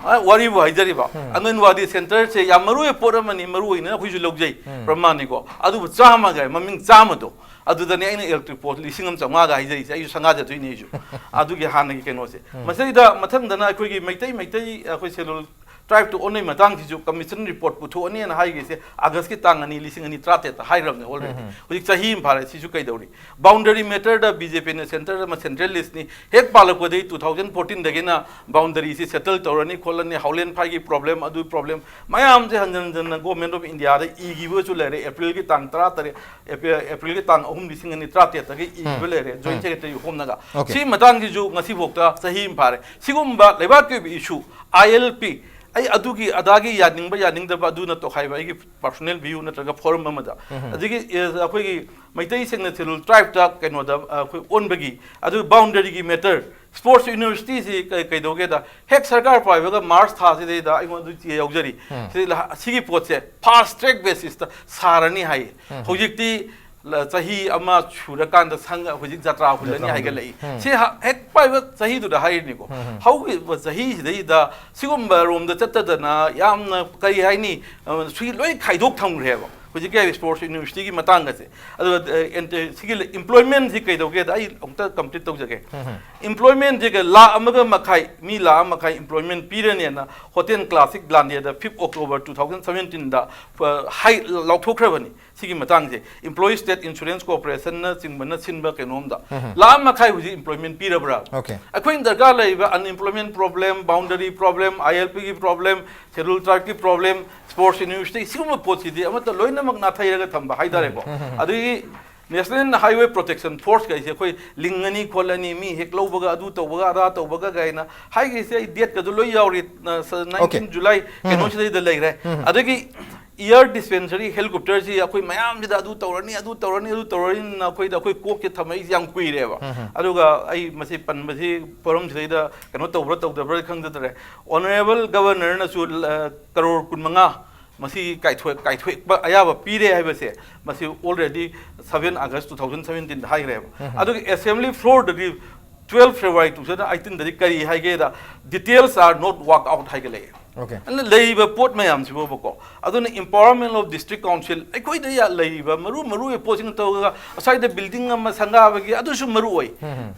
ꯑ, ꯋꯥꯔꯤꯕꯨ ꯍꯥꯏꯖꯔꯤꯕ, ꯑꯪꯒꯟꯋꯥꯗꯤ ꯁꯦꯟꯇꯔꯁꯦ ꯌꯥꯝ ꯃꯔꯨ ꯑꯣꯏꯕ ꯄꯣꯠ ꯑꯃꯅꯤ, ꯃꯔꯨ ꯑꯣꯏꯅ ꯑꯩꯈꯣꯏꯁꯨ ꯂꯧꯖꯩ, ꯄ꯭ꯔꯃꯥꯟꯅꯤꯀꯣ꯫ ꯑꯗꯨꯕꯨ ꯆꯥꯝꯃꯒ ꯃꯃꯤꯡ ꯆꯥꯝꯃꯗꯣ, ꯑꯗꯨꯗꯅꯦ ꯑꯩꯅ ꯏꯂꯦꯛꯇ꯭ꯔꯤꯛ ꯄꯣꯁ ꯂꯤꯁꯤꯡ ꯑꯃ ꯆꯥꯝꯃꯉꯥꯒ ꯍꯥꯏꯖꯔꯤꯁꯦ, ꯑꯩꯁꯨ ꯁꯪꯒꯥꯖꯗꯣꯏꯅꯦ ꯑꯩꯁꯨ꯫ ꯑꯗꯨꯒꯤ ꯍꯥꯟꯅꯒꯤ ꯀꯩꯅꯣꯁꯦ꯫ ꯃꯁꯤꯗꯩꯗ ꯃꯊꯪꯗꯅ ꯑꯩꯈꯣꯏꯒꯤ ꯃꯩꯇꯩ, ꯃꯩꯇꯩ, ꯑꯩꯈꯣꯏ ꯁꯦꯂꯨꯜ ꯇ꯭ꯔꯥꯏꯕꯇꯨ ꯑꯣꯟꯕꯒꯤ ꯃꯇꯥꯡꯁꯤꯁꯨ ꯀꯃꯤꯁꯟ ꯔꯤꯄꯣꯔꯠ ꯄꯨꯊꯣꯛꯑꯅꯤꯅ ꯍꯥꯏꯈ꯭ꯔꯤꯁꯦ ꯑꯥꯒꯁꯀꯤ ꯇꯥꯡ ꯑꯅꯤ, ꯂꯤꯁꯤꯡ ꯑꯅꯤ ꯇꯔꯥꯇꯔꯦꯠꯇ ꯍꯥꯏꯈ꯭ꯔꯕꯅꯦ already꯫ ꯍꯧꯖꯤꯛ ꯆꯍꯤ ꯑꯃ ꯐꯥꯔꯦ, ꯁꯤꯁꯨ ꯀꯩꯗꯧꯔꯤ? ꯕꯥꯎꯟꯗꯔꯤ ꯃꯦꯇꯔꯗ ꯕꯤ ꯖꯦ ꯄꯤꯅ ꯁꯦꯟꯇꯔ ꯑꯃ ꯁꯦꯟꯇ꯭ꯔꯦꯂꯤꯁꯅꯤ꯫ ꯍꯦꯛ ꯄꯥꯜꯂꯛꯄꯗꯒꯤ two thousand fourteenꯗꯒꯤꯅ ꯕꯥꯎꯟꯗꯔꯤꯁꯤ ꯁꯦꯇꯜ ꯇꯧꯔꯅꯤ ꯈꯣꯠꯂꯅꯤ, ꯍꯥꯎꯂꯦꯟ ꯐꯥꯏꯒꯤ ꯄ꯭ꯔꯣꯕ꯭ꯂꯦꯝ, ꯑꯗꯨ ꯄ꯭ꯔꯣꯕ꯭ꯂꯦꯝ ꯃꯌꯥꯝꯁꯦ ꯍꯟꯖꯟ ꯍꯟꯖꯟꯅ ꯒꯣꯔꯃꯦꯟ ꯑꯣꯐ ꯏꯟꯗꯤꯌꯥꯗ ꯏꯈꯤꯕꯁꯨ ꯂꯩꯔꯦ꯫ ꯑꯦꯄ꯭ꯔꯤꯜꯒꯤ ꯇꯥꯡ ꯇꯔꯥꯇꯔꯦꯠ, ꯑꯦꯄ꯭ꯔꯤꯜ, ꯑꯦꯄ꯭ꯔꯤꯜꯒꯤ ꯇꯥꯡ ꯑꯍꯨꯝ, ꯂꯤꯁꯤꯡ ꯑꯅꯤ ꯇꯔꯥꯇꯔꯦꯠꯇꯒꯤ ꯏꯈꯤꯕ ꯂꯩꯔꯦ, ꯖꯣꯏꯟ ꯁꯦꯀ꯭ꯔꯦꯇꯔꯤ ꯍꯣꯝꯅꯒ꯫ Okay. ꯁꯤ ꯃꯇꯥꯡꯁꯤꯁꯨ ꯉꯁꯤꯐꯥꯎꯗ ꯆꯍꯤ ꯑꯃ ꯐꯥꯔꯦ꯫ ꯁꯤꯒꯨꯝꯕ ꯂꯩꯕꯥꯛꯀꯤ ꯑꯣꯏꯕ ꯏꯁꯨ, ꯑꯥꯏ ꯑꯦꯜ ꯄꯤ, ꯑꯩ ꯑꯗꯨꯒꯤ ꯑꯗꯥꯒꯤ ꯌꯥꯅꯤꯡꯕ ꯌꯥꯅꯤꯡꯗꯕ ꯑꯗꯨꯅ ꯇꯣꯈꯥꯏꯕ, ꯑꯩꯒꯤ personal view ꯅꯠꯇ꯭ꯔꯒ forum ꯑꯃꯗ꯫ ꯑꯗꯒꯤ ꯑꯦ, ꯑꯩꯈꯣꯏꯒꯤ ꯃꯩꯇꯩ ꯁꯦꯡꯅ schedule tribeꯇ ꯀꯩꯅꯣꯗ ꯑ, ꯑꯩꯈꯣꯏ ꯑꯣꯟꯕꯒꯤ ꯑꯗꯨ boundaryꯒꯤ matter, sports universityꯁꯤ ꯀꯩ- ꯀꯩꯗꯧꯒꯦꯗ, ꯍꯦꯛ ꯁꯔꯀꯥꯔ ꯄꯥꯏꯕꯒ March ꯊꯥꯁꯤꯗꯩꯗ ꯑꯩꯉꯣꯟꯗ ꯆꯦ ꯌꯥꯎꯖꯔꯤ꯫ ꯁꯤꯗꯩꯗ ꯁꯤꯒꯤ ꯄꯣꯠꯁꯦ fast track basisꯇ ꯁꯥꯔꯅꯤ ꯍꯥꯏꯌꯦ꯫ ꯍꯧꯖꯤꯛꯇꯤ ꯂ- ꯆꯍꯤ ꯑꯃ ꯁꯨꯔꯀꯥꯟꯗ ꯁꯪ ꯍꯧꯖꯤꯛ ꯖꯇ꯭ꯔꯥ ꯍꯨꯜꯂꯅꯤ ꯍꯥꯏꯒꯠꯂꯛꯏ꯫ ꯁꯤ ꯍ- ꯍꯦꯛ ꯄꯥꯏꯕ ꯆꯍꯤꯗꯨꯗ ꯍꯥꯏꯔꯤꯅꯤꯀꯣ꯫ ꯍꯧꯈꯤꯕ ꯆꯍꯤꯁꯤꯗꯩꯗ ꯁꯤꯒꯨꯝꯕ ꯔꯣꯝꯗ ꯆꯠꯇꯗꯅ ꯌꯥꯝꯅ ꯀꯔꯤ ꯍꯥꯏꯅꯤ, ꯑ, ꯁꯤ ꯂꯣꯏ ꯈꯥꯏꯗꯣꯛ ꯊꯝꯈ꯭ꯔꯦꯕ ꯍꯧꯖꯤꯛꯀꯤ sports universityꯒꯤ ꯃꯇꯥꯡꯒꯁꯦ꯫ ꯑꯗꯨꯒ ꯑ, ꯑꯦꯟꯇ- ꯁꯤꯒꯤ employmentꯁꯤ ꯀꯩꯗꯧꯒꯦꯗ ꯑꯩ ꯑꯃꯨꯛꯇ complete ꯇꯧꯖꯒꯦ꯫ Employmentꯁꯤꯒ ꯂꯥꯈ ꯑꯃꯒ ꯃꯈꯥꯏ, ꯃꯤ ꯂꯥꯈ ꯑꯃ ꯃꯈꯥꯏ employment ꯄꯤꯔꯅꯦꯅ Hotel Classic Glandiaꯗ fifth October two thousand seventeenꯗ, ꯑ, ꯍꯥꯏ ꯂꯥꯎꯊꯣꯛꯈ꯭ꯔꯕꯅꯤ꯫ ꯁꯤꯒꯤ ꯃꯇꯥꯡꯁꯦ Employee State Insurance Corporationꯅꯆꯤꯡꯕꯅ ꯁꯤꯟꯕ ꯀꯩꯅꯣꯝꯗ ꯂꯥꯈ ꯃꯈꯥꯏ ꯍꯧꯖꯤꯛ employment ꯄꯤꯔꯕ꯭ꯔꯥ? Okay. ꯑꯩꯈꯣꯏꯅ ꯗꯔꯀꯥꯔ ꯂꯩꯔꯤꯕ unemployment problem, boundary problem, ILPꯒꯤ problem, schedule tribeꯀꯤ problem, sports university, ꯁꯤꯒꯨꯝꯕ ꯄꯣꯠꯁꯤꯗꯤ ꯑꯃꯠꯇ ꯂꯣꯏꯅꯃꯛ ꯅꯥꯊꯩꯔꯒ ꯊꯝꯕ ꯍꯥꯏꯇꯥꯔꯦꯀꯣ꯫ ꯑꯗꯒꯤ National Highway Protection Force ꯀꯩꯁꯦ ꯑꯩꯈꯣꯏ ꯂꯤꯡꯉꯅꯤ ꯈꯣꯠꯂꯅꯤ, ꯃꯤ ꯍꯦꯛ ꯂꯧꯕꯒ ꯑꯗꯨ ꯇꯧꯕꯒ ꯑꯗꯥ ꯇꯧꯕꯒ ꯀꯥꯏꯅ ꯍꯥꯏꯈ꯭ꯔꯤꯁꯦ, ꯑꯩ dateꯀꯗꯨ ꯂꯣꯏ ꯌꯥꯎꯔꯤ꯫ ꯅ- ꯁ- nineteen July ꯀꯩꯅꯣꯁꯤꯗꯩꯗ ꯂꯩꯈ꯭ꯔꯦ꯫ ꯑꯗꯒꯤ air dispensary, helicopterꯁꯤ ꯑꯩꯈꯣꯏ ꯃꯌꯥꯝꯁꯤꯗ ꯑꯗꯨ ꯇꯧꯔꯅꯤ, ꯑꯗꯨ ꯇꯧꯔꯅꯤ, ꯑꯗꯨ ꯇꯧꯔꯅꯤꯅ ꯑꯩꯈꯣꯏꯗ ꯑꯩꯈꯣꯏ ꯀꯣꯛꯁꯦ ꯊꯝꯃꯛꯏꯁꯦ ꯌꯥꯝ ꯀꯨꯏꯔꯦꯕ꯫ ꯑꯗꯨꯒ ꯑꯩ ꯃꯁꯤ ꯄꯟꯕꯁꯤ forumꯁꯤꯗꯩꯗ ꯀꯩꯅꯣ ꯇꯧꯕ꯭ꯔꯥ ꯇꯧꯗꯕ꯭ꯔꯥ ꯈꯪꯖꯗ꯭ꯔꯦ꯫ Honourable Governorꯅꯁꯨ, ꯑ, ꯀꯔꯣꯔ ꯀꯨꯟꯃꯉꯥ ꯃꯁꯤ ꯀꯥꯏꯊꯣꯛ- ꯀꯥꯏꯊꯣꯛꯄ ꯑꯌꯥꯕ ꯄꯤꯔꯦ ꯍꯥꯏꯕꯁꯦ ꯃꯁꯤ already seven August two thousand seventeenꯗ ꯍꯥꯏꯈ꯭ꯔꯦꯕ꯫ ꯑꯗꯨꯒ assembly floorꯗꯗꯤ twelve February two thousand eighteenꯗꯗꯤ ꯀꯔꯤ ꯍꯥꯏꯒꯦꯗ, "Details are not worked out" ꯍꯥꯏꯒꯠꯂꯛꯑꯦ꯫ Okay. ꯑꯗꯨꯅ ꯂꯩꯔꯤꯕ ꯄꯣꯠ ꯃꯌꯥꯝꯁꯤꯕꯣꯕꯀꯣ, ꯑꯗꯨꯅ empowerment of district council, ꯑꯩꯈꯣꯏꯗ ꯌꯥ- ꯂꯩꯔꯤꯕ ꯃꯔꯨ ꯃꯔꯨ ꯑꯣꯏꯕ ꯄꯣꯠꯁꯤꯡ ꯇꯧꯔꯒ ꯑꯁ꯭ꯋꯥꯏꯗ building ꯑꯃ ꯁꯪꯒꯥꯕꯒꯤ ꯑꯗꯨꯁꯨ ꯃꯔꯨ ꯑꯣꯏ꯫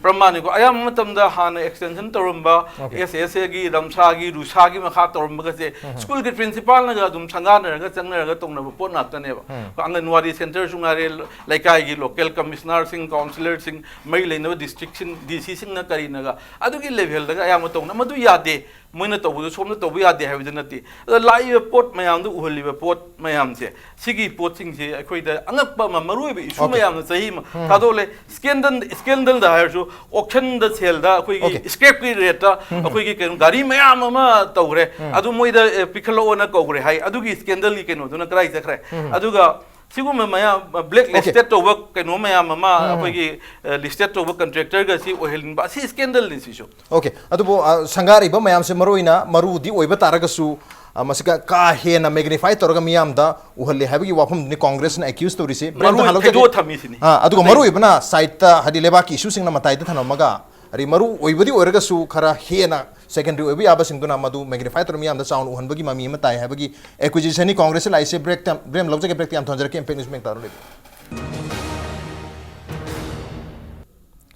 ꯄ꯭ꯔꯃꯥꯟꯅꯤꯀꯣ, ꯑꯌꯥꯝꯕ ꯃꯇꯝꯗ ꯍꯥꯟꯅ extension ꯇꯧꯔꯝꯕ Okay. SSAꯒꯤ, ꯔꯝꯁꯥꯒꯤ, ꯔꯨꯁꯥꯒꯤ ꯃꯈꯥ ꯇꯧꯔꯝꯕꯒꯁꯦ ꯁ꯭ꯀꯨꯜꯒꯤ principalꯅꯒ ꯑꯗꯨꯝ ꯁꯪꯒꯥꯅꯔꯒ ꯆꯪꯅꯔꯒ ꯇꯧꯅꯕ ꯄꯣꯠ ꯉꯥꯛꯇꯅꯦꯕ꯫ ꯑꯪꯒꯟꯋꯥꯗꯤ centreꯁꯨ ꯉꯥꯏꯔꯦ, ꯂꯩꯀꯥꯏꯒꯤ local commissionerꯁꯤꯡ, councillorꯁꯤꯡ, ꯃꯔꯤ ꯂꯩꯅꯕ districtꯁꯤꯡ, DCꯁꯤꯡꯅ ꯀꯔꯤꯅꯒ ꯑꯗꯨꯒꯤ levelꯗꯒ ꯑꯌꯥꯝꯕ ꯇꯧꯅ, ꯃꯗꯨ ꯌꯥꯗꯦ꯫ ꯃꯣꯏꯅ ꯇꯧꯕꯗꯣ ꯁꯣꯝꯗ ꯇꯧꯕ ꯌꯥꯗꯦ ꯍꯥꯏꯕꯗꯤ ꯅꯠꯇꯦ꯫ ꯑꯗ ꯂꯥꯛꯏꯕ ꯄꯣꯠ ꯃꯌꯥꯝꯗꯨ ꯎꯍꯜꯂꯤꯕ ꯄꯣꯠ ꯃꯌꯥꯝꯁꯦ, ꯁꯤꯒꯤ ꯄꯣꯠꯁꯤꯡꯁꯦ ꯑꯩꯈꯣꯏꯗ ꯑꯉꯛꯄ ꯑꯃ, ꯃꯔꯨꯑꯣꯏꯕ ꯏꯁꯨ Okay. ꯃꯌꯥꯝꯅ ꯆꯍꯤ ꯑꯃ ꯊꯥꯗꯣꯛꯂꯦ꯫ ꯁ꯭ꯀꯦꯟꯗꯜ, ꯁ꯭ꯀꯦꯟꯗꯜꯗ ꯍꯥꯏꯔꯁꯨ, ꯑꯣꯛꯁꯟꯗ, ꯁꯦꯜꯗ ꯑꯩꯈꯣꯏꯒꯤ Okay. ꯁ꯭ꯀ꯭ꯔꯦꯞꯀꯤ ꯔꯦꯠꯇ ꯑꯩꯈꯣꯏꯒꯤ ꯀꯩꯅꯣ ꯒꯥꯔꯤ ꯃꯌꯥꯝ ꯑꯃ ꯇꯧꯈ꯭ꯔꯦ꯫ ꯑꯗꯨ ꯃꯣꯏꯗ ꯑꯦ, ꯄꯤꯈꯠꯂꯛꯑꯣꯅ ꯀꯧꯈ꯭ꯔꯦ ꯍꯥꯏ꯫ ꯑꯗꯨꯒꯤ ꯁ꯭ꯀꯦꯟꯗꯜꯒꯤ ꯀꯩꯅꯣꯗꯨꯅ ꯀꯗꯥꯏ ꯆꯠꯈ꯭ꯔꯦ? ꯑꯗꯨꯒ ꯁꯤꯒꯨꯝꯕ ꯃꯌꯥꯝ, ꯕ꯭ꯂꯦꯛ Okay. ꯂꯤꯁꯇꯦꯠ ꯇꯧꯕ ꯀꯩꯅꯣ ꯃꯌꯥꯝ ꯑꯃ, ꯑꯩꯈꯣꯏꯒꯤ ꯂꯤꯁꯇꯦꯠ ꯇꯧꯕ ꯀꯟꯇ꯭ꯔꯦꯛꯇꯔꯒ ꯁꯤ ꯑꯣꯏꯍꯟꯕ, ꯑꯁꯤ ꯁ꯭ꯀꯦꯟꯗꯜꯅꯤ ꯁꯤꯁꯨ꯫ Okay, ꯑꯗꯨꯕꯨ ꯑ, ꯁꯪꯒꯥꯔꯤꯕ ꯃꯌꯥꯝꯁꯦ ꯃꯔꯨꯑꯣꯏꯅ ꯃꯔꯨꯗꯤ ꯑꯣꯏꯕ ꯇꯥꯔꯒꯁꯨ, ꯑ, ꯃꯁꯤꯒ ꯀꯥ ꯍꯦꯟꯅ ꯃꯦꯒꯅꯤꯐꯥꯏ ꯇꯧꯔꯒ ꯃꯤꯌꯥꯝꯗ ꯎꯍꯜꯂꯦ ꯍꯥꯏꯕꯒꯤ ꯋꯥꯐꯝꯗꯨꯅꯤ ꯀꯣꯡꯒ꯭ꯔꯦꯁꯅ ꯑꯦꯀ꯭ꯌꯨꯁ ꯇꯧꯔꯤꯁꯤ꯫ ꯕ꯭ꯔꯦꯝꯗ ꯃꯔꯨ ꯍꯜꯂꯛꯆꯒꯦ꯫ ꯊꯩꯗꯣꯛꯑ ꯊꯝꯃꯤꯁꯤꯅꯤ꯫ ꯑ, ꯑꯗꯨꯒ ꯑꯇꯩ ꯃꯔꯨꯑꯣꯏꯕꯅ ꯁꯥꯏꯠꯇ, ꯍꯥꯏꯗꯤ ꯂꯩꯕꯥꯛꯀꯤ ꯏꯁꯨꯁꯤꯡꯅ ꯃꯇꯥꯏꯗ ꯊꯝꯂꯝꯃꯒ, ꯍꯥꯏꯗꯤ ꯃꯔꯨ ꯑꯣꯏꯕꯗꯤ ꯑꯣꯏꯔꯒꯁꯨ ꯈꯔ ꯍꯦꯟꯅ ꯁꯦꯀꯦꯟꯗꯔꯤ ꯑꯣꯏꯕ ꯌꯥꯕꯁꯤꯡꯗꯨꯅ ꯃꯗꯨ ꯃꯦꯒꯅꯤꯐꯥꯏ ꯇꯧꯔꯒ ꯃꯤꯌꯥꯝꯗ ꯆꯥꯎꯅ ꯎꯍꯟꯕꯒꯤ ꯃꯃꯤ ꯑꯃ ꯇꯥꯏ ꯍꯥꯏꯕꯒꯤ ꯑꯦꯀ꯭ꯌꯨꯖꯦꯁꯟꯅꯤ ꯀꯣꯡꯒ꯭ꯔꯦꯁꯇ ꯂꯥꯛꯏꯁꯦ꯫ ꯕ꯭ꯔꯦꯛꯇ, ꯕ꯭ꯔꯦꯝ ꯂꯧꯖꯒꯦ, ꯕ꯭ꯔꯦꯛꯇ ꯌꯥꯝ ꯊꯣꯟꯖꯔꯛꯀꯦ, ꯏꯝꯄꯦꯛ ꯅ꯭ꯌꯨꯁ ꯃꯦꯛ ꯇꯧꯔ ꯂꯩꯕꯤꯌꯨ꯫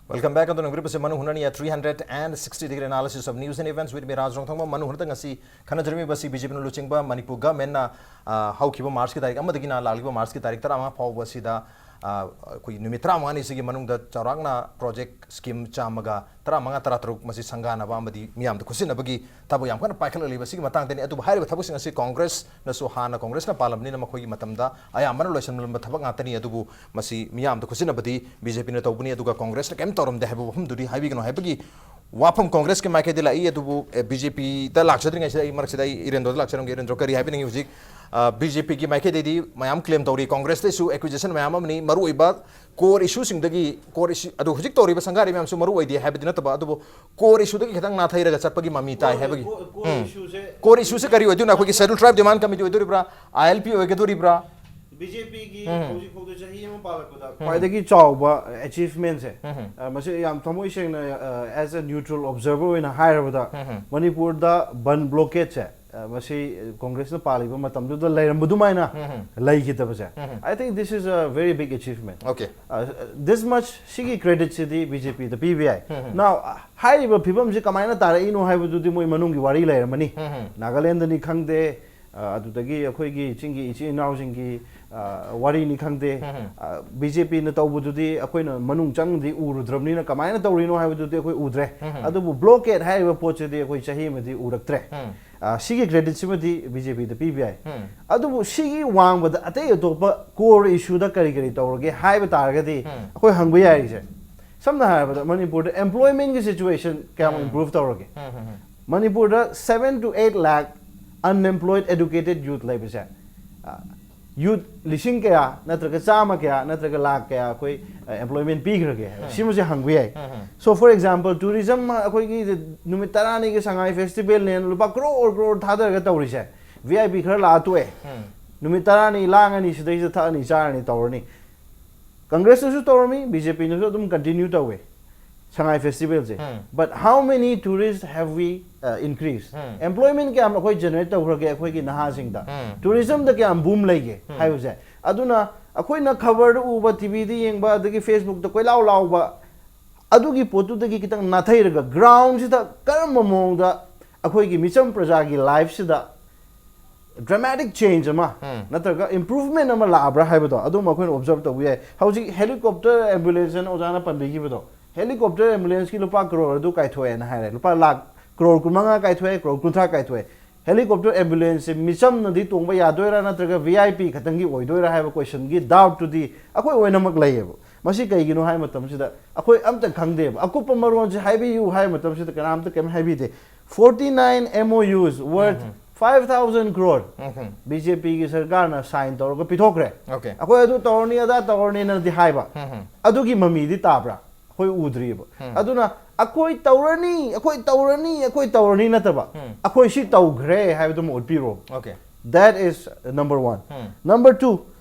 Welcome back. ꯑꯗꯨꯅ ꯒ꯭ꯔꯨꯞ ꯑꯁꯤ ꯃꯅꯨꯡ ꯍꯨꯅꯅꯤ three hundred and sixty degree analysis of news and events with me, ꯔꯥꯖ ꯔꯣꯡꯊꯣꯡꯕ꯫ ꯃꯅꯨꯡ ꯍꯨꯅꯗ ꯉꯁꯤ ꯈꯟꯅꯖꯔꯝꯃꯤꯕ ꯑꯁꯤ ꯕꯤ ꯖꯦ ꯄꯤꯅ ꯂꯨꯆꯤꯡꯕ ꯃꯅꯤꯄꯨꯔ ꯒꯚꯔꯟꯃꯦꯟꯠꯅ, ꯑ, ꯍꯧꯈꯤꯕ ꯃꯥꯔꯆꯀꯤ ꯇꯥꯔꯤꯛ ꯑꯃꯗꯒꯤꯅ ꯂꯥꯛꯂꯤꯕ ꯃꯥꯔꯆꯀꯤ ꯇꯥꯔꯤꯛ ꯇꯔꯥꯃꯉꯥ ꯐꯥꯎꯕ ꯑꯁꯤꯗ, ꯑ, ꯑꯩꯈꯣꯏꯒꯤ ꯅꯨꯃꯤꯠ ꯇꯔꯥꯃꯉꯥꯅꯤꯁꯤꯒꯤ ꯃꯅꯨꯡꯗ ꯆꯥꯎꯔꯥꯛꯅ ꯄ꯭ꯔꯣꯖꯦꯛ ꯁ꯭ꯀꯤꯝ ꯆꯥꯝꯃꯒ ꯇꯔꯥꯃꯉꯥ, ꯇꯔꯥꯇꯔꯨꯛ ꯃꯁꯤ ꯁꯪꯒꯥꯅꯕ ꯑꯃꯗꯤ ꯃꯤꯌꯥꯝꯗ ꯈꯨꯠꯁꯤꯟꯅꯕꯒꯤ ꯊꯕꯛ ꯌꯥꯝ ꯀꯟꯅ ꯄꯥꯏꯈꯠꯂꯛꯂꯤꯕ ꯁꯤꯒꯤ ꯃꯇꯥꯡꯗꯅꯤ꯫ ꯑꯗꯨꯕꯨ ꯍꯥꯏꯔꯤꯕ ꯊꯕꯛꯁꯤꯡ ꯑꯁꯤ ꯀꯣꯡꯒ꯭ꯔꯦꯁꯅꯁꯨ ꯍꯥꯟꯅ ꯀꯣꯡꯒ꯭ꯔꯦꯁꯅ ꯄꯥꯜꯂꯝꯕꯅꯤꯅ ꯃꯈꯣꯏꯒꯤ ꯃꯇꯝꯗ ꯑꯌꯥꯝꯕꯅ ꯂꯣꯏꯁꯤꯜꯂꯝꯕ ꯊꯕꯛ ꯉꯥꯛꯇꯅꯤ꯫ ꯑꯗꯨꯕꯨ ꯃꯁꯤ ꯃꯤꯌꯥꯝꯗ ꯈꯨꯠꯁꯤꯟꯅꯕꯗꯤ ꯕꯤ ꯖꯦ ꯄꯤꯅ ꯇꯧꯕꯅꯤ, ꯑꯗꯨꯒ ꯀꯣꯡꯒ꯭ꯔꯦꯁꯅ ꯀꯔꯤꯝ ꯇꯧꯔꯝꯗꯦ ꯍꯥꯏꯕ ꯋꯥꯐꯝꯗꯨꯗꯤ ꯍꯥꯏꯕꯤꯒꯅꯨ ꯍꯥꯏꯕꯒꯤ ꯋꯥꯐꯝ ꯀꯣꯡꯒ꯭ꯔꯦꯁꯀꯤ ꯃꯥꯏꯀꯩꯗ ꯂꯥꯛꯏ꯫ ꯑꯗꯨꯕꯨ, ꯑꯦ, ꯕꯤ ꯖꯦ ꯄꯤꯗ ꯂꯥꯛꯆꯗ꯭ꯔꯤꯉꯩꯁꯤꯗ ꯑꯩ ꯃꯔꯛꯁꯤꯗ ꯑꯩ ꯏꯔꯦꯟꯗꯣꯗ ꯂꯥꯛꯆꯔꯝꯒꯦ꯫ ꯏꯔꯦꯟꯗꯣ, ꯀꯔꯤ ꯍꯥꯏꯕꯤꯅꯤꯡꯉꯤ ꯍꯧꯖꯤꯛ, ꯑ, ꯕꯤ ꯖꯦ ꯄꯤꯒꯤ ꯃꯥꯏꯀꯩꯗꯒꯤ ꯃꯌꯥꯝ ꯀ꯭ꯂꯦꯝ ꯇꯧꯔꯤ, ꯀꯣꯡꯒ꯭ꯔꯦꯁꯇꯩꯁꯨ ꯑꯦꯀ꯭ꯌꯨꯖꯦꯁꯟ ꯃꯌꯥꯝ ꯑꯃꯅꯤ, ꯃꯔꯨꯑꯣꯏꯕ core issue ꯁꯤꯡꯗꯒꯤ, core issue, ꯑꯗꯨ ꯍꯧꯖꯤꯛ ꯇꯧꯔꯤꯕ ꯁꯪꯒꯥꯔꯤ ꯃꯌꯥꯝꯁꯨ ꯃꯔꯨ ꯑꯣꯏꯗꯦ ꯍꯥꯏꯕꯗꯤ ꯅꯠꯇꯕ, ꯑꯗꯨꯕꯨ core issue ꯗꯒꯤ ꯈꯤꯇꯪ ꯅꯥꯊꯩꯔꯒ ꯆꯠꯄꯒꯤ ꯃꯃꯤ ꯇꯥꯏ ꯍꯥꯏꯕꯒꯤ꯫ core issue ꯁꯦ Core issue ꯁꯦ ꯀꯔꯤ ꯑꯣꯏꯗꯣꯏꯅꯣ? ꯑꯩꯈꯣꯏꯒꯤ Scheduled Tribe demand committee ꯑꯣꯏꯗꯣꯔꯤꯕ꯭ꯔꯥ, ꯑꯥꯏ ꯑꯦꯜ ꯄꯤ ꯑꯣꯏꯒꯗꯣꯔꯤꯕ꯭ꯔꯥ? ꯕꯤ ꯖꯦ ꯄꯤꯒꯤ ꯍꯧꯖꯤꯛ ꯐꯥꯎꯗ ꯆꯍꯤ ꯑꯃ ꯄꯥꯜꯂꯛꯄꯗ ꯈ꯭ꯋꯥꯏꯗꯒꯤ ꯆꯥꯎꯕ ꯑꯦꯆꯤꯚꯃꯦꯟꯁꯦ, ꯑ, ꯃꯁꯤ ꯌꯥꯝ ꯊꯃꯣꯏ ꯁꯦꯡꯅ, ꯑ, as a neutral observer ꯑꯣꯏꯅ ꯍꯥꯏꯔꯕꯗ, ꯃꯅꯤꯄꯨꯔꯗ ꯕꯟ ꯕ꯭ꯂꯣꯀꯦꯠꯁꯦ, ꯑ, ꯃꯁꯤ ꯀꯣꯡꯒ꯭ꯔꯦꯁꯅ ꯄꯥꯜꯂꯤꯕ ꯃꯇꯝꯗꯨꯗ ꯂꯩꯔꯝꯕꯗꯨꯃꯥꯏꯅ ꯂꯩꯈꯤꯗꯕꯁꯦ, I think this is a very big achievement. Okay. ꯑ, this much ꯁꯤꯒꯤ credit ꯁꯤꯗꯤ ꯕꯤ ꯖꯦ ꯄꯤꯗ ꯄꯤꯕ ꯌꯥꯏ꯫ Now, ꯍꯥꯏꯔꯤꯕ ꯐꯤꯕꯝꯁꯤ ꯀꯃꯥꯏꯅ ꯇꯥꯔꯛꯏꯅꯣ ꯍꯥꯏꯕꯗꯨꯗꯤ ꯃꯣꯏ ꯃꯅꯨꯡꯒꯤ ꯋꯥꯔꯤ ꯂꯩꯔꯝꯃꯅꯤ꯫ ꯅꯥꯒꯥꯂꯦꯟꯗꯅꯤ ꯈꯪꯗꯦ, ꯑ, ꯑꯗꯨꯗꯒꯤ ꯑꯩꯈꯣꯏꯒꯤ ꯆꯤꯡꯒꯤ ꯏꯆꯤꯜ ꯏꯅꯥꯎꯁꯤꯡꯒꯤ, ꯑ, ꯋꯥꯔꯤꯅꯤ ꯈꯪꯗꯦ, ꯎꯝ꯫ ꯑ, ꯕꯤ ꯖꯦ ꯄꯤꯅ ꯇꯧꯕꯗꯨꯗꯤ ꯑꯩꯈꯣꯏꯅ ꯃꯅꯨꯡ ꯆꯪꯗꯤ ꯎꯔꯨꯗ꯭ꯔꯕꯅꯤꯅ ꯀꯃꯥꯏꯅ ꯇꯧꯔꯤꯅꯣ ꯍꯥꯏꯕꯗꯨꯗꯤ ꯑꯩꯈꯣꯏ ꯎꯗ꯭ꯔꯦ꯫ ꯎꯝ꯫ ꯑꯗꯨꯕꯨ blockade ꯍꯥꯏꯔꯤꯕ ꯄꯣꯠꯁꯤꯗꯤ ꯑꯩꯈꯣꯏ ꯆꯍꯤ ꯑꯃꯗꯤ ꯎꯔꯛꯇ꯭ꯔꯦ꯫ ꯎꯝ꯫ ꯑ, ꯁꯤꯒꯤ credit ꯁꯤꯃꯗꯤ ꯕꯤ ꯖꯦ ꯄꯤꯗ ꯄꯤꯕ ꯌꯥꯏ꯫ ꯎꯝ꯫ ꯑꯗꯨꯕꯨ ꯁꯤꯒꯤ ꯋꯥꯡꯃꯗ ꯑꯇꯩ ꯑꯇꯣꯞꯄ core issue ꯗ ꯀꯔꯤ ꯀꯔꯤ ꯇꯧꯔꯒꯦ ꯍꯥꯏꯕ ꯇꯥꯔꯒꯗꯤ ꯎꯝ꯫ ꯑꯩꯈꯣꯏ ꯍꯪꯕ ꯌꯥꯔꯤꯁꯦ, ꯁꯝꯅ ꯍꯥꯏꯔꯕꯗ ꯃꯅꯤꯄꯨꯔꯗ employment ꯒꯤ situation ꯀꯌꯥꯝ ꯎꯝ꯫ improve ꯇꯧꯔꯒꯦ? ꯎꯝ, ꯎꯝ, ꯎꯝ꯫ ꯃꯅꯤꯄꯨꯔꯗ seven to eight lakh unemployed educated youth ꯂꯩꯕꯁꯦ, ꯑ, youth ꯂꯤꯁꯤꯡ ꯀꯌꯥ ꯅꯠꯇ꯭ꯔꯒ ꯆꯥꯝꯃ ꯀꯌꯥ ꯅꯠꯇ꯭ꯔꯒ ꯂꯥꯈ ꯀꯌꯥ ꯑꯩꯈꯣꯏ, ꯑ, employment ꯄꯤꯈ꯭ꯔꯒꯦ? ꯎꯝ꯫ ꯁꯤꯃꯁꯦ ꯍꯪꯕ ꯌꯥꯏ꯫ ꯎꯝ, ꯎꯝ꯫ So, for example, tourism ꯑꯩꯈꯣꯏꯒꯤ ꯅꯨꯃꯤꯠ ꯇꯔꯥꯅꯤꯒꯤ ꯁꯉꯥꯏ festival ꯅꯦꯅ ꯂꯨꯄꯥ crore crore ꯊꯥꯗꯔꯒ ꯇꯧꯔꯤꯁꯦ, V I P ꯈꯔ ꯂꯥꯛꯑ ꯇꯣꯛꯑꯦ꯫ ꯎꯝ꯫ ꯅꯨꯃꯤꯠ ꯇꯔꯥꯅꯤ ꯂꯥꯡꯉꯅꯤ, ꯁꯤꯗꯩꯁꯤꯗ ꯊꯛꯑꯅꯤ, ꯆꯥꯔꯅꯤ, ꯇꯧꯔꯅꯤ꯫ ꯀꯪꯒ꯭ꯔꯦꯁꯅꯁꯨ ꯇꯧꯔꯝꯃꯤ, ꯕꯤ ꯖꯦ ꯄꯤꯅꯁꯨ ꯑꯗꯨꯝ continue ꯇꯧꯋꯦ ꯁꯉꯥꯏ festival say. Um. But how many tourists have we, uh, increased? Um. Employment ꯀꯌꯥꯝ ꯑꯩꯈꯣꯏ generate ꯇꯧꯈ꯭ꯔꯒꯦ ꯑꯩꯈꯣꯏꯒꯤ ꯅꯍꯥꯁꯤꯡꯗ? ꯎꯝ꯫ Tourism ꯗ ꯀꯌꯥꯝ boom ꯂꯩꯒꯦ ꯎꯝ꯫ ꯍꯥꯏꯕꯁꯦ꯫ ꯑꯗꯨꯅ ꯑꯩꯈꯣꯏꯅ ꯈꯕꯔꯗ ꯎꯕ, T V ꯗ ꯌꯦꯡꯕ, ꯑꯗꯒꯤ Facebook ꯇ ꯀꯣꯏꯂꯥꯎ ꯂꯥꯎꯕ, ꯑꯗꯨꯒꯤ ꯄꯣꯠꯇꯨꯗꯒꯤ ꯈꯤꯇꯪ ꯅꯥꯊꯩꯔꯒ ground ꯁꯤꯗ ꯀꯔꯝꯕ ꯃꯑꯣꯡꯗ ꯑꯩꯈꯣꯏꯒꯤ ꯃꯤꯆꯝ ꯄ꯭ꯔꯖꯥꯒꯤ life ꯁꯤꯗ dramatic change ꯑꯃ ꯎꯝ꯫ ꯅꯠꯇ꯭ꯔꯒ improvement ꯑꯃ ꯂꯥꯛꯑꯕ꯭ꯔꯥ ꯍꯥꯏꯕꯗꯣ ꯑꯗꯨꯝ ꯑꯩꯈꯣꯏꯅ observe ꯇꯧꯕ ꯌꯥꯏ꯫ ꯍꯧꯖꯤꯛ helicopter ambulance ꯑꯅ ꯑꯣꯖꯥꯅ ꯄꯟꯕꯤꯈꯤꯕꯗꯣ, helicopter ambulance ꯀꯤ ꯂꯨꯄꯥ crore ꯑꯗꯨ ꯀꯥꯏꯊꯣꯛꯑꯦꯅ ꯍꯥꯏꯔꯦ, ꯂꯨꯄꯥ ꯂꯥꯈ, crore ꯀꯨꯟꯃꯉꯥ ꯀꯥꯏꯊꯣꯛꯑꯦ, crore ꯀꯨꯟꯊ꯭ꯔꯥ ꯀꯥꯏꯊꯣꯛꯑꯦ꯫ Helicopter ambulance ꯁꯦ ꯃꯤꯆꯝꯅꯗꯤ ꯇꯣꯡꯕ ꯌꯥꯗꯣꯏꯔꯥ ꯅꯠꯇ꯭ꯔꯒ V I P ꯈꯛꯇꯪꯒꯤ ꯑꯣꯏꯗꯣꯏꯔꯥ ꯍꯥꯏꯕ question ꯒꯤ doubt ꯇꯨꯗꯤ ꯑꯩꯈꯣꯏ ꯑꯣꯏꯅꯃꯛ ꯂꯩꯌꯦꯕ꯫ ꯃꯁꯤ ꯀꯩꯒꯤꯅꯣ ꯍꯥꯏꯕ ꯃꯇꯝꯁꯤꯗ ꯑꯩꯈꯣꯏ ꯑꯝꯇ ꯈꯪꯗꯦꯕ꯫ ꯑꯀꯨꯞꯄ ꯃꯔꯣꯜꯁꯦ ꯍꯥꯏꯕꯤꯌꯨ ꯍꯥꯏꯕ ꯃꯇꯝꯁꯤꯗ ꯀꯅꯥꯝꯇ ꯀꯩꯝ ꯍꯥꯏꯕꯤꯗꯦ꯫ Forty nine M O Us worth ꯎꯝ꯫ five thousand crore ꯎꯝ꯫ B J P ꯒꯤ ꯁꯔꯀꯥꯔꯅ sign ꯇꯧꯔꯒ ꯄꯤꯊꯣꯛꯈ꯭ꯔꯦ꯫ Okay꯫ ꯑꯩꯈꯣꯏ ꯑꯗꯨ ꯇꯧꯔꯅꯤ, ꯑꯗꯥ ꯇꯧꯔꯅꯤꯅꯗꯤ ꯍꯥꯏꯕ꯫ ꯎꯝ꯫ ꯑꯗꯨꯒꯤ ꯃꯃꯤꯗꯤ ꯇꯥꯕ꯭ꯔꯥ? ꯑꯩꯈꯣꯏ ꯎꯗ꯭ꯔꯤꯕ꯫ ꯎꯝ꯫ ꯑꯗꯨꯅ ꯑꯩꯈꯣꯏ ꯇꯧꯔꯅꯤ, ꯑꯩꯈꯣꯏ ꯇꯧꯔꯅꯤ, ꯑꯩꯈꯣꯏ ꯇꯧꯔꯅꯤ ꯅꯠꯇꯕ, ꯎꯝ꯫ ꯑꯩꯈꯣꯏ ꯁꯤ ꯇꯧꯈ꯭ꯔꯦ ꯍꯥꯏꯕꯗꯨꯃ ꯎꯠꯄꯤꯔꯣ꯫ Okay꯫ That is number one꯫ Um. Number two,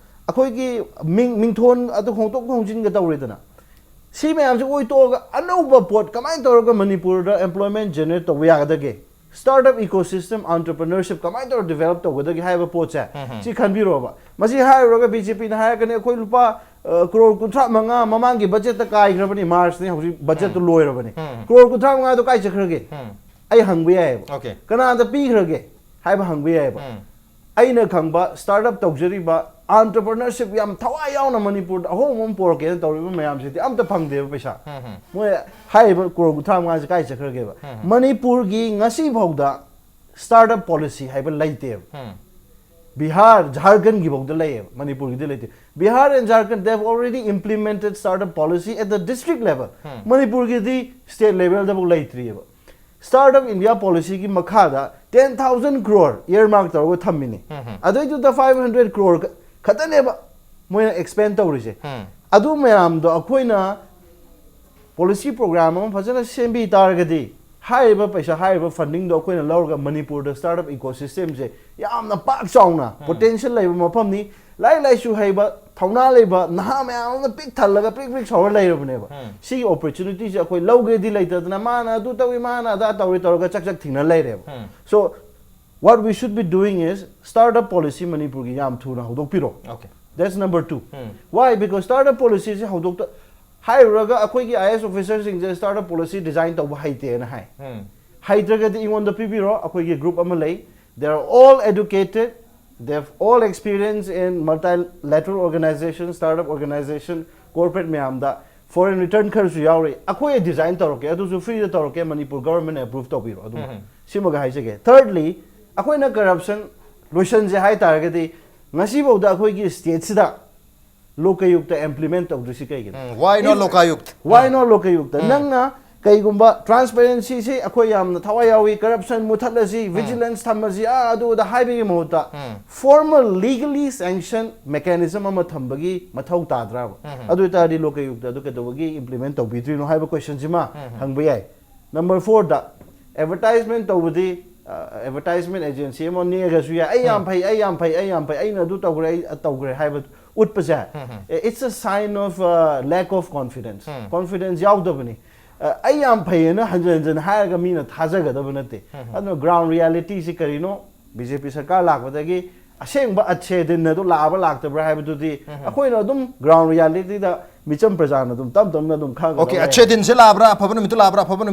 ꯑꯩꯈꯣꯏꯒꯤ ꯃꯤꯡ, ꯃꯤꯡꯊꯣꯟ ꯑꯗꯨ ꯍꯣꯡꯗꯣꯛ ꯍꯣꯡꯖꯤꯟꯒ ꯇꯧꯔꯦꯗꯅ, ꯁꯤ ꯃꯌꯥꯝꯁꯦ ꯑꯣꯏꯊꯣꯛꯑꯒ ꯑꯅꯧꯕ ꯄꯣꯠ ꯀꯃꯥꯏꯅ ꯇꯧꯔꯒ ꯃꯅꯤꯄꯨꯔꯗ employment generate ꯇꯧꯕ ꯌꯥꯒꯗꯒꯦ? Startup ecosystem, entrepreneurship ꯀꯃꯥꯏꯅ ꯇꯧꯔꯒ develop ꯇꯧꯒꯗꯒꯦ ꯍꯥꯏꯕ ꯄꯣꯠꯁꯦ ꯎꯝ꯫ ꯁꯤ ꯈꯟꯕꯤꯔꯣꯕ꯫ ꯃꯁꯤ ꯍꯥꯏꯔꯨꯔꯒ B J P ꯅ ꯍꯥꯏꯔꯛꯀꯅꯤ, "ꯑꯩꯈꯣꯏ ꯂꯨꯄꯥ, ꯑ, crore ꯀꯨꯟꯊ꯭ꯔꯥ ꯃꯉꯥ ꯃꯃꯥꯡꯒꯤ budget ꯇ ꯀꯥꯏꯈ꯭ꯔꯕꯅꯤ, March ꯅꯤ, ꯍꯧꯖꯤꯛ budget ꯇꯨ ꯎꯝ꯫ ꯂꯣꯏꯔꯕꯅꯤ꯫ ꯎꯝ꯫ Crore ꯀꯨꯟꯊ꯭ꯔꯥ ꯃꯉꯥꯗꯣ ꯀꯥꯏ ꯆꯠꯈ꯭ꯔꯒꯦ?" ꯎꯝ꯫ ꯑꯩ ꯍꯪꯕ ꯌꯥꯏꯑꯕ꯫ Okay꯫ ꯀꯅꯥꯗ ꯄꯤꯈ꯭ꯔꯒꯦ ꯍꯥꯏꯕ ꯍꯪꯕ ꯌꯥꯏꯑꯕ꯫ ꯎꯝ꯫ ꯑꯩꯅ ꯈꯪꯕ startup ꯇꯧꯖꯔꯤꯕ, entrepreneurship ꯌꯥꯝ ꯊꯋꯥꯏ ꯌꯥꯎꯅ ꯃꯅꯤꯄꯨꯔꯗ ꯑꯍꯣꯡꯕ ꯑꯃ ꯄꯨꯔꯛꯀꯦꯅ ꯇꯧꯔꯤꯕ ꯃꯌꯥꯝꯁꯤꯗꯤ ꯑꯝꯇ ꯐꯪꯗꯦꯕ ꯄꯩꯁꯥ꯫ ꯃꯣꯏ ꯍꯥꯏꯔꯤꯕ ꯀ꯭ꯔꯣꯔ ꯀꯨꯟꯊ꯭ꯔꯥ ꯃꯉꯥꯁꯦ ꯀꯥꯏ ꯆꯠꯈ꯭ꯔꯒꯦꯕ? ꯃꯅꯤꯄꯨꯔꯒꯤ ꯉꯁꯤ ꯐꯥꯎꯗ startup policy ꯍꯥꯏꯕ ꯂꯩꯇꯦꯕ꯫ ꯕꯤꯍꯥꯔ, ꯖꯥꯔꯈꯟꯒꯤ ꯐꯥꯎꯗ ꯂꯩꯌꯦꯕ, ꯃꯅꯤꯄꯨꯔꯒꯤꯗꯤ ꯂꯩꯇꯦ꯫ Bihar and Jharkhand, they have already implemented startup policy at the district level. ꯃꯅꯤꯄꯨꯔꯒꯤꯗꯤ state levelꯗꯐꯥꯎ ꯂꯩꯇ꯭ꯔꯤꯑꯕ꯫ Startup India policyꯒꯤ ꯃꯈꯥꯗ ten thousand crore earmark ꯇꯧꯔꯒ ꯊꯝꯃꯤꯅꯤ꯫ ꯑꯗꯨꯏꯗꯨꯗ five hundred crore ꯈ-, ꯈꯛꯇꯅꯦꯕ ꯃꯣꯏꯅ expend ꯇꯧꯔꯤꯁꯦ꯫ ꯑꯗꯨ ꯃꯌꯥꯝꯗꯣ ꯑꯩꯈꯣꯏꯅ policy program ꯑꯃ ꯐꯖꯅ ꯁꯦꯝꯕꯤ ꯇꯥꯔꯒꯗꯤ, ꯍꯥꯏꯔꯤꯕ ꯄꯩꯁꯥ, ꯍꯥꯏꯔꯤꯕ fundingꯗꯣ ꯑꯩꯈꯣꯏꯅ ꯂꯧꯔꯒ ꯃꯅꯤꯄꯨꯔꯗ startup ecosystemꯁꯦ ꯌꯥꯝꯅ ꯄꯥꯛ ꯆꯥꯎꯅ potential ꯂꯩꯕ ꯃꯐꯝꯅꯤ꯫ ꯂꯥꯏꯔꯤꯛ ꯂꯥꯏꯁꯨ ꯍꯩꯕ, ꯊꯧꯅꯥ ꯂꯩꯕ ꯅꯍꯥ ꯃꯌꯥꯝ ꯑꯃ ꯄꯤꯛ ꯊꯜꯂꯒ ꯄ꯭ꯔꯤꯛ ꯄ꯭ꯔꯤꯛ ꯁꯧꯔ ꯂꯩꯔꯕꯅꯦꯕ꯫ ꯁꯤꯒꯤ opportunityꯁꯦ ꯑꯩꯈꯣꯏ ꯂꯧꯒꯦꯗꯤ ꯂꯩꯇꯗꯅ, ꯃꯥꯅ ꯑꯗꯨ ꯇꯧꯏ, ꯃꯥꯅ ꯑꯗꯥ ꯇꯧꯏ ꯇꯧꯔꯒ ꯆꯛ ꯆꯛ ꯊꯤꯡꯅ ꯂꯩꯔꯦꯕ꯫ So what we should be doing is startup policy ꯃꯅꯤꯄꯨꯔꯒꯤ ꯌꯥꯝ ꯊꯨꯅ ꯍꯧꯗꯣꯛꯄꯤꯔꯣ꯫ Okay. That's number two. Why? Because startup policyꯁꯦ ꯍꯧꯗꯣꯛꯇ ꯍꯥꯏꯔꯨꯔꯒ ꯑꯩꯈꯣꯏꯒꯤ I A S officerꯁꯤꯡꯁꯦ startup policy design ꯇꯧꯕ ꯍꯩꯇꯦꯅ ꯍꯥꯏ꯫ ꯍꯩꯇ꯭ꯔꯒꯗꯤ ꯑꯩꯉꯣꯟꯗ ꯄꯤꯕꯤꯔꯣ, ꯑꯩꯈꯣꯏꯒꯤ group ꯑꯃ ꯂꯩ, they are all educated, they have all experience in multilateral organization, startup organization, corporate ꯃꯌꯥꯝꯗ foreign return ꯈꯔꯁꯨ ꯌꯥꯎꯔꯤ꯫ ꯑꯩꯈꯣꯏ design ꯇꯧꯔꯛꯀꯦ, ꯑꯗꯨꯁꯨ freeꯗ ꯇꯧꯔꯛꯀꯦ, ꯃꯅꯤꯄꯨꯔ government approve ꯇꯧꯕꯤꯔꯣ꯫ ꯑꯗꯨꯝ ꯁꯤꯃꯒ ꯍꯥꯏꯖꯒꯦ꯫ Thirdly, ꯑꯩꯈꯣꯏꯅ corruption ꯂꯣꯏꯁꯟꯁꯦ ꯍꯥꯏ ꯇꯥꯔꯒꯗꯤ, ꯉꯁꯤꯐꯥꯎꯗ ꯑꯩꯈꯣꯏꯒꯤ stateꯁꯤꯗ ꯂꯣꯀꯌꯨꯛꯇ implement ꯇꯧꯗ꯭ꯔꯤꯁꯤ ꯀꯩꯒꯤꯅꯣ? ꯎꯝ, why not ꯂꯣꯀꯥꯌꯨꯛꯇ? Why not ꯂꯣꯀꯌꯨꯛꯇ? ꯅꯪꯅ ꯀꯩꯒꯨꯝꯕ transparencyꯁꯤ ꯑꯩꯈꯣꯏ ꯌꯥꯝꯅ ꯊꯋꯥꯏ ꯌꯥꯎꯏ, corruption ꯃꯨꯊꯠꯂꯁꯤ, vigilance ꯊꯝꯃꯁꯤ, ꯑꯥ, ꯑꯗꯨꯗ ꯍꯥꯏꯕꯒꯤ ꯃꯍꯨꯠꯇ formal legally sanction mechanism ꯑꯃ ꯊꯝꯕꯒꯤ ꯃꯊꯧ ꯇꯥꯗ꯭ꯔꯕ? ꯑꯗꯨ ꯑꯣꯏꯇꯥꯔꯗꯤ ꯂꯣꯀꯌꯨꯛꯇ ꯑꯗꯨ ꯀꯩꯗꯧꯕꯒꯤ implement ꯇꯧꯕꯤꯗ꯭ꯔꯤꯅꯣ ꯍꯥꯏꯕ questionꯁꯤꯃ ꯍꯪꯕ ꯌꯥꯏ꯫ Number fourꯗ, advertisement ꯇꯧꯕꯗꯤ, ꯑ, advertisement agency ꯑꯃ ꯅꯦꯛꯑꯒꯁꯨ ꯌꯥꯏ, "ꯑꯩ ꯌꯥꯝ ꯐꯩ, ꯑꯩ ꯌꯥꯝ ꯐꯩ, ꯑꯩ ꯌꯥꯝ ꯐꯩ, ꯑꯩꯅ ꯑꯗꯨ ꯇꯧꯈ꯭ꯔꯦ, ꯑꯩ ꯑ ꯇꯧꯈ꯭ꯔꯦ" ꯍꯥꯏꯕ ꯎꯠꯄꯁꯦ, it's a sign of, uh, lack of confidence. Confidence ꯌꯥꯎꯗꯕꯅꯤ꯫ ꯑ, "ꯑꯩ ꯌꯥꯝ ꯐꯩꯌꯦꯅ" ꯍꯟꯖꯟ ꯍꯟꯖꯟ ꯍꯥꯏꯔꯒ ꯃꯤꯅ ꯊꯥꯖꯒꯗꯕ ꯅꯠꯇꯦ꯫ ꯑꯗꯨꯅ ground realityꯁꯤ ꯀꯔꯤꯅꯣ? B J P ꯁꯔꯀꯥꯔ ꯂꯥꯛꯄꯗꯒꯤ ꯑꯁꯦꯡꯕ ꯑꯆꯦ ꯗꯤꯟ ꯑꯗꯨ ꯂꯥꯛꯑꯕ ꯂꯥꯛꯇꯕ꯭ꯔꯥ ꯍꯥꯏꯕꯗꯨꯗꯤ ꯑꯩꯈꯣꯏꯅ ꯑꯗꯨꯝ ground realityꯗ ꯃꯤꯆꯝ ꯄ꯭ꯔꯖꯥꯅ ꯑꯗꯨꯝ ꯇꯞ ꯇꯞꯅ ꯑꯗꯨꯝ ꯈꯥꯡꯒꯗꯕ ꯑꯣꯀꯦ, ꯂꯩ꯫ ꯑꯆꯦ ꯗꯤꯟꯁꯦ ꯂꯥꯛꯑꯕ꯭ꯔꯥ? ꯑꯐꯕ ꯅꯨꯃꯤꯠꯇꯨ ꯂꯥꯛꯑꯕ꯭ꯔꯥ? ꯑꯐꯕ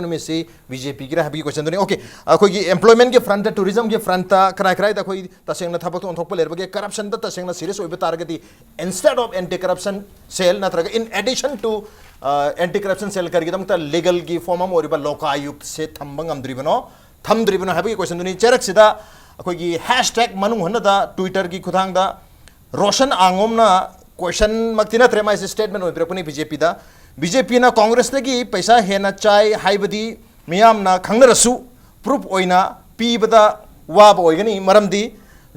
ꯅꯨꯃꯤꯠꯁꯤ ꯕꯤ ꯖꯦ ꯄꯤꯒꯤꯔꯥ ꯍꯥꯏꯕꯒꯤ ꯀꯣꯏꯁꯟꯗꯨꯅꯤ꯫ ꯑꯣꯀꯦ, ꯑꯩꯈꯣꯏꯒꯤ ꯑꯦꯝꯄ꯭ꯂꯣꯏꯃꯦꯟꯒꯤ ꯐ꯭ꯔꯟꯠꯇ, ꯇꯨꯔꯤꯖꯝꯒꯤ ꯐ꯭ꯔꯟꯠꯇ ꯀꯔꯥꯏ ꯀꯔꯥꯏꯗ ꯑꯩꯈꯣꯏ ꯇꯁꯦꯡꯅ ꯊꯕꯛꯇ ꯑꯣꯟꯊꯣꯛꯄ ꯂꯩꯔꯕꯒꯦ? ꯀꯔꯞꯁꯟꯗ ꯇꯁꯦꯡꯅ ꯁꯤꯔꯤꯌꯁ ꯑꯣꯏꯕ ꯇꯥꯔꯒꯗꯤ, instead of anti corruption cell ꯅꯠꯇ꯭ꯔꯒ in addition to anti corruption cell ꯀꯔꯤꯒꯤꯗꯃꯛꯇ ꯂꯤꯒꯜꯒꯤ ꯐꯣꯔꯝ ꯑꯃ ꯑꯣꯏꯔꯤꯕ ꯂꯣꯀꯥꯌꯨꯛꯁꯦ ꯊꯝꯕ ꯉꯝꯗ꯭ꯔꯤꯕꯅꯣ, ꯊꯝꯗ꯭ꯔꯤꯕꯅꯣ ꯍꯥꯏꯕꯒꯤ ꯀꯣꯏꯁꯟꯗꯨꯅꯤ꯫ ꯆꯩꯔꯛꯁꯤꯗ ꯑꯩꯈꯣꯏꯒꯤ ꯍꯦꯁ ꯇꯦꯒ ꯃꯅꯨꯡ ꯍꯟꯅꯗ ꯇ꯭ꯋꯤꯇꯔꯒꯤ ꯈꯨꯊꯥꯡꯗ ꯔꯣꯁꯟ ꯑꯉꯣꯝꯅ ꯀꯣꯏꯁꯟꯃꯛꯇꯤ ꯅꯠꯇ꯭ꯔꯦ, ꯃꯥꯏꯁꯦ ꯁ꯭ꯇꯦꯠꯃꯦꯟ ꯑꯣꯏꯅ ꯄꯤꯔꯛꯄꯅꯤ꯫ ꯕꯤ ꯖꯦ ꯄꯤꯗ, ꯕꯤ ꯖꯦ ꯄꯤꯅ ꯀꯣꯡꯒ꯭ꯔꯦꯁꯇꯒꯤ ꯄꯩꯁꯥ ꯍꯦꯟꯅ ꯆꯥꯏ ꯍꯥꯏꯕꯗꯤ ꯃꯤꯌꯥꯝꯅ ꯈꯪꯅꯔꯁꯨ, ꯄ꯭ꯔꯨꯐ ꯑꯣꯏꯅ ꯄꯤꯕꯗ ꯋꯥꯕ ꯑꯣꯏꯒꯅꯤ, ꯃꯔꯝꯗꯤ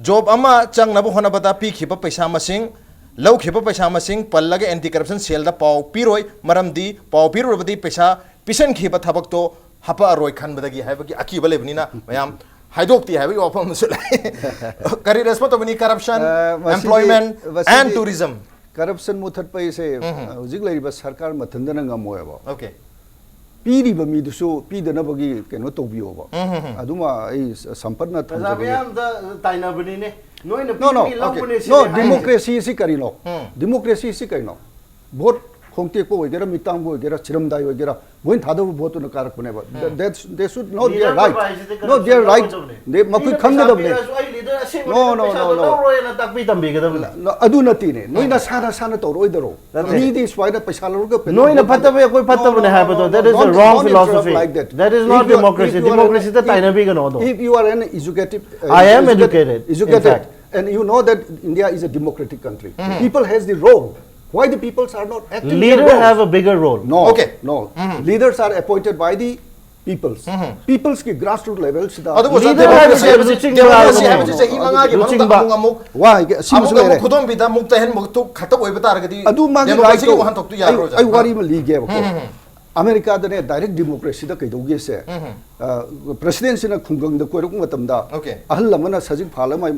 ꯖꯣꯕ ꯑꯃ ꯆꯪꯅꯕ ꯍꯣꯠꯅꯕꯗ ꯄꯤꯈꯤꯕ ꯄꯩꯁꯥ ꯃꯁꯤꯡ, ꯂꯧꯈꯤꯕ ꯄꯩꯁꯥ ꯃꯁꯤꯡ ꯄꯜꯂꯒ ꯑꯦꯟꯇꯤ ꯀꯔꯞꯁꯟ ꯁꯦꯜꯗ ꯄꯥꯎ ꯄꯤꯔꯣꯏ, ꯃꯔꯝꯗꯤ ꯄꯥꯎ ꯄꯤꯔꯨꯔꯕꯗꯤ ꯄꯩꯁꯥ ꯄꯤꯁꯟꯈꯤꯕ ꯊꯕꯛꯇꯣ ꯍꯥꯄꯛꯑꯔꯣꯏ ꯈꯟꯕꯗꯒꯤ ꯍꯥꯏꯕꯒꯤ ꯑꯀꯤꯕ ꯂꯩꯕꯅꯤꯅ ꯃꯌꯥꯝ ꯍꯥꯏꯗꯣꯛꯇꯦ ꯍꯥꯏꯕꯒꯤ ꯋꯥꯐꯝ ꯑꯃꯁꯨ ꯂꯩ꯫ ꯀꯔꯤ ꯔꯦꯁꯄꯣꯟ ꯇꯧꯕꯅꯤ? ꯀꯔꯞꯁꯟ, ꯑ, ꯃꯁꯤꯗꯤ- ꯑꯦꯝꯄ꯭ꯂꯣꯏꯃꯦꯟ ꯃꯁꯤꯗꯤ- ꯑꯦꯟ ꯇꯨꯔꯤꯖꯝ꯫ ꯀꯔꯞꯁꯟ ꯃꯨꯊꯠꯄ ꯍꯥꯏꯁꯦ ꯍꯧꯖꯤꯛ ꯂꯩꯔꯤꯕ ꯁꯔꯀꯥꯔ ꯃꯊꯟꯗꯅ ꯉꯝꯃꯣꯏꯕ꯫ ꯑꯣꯀꯦ꯫ ꯄꯤꯔꯤꯕ ꯃꯤꯗꯨꯁꯨ ꯄꯤꯗꯅꯕꯒꯤ ꯀꯩꯅꯣ ꯇꯧꯕꯤꯌꯣꯕ꯫ ꯑꯗꯨꯃ ꯑꯩ ꯁꯝꯄꯠꯅ ꯄ꯭ꯔꯖꯥ ꯊꯝꯖꯒꯦ꯫ ꯃꯤꯌꯥꯝꯗ ꯇꯥꯏꯅꯕꯅꯤꯅꯦ꯫ ꯅꯣꯏꯅ No, no, ꯄꯤꯕꯒꯤ ꯂꯧꯕꯅꯦ no, ꯁꯤꯅꯦ ꯍꯥꯏꯔꯤꯁꯦ꯫ ꯗꯤꯃꯣꯀ꯭ꯔꯦꯁꯤ ꯑꯁꯤ ꯀꯔꯤꯅꯣ? ꯗꯤꯃꯣꯀ꯭ꯔꯦꯁꯤ ꯑꯁꯤ ꯀꯩꯅꯣ? ꯚꯣꯠ ꯈꯣꯡꯇꯦꯛꯄ ꯑꯣꯏꯒꯦꯔꯥ, ꯃꯤꯇꯥꯡꯕ ꯑꯣꯏꯒꯦꯔꯥ, ꯆꯤꯔꯝꯗꯥꯏ ꯑꯣꯏꯒꯦꯔꯥ, ꯃꯣꯏꯅ ꯊꯥꯗꯕ ꯚꯣꯠꯇꯨꯅ ꯀꯥꯔꯛꯄꯅꯦꯕ꯫ They should know their leader right. ꯑꯣꯏꯕ ꯍꯥꯏꯁꯤꯗꯤ No, ꯀꯔꯝ their ꯇꯧꯕ right. ꯇꯧꯕꯅꯦ? They- ꯃꯈꯣꯏ ꯃꯤꯅ ꯈꯪꯒꯗꯕꯅꯦ꯫ ꯄꯩꯁꯥ ꯄꯤꯔꯁꯨ ꯑꯩ ꯂꯤꯗꯔ ꯑꯁꯦꯡꯕ No, no, ꯄꯩꯁꯥꯗꯣ no, no. ꯂꯧꯔꯣꯏꯅ ꯇꯥꯛꯄꯤ ꯇꯝꯕꯤꯒꯗꯕꯅꯦ꯫ No, ꯑꯗꯨ ꯅꯠꯇꯦꯅꯦ꯫ ꯅꯣꯏ ꯅꯁꯥ ꯅꯁꯥꯅ ꯇꯧꯔꯛꯑꯣꯏꯗꯔꯣ? ꯅꯠꯇꯦ꯫ ꯃꯤꯗꯤ ꯁꯨꯃꯥꯏꯅ ꯄꯩꯁꯥ ꯂꯧꯔꯒ ꯄꯦꯇ꯭ꯔꯣꯜ ꯅꯣꯏꯅ ꯄꯝ- ꯐꯠꯇꯕ, ꯑꯩꯈꯣꯏ ꯐꯠꯇꯕꯅꯦ No, no, no, ꯍꯥꯏꯕꯗꯣ, no, no, that is a don't- wrong don't interrupt philosophy. like that. That is If not you are- democracy. if you are an- Democracy ꯗ ꯇꯥꯏꯅꯕꯤꯒꯅꯣ ꯑꯗꯣ꯫ If you are an educated, uh, I am educated- educated, in educated, fact. And you know that India is a democratic country. People has the role. Why the peoples are not acting their Leader role? have a bigger role. No, Okay. no. Leaders are appointed by the peoples. Peoples ꯀꯤ grassroot level ꯁꯤꯗ ꯑꯗꯨꯕꯨ Leader democracy ꯍꯥꯏꯕꯁꯦ ꯍꯥꯏꯕꯁꯤ, ꯂꯨꯆꯤꯡꯕ democracy ꯍꯥꯏꯕꯅꯦ꯫ ꯍꯥꯏꯕꯁꯤ ꯆꯍꯤ ꯃꯉꯥꯒꯤ ꯃꯅꯨꯡꯗ ꯂꯨꯆꯤꯡꯕ꯫ ꯑꯃꯨꯛ ꯑꯃꯨꯛ ꯋꯥ ꯍꯥꯏꯒꯦ, ꯑꯁꯤꯃꯁꯨ ꯑꯃꯨꯛ ꯑꯃꯨꯛ ꯂꯩꯔꯦ꯫ ꯈꯨꯗꯣꯝꯕꯤꯗ ꯑꯃꯨꯛ ꯇꯩꯍꯟꯕ ꯈꯛꯇ ꯈꯛꯇ ꯑꯣꯏꯕ ꯇꯥꯔꯒꯗꯤ ꯑꯗꯨ ꯃꯥꯒꯤ democracy ꯒꯤ right ꯇꯣ ꯋꯥꯍꯟꯊꯣꯛꯇꯨ ꯑꯩ- ꯌꯥꯔꯣꯏ, ꯑꯩ ꯋꯥꯔꯤ ꯑꯃ ꯂꯤꯒꯦꯕꯀꯣ꯫ ꯑꯃꯦꯔꯤꯀꯥꯗꯅꯦ, direct democracy ꯗ ꯀꯩꯗꯧꯒꯦꯁꯦ, ꯎꯝ꯫ ꯑ, president ꯁꯤꯅ ꯈꯨꯡꯒꯪꯗ ꯀꯣꯏꯔꯛꯄ ꯃꯇꯝꯗ Okay. ꯑꯍꯜ ꯑꯃꯅ ꯁꯖꯤꯛ ꯐꯥꯜꯂ ꯃꯥꯏ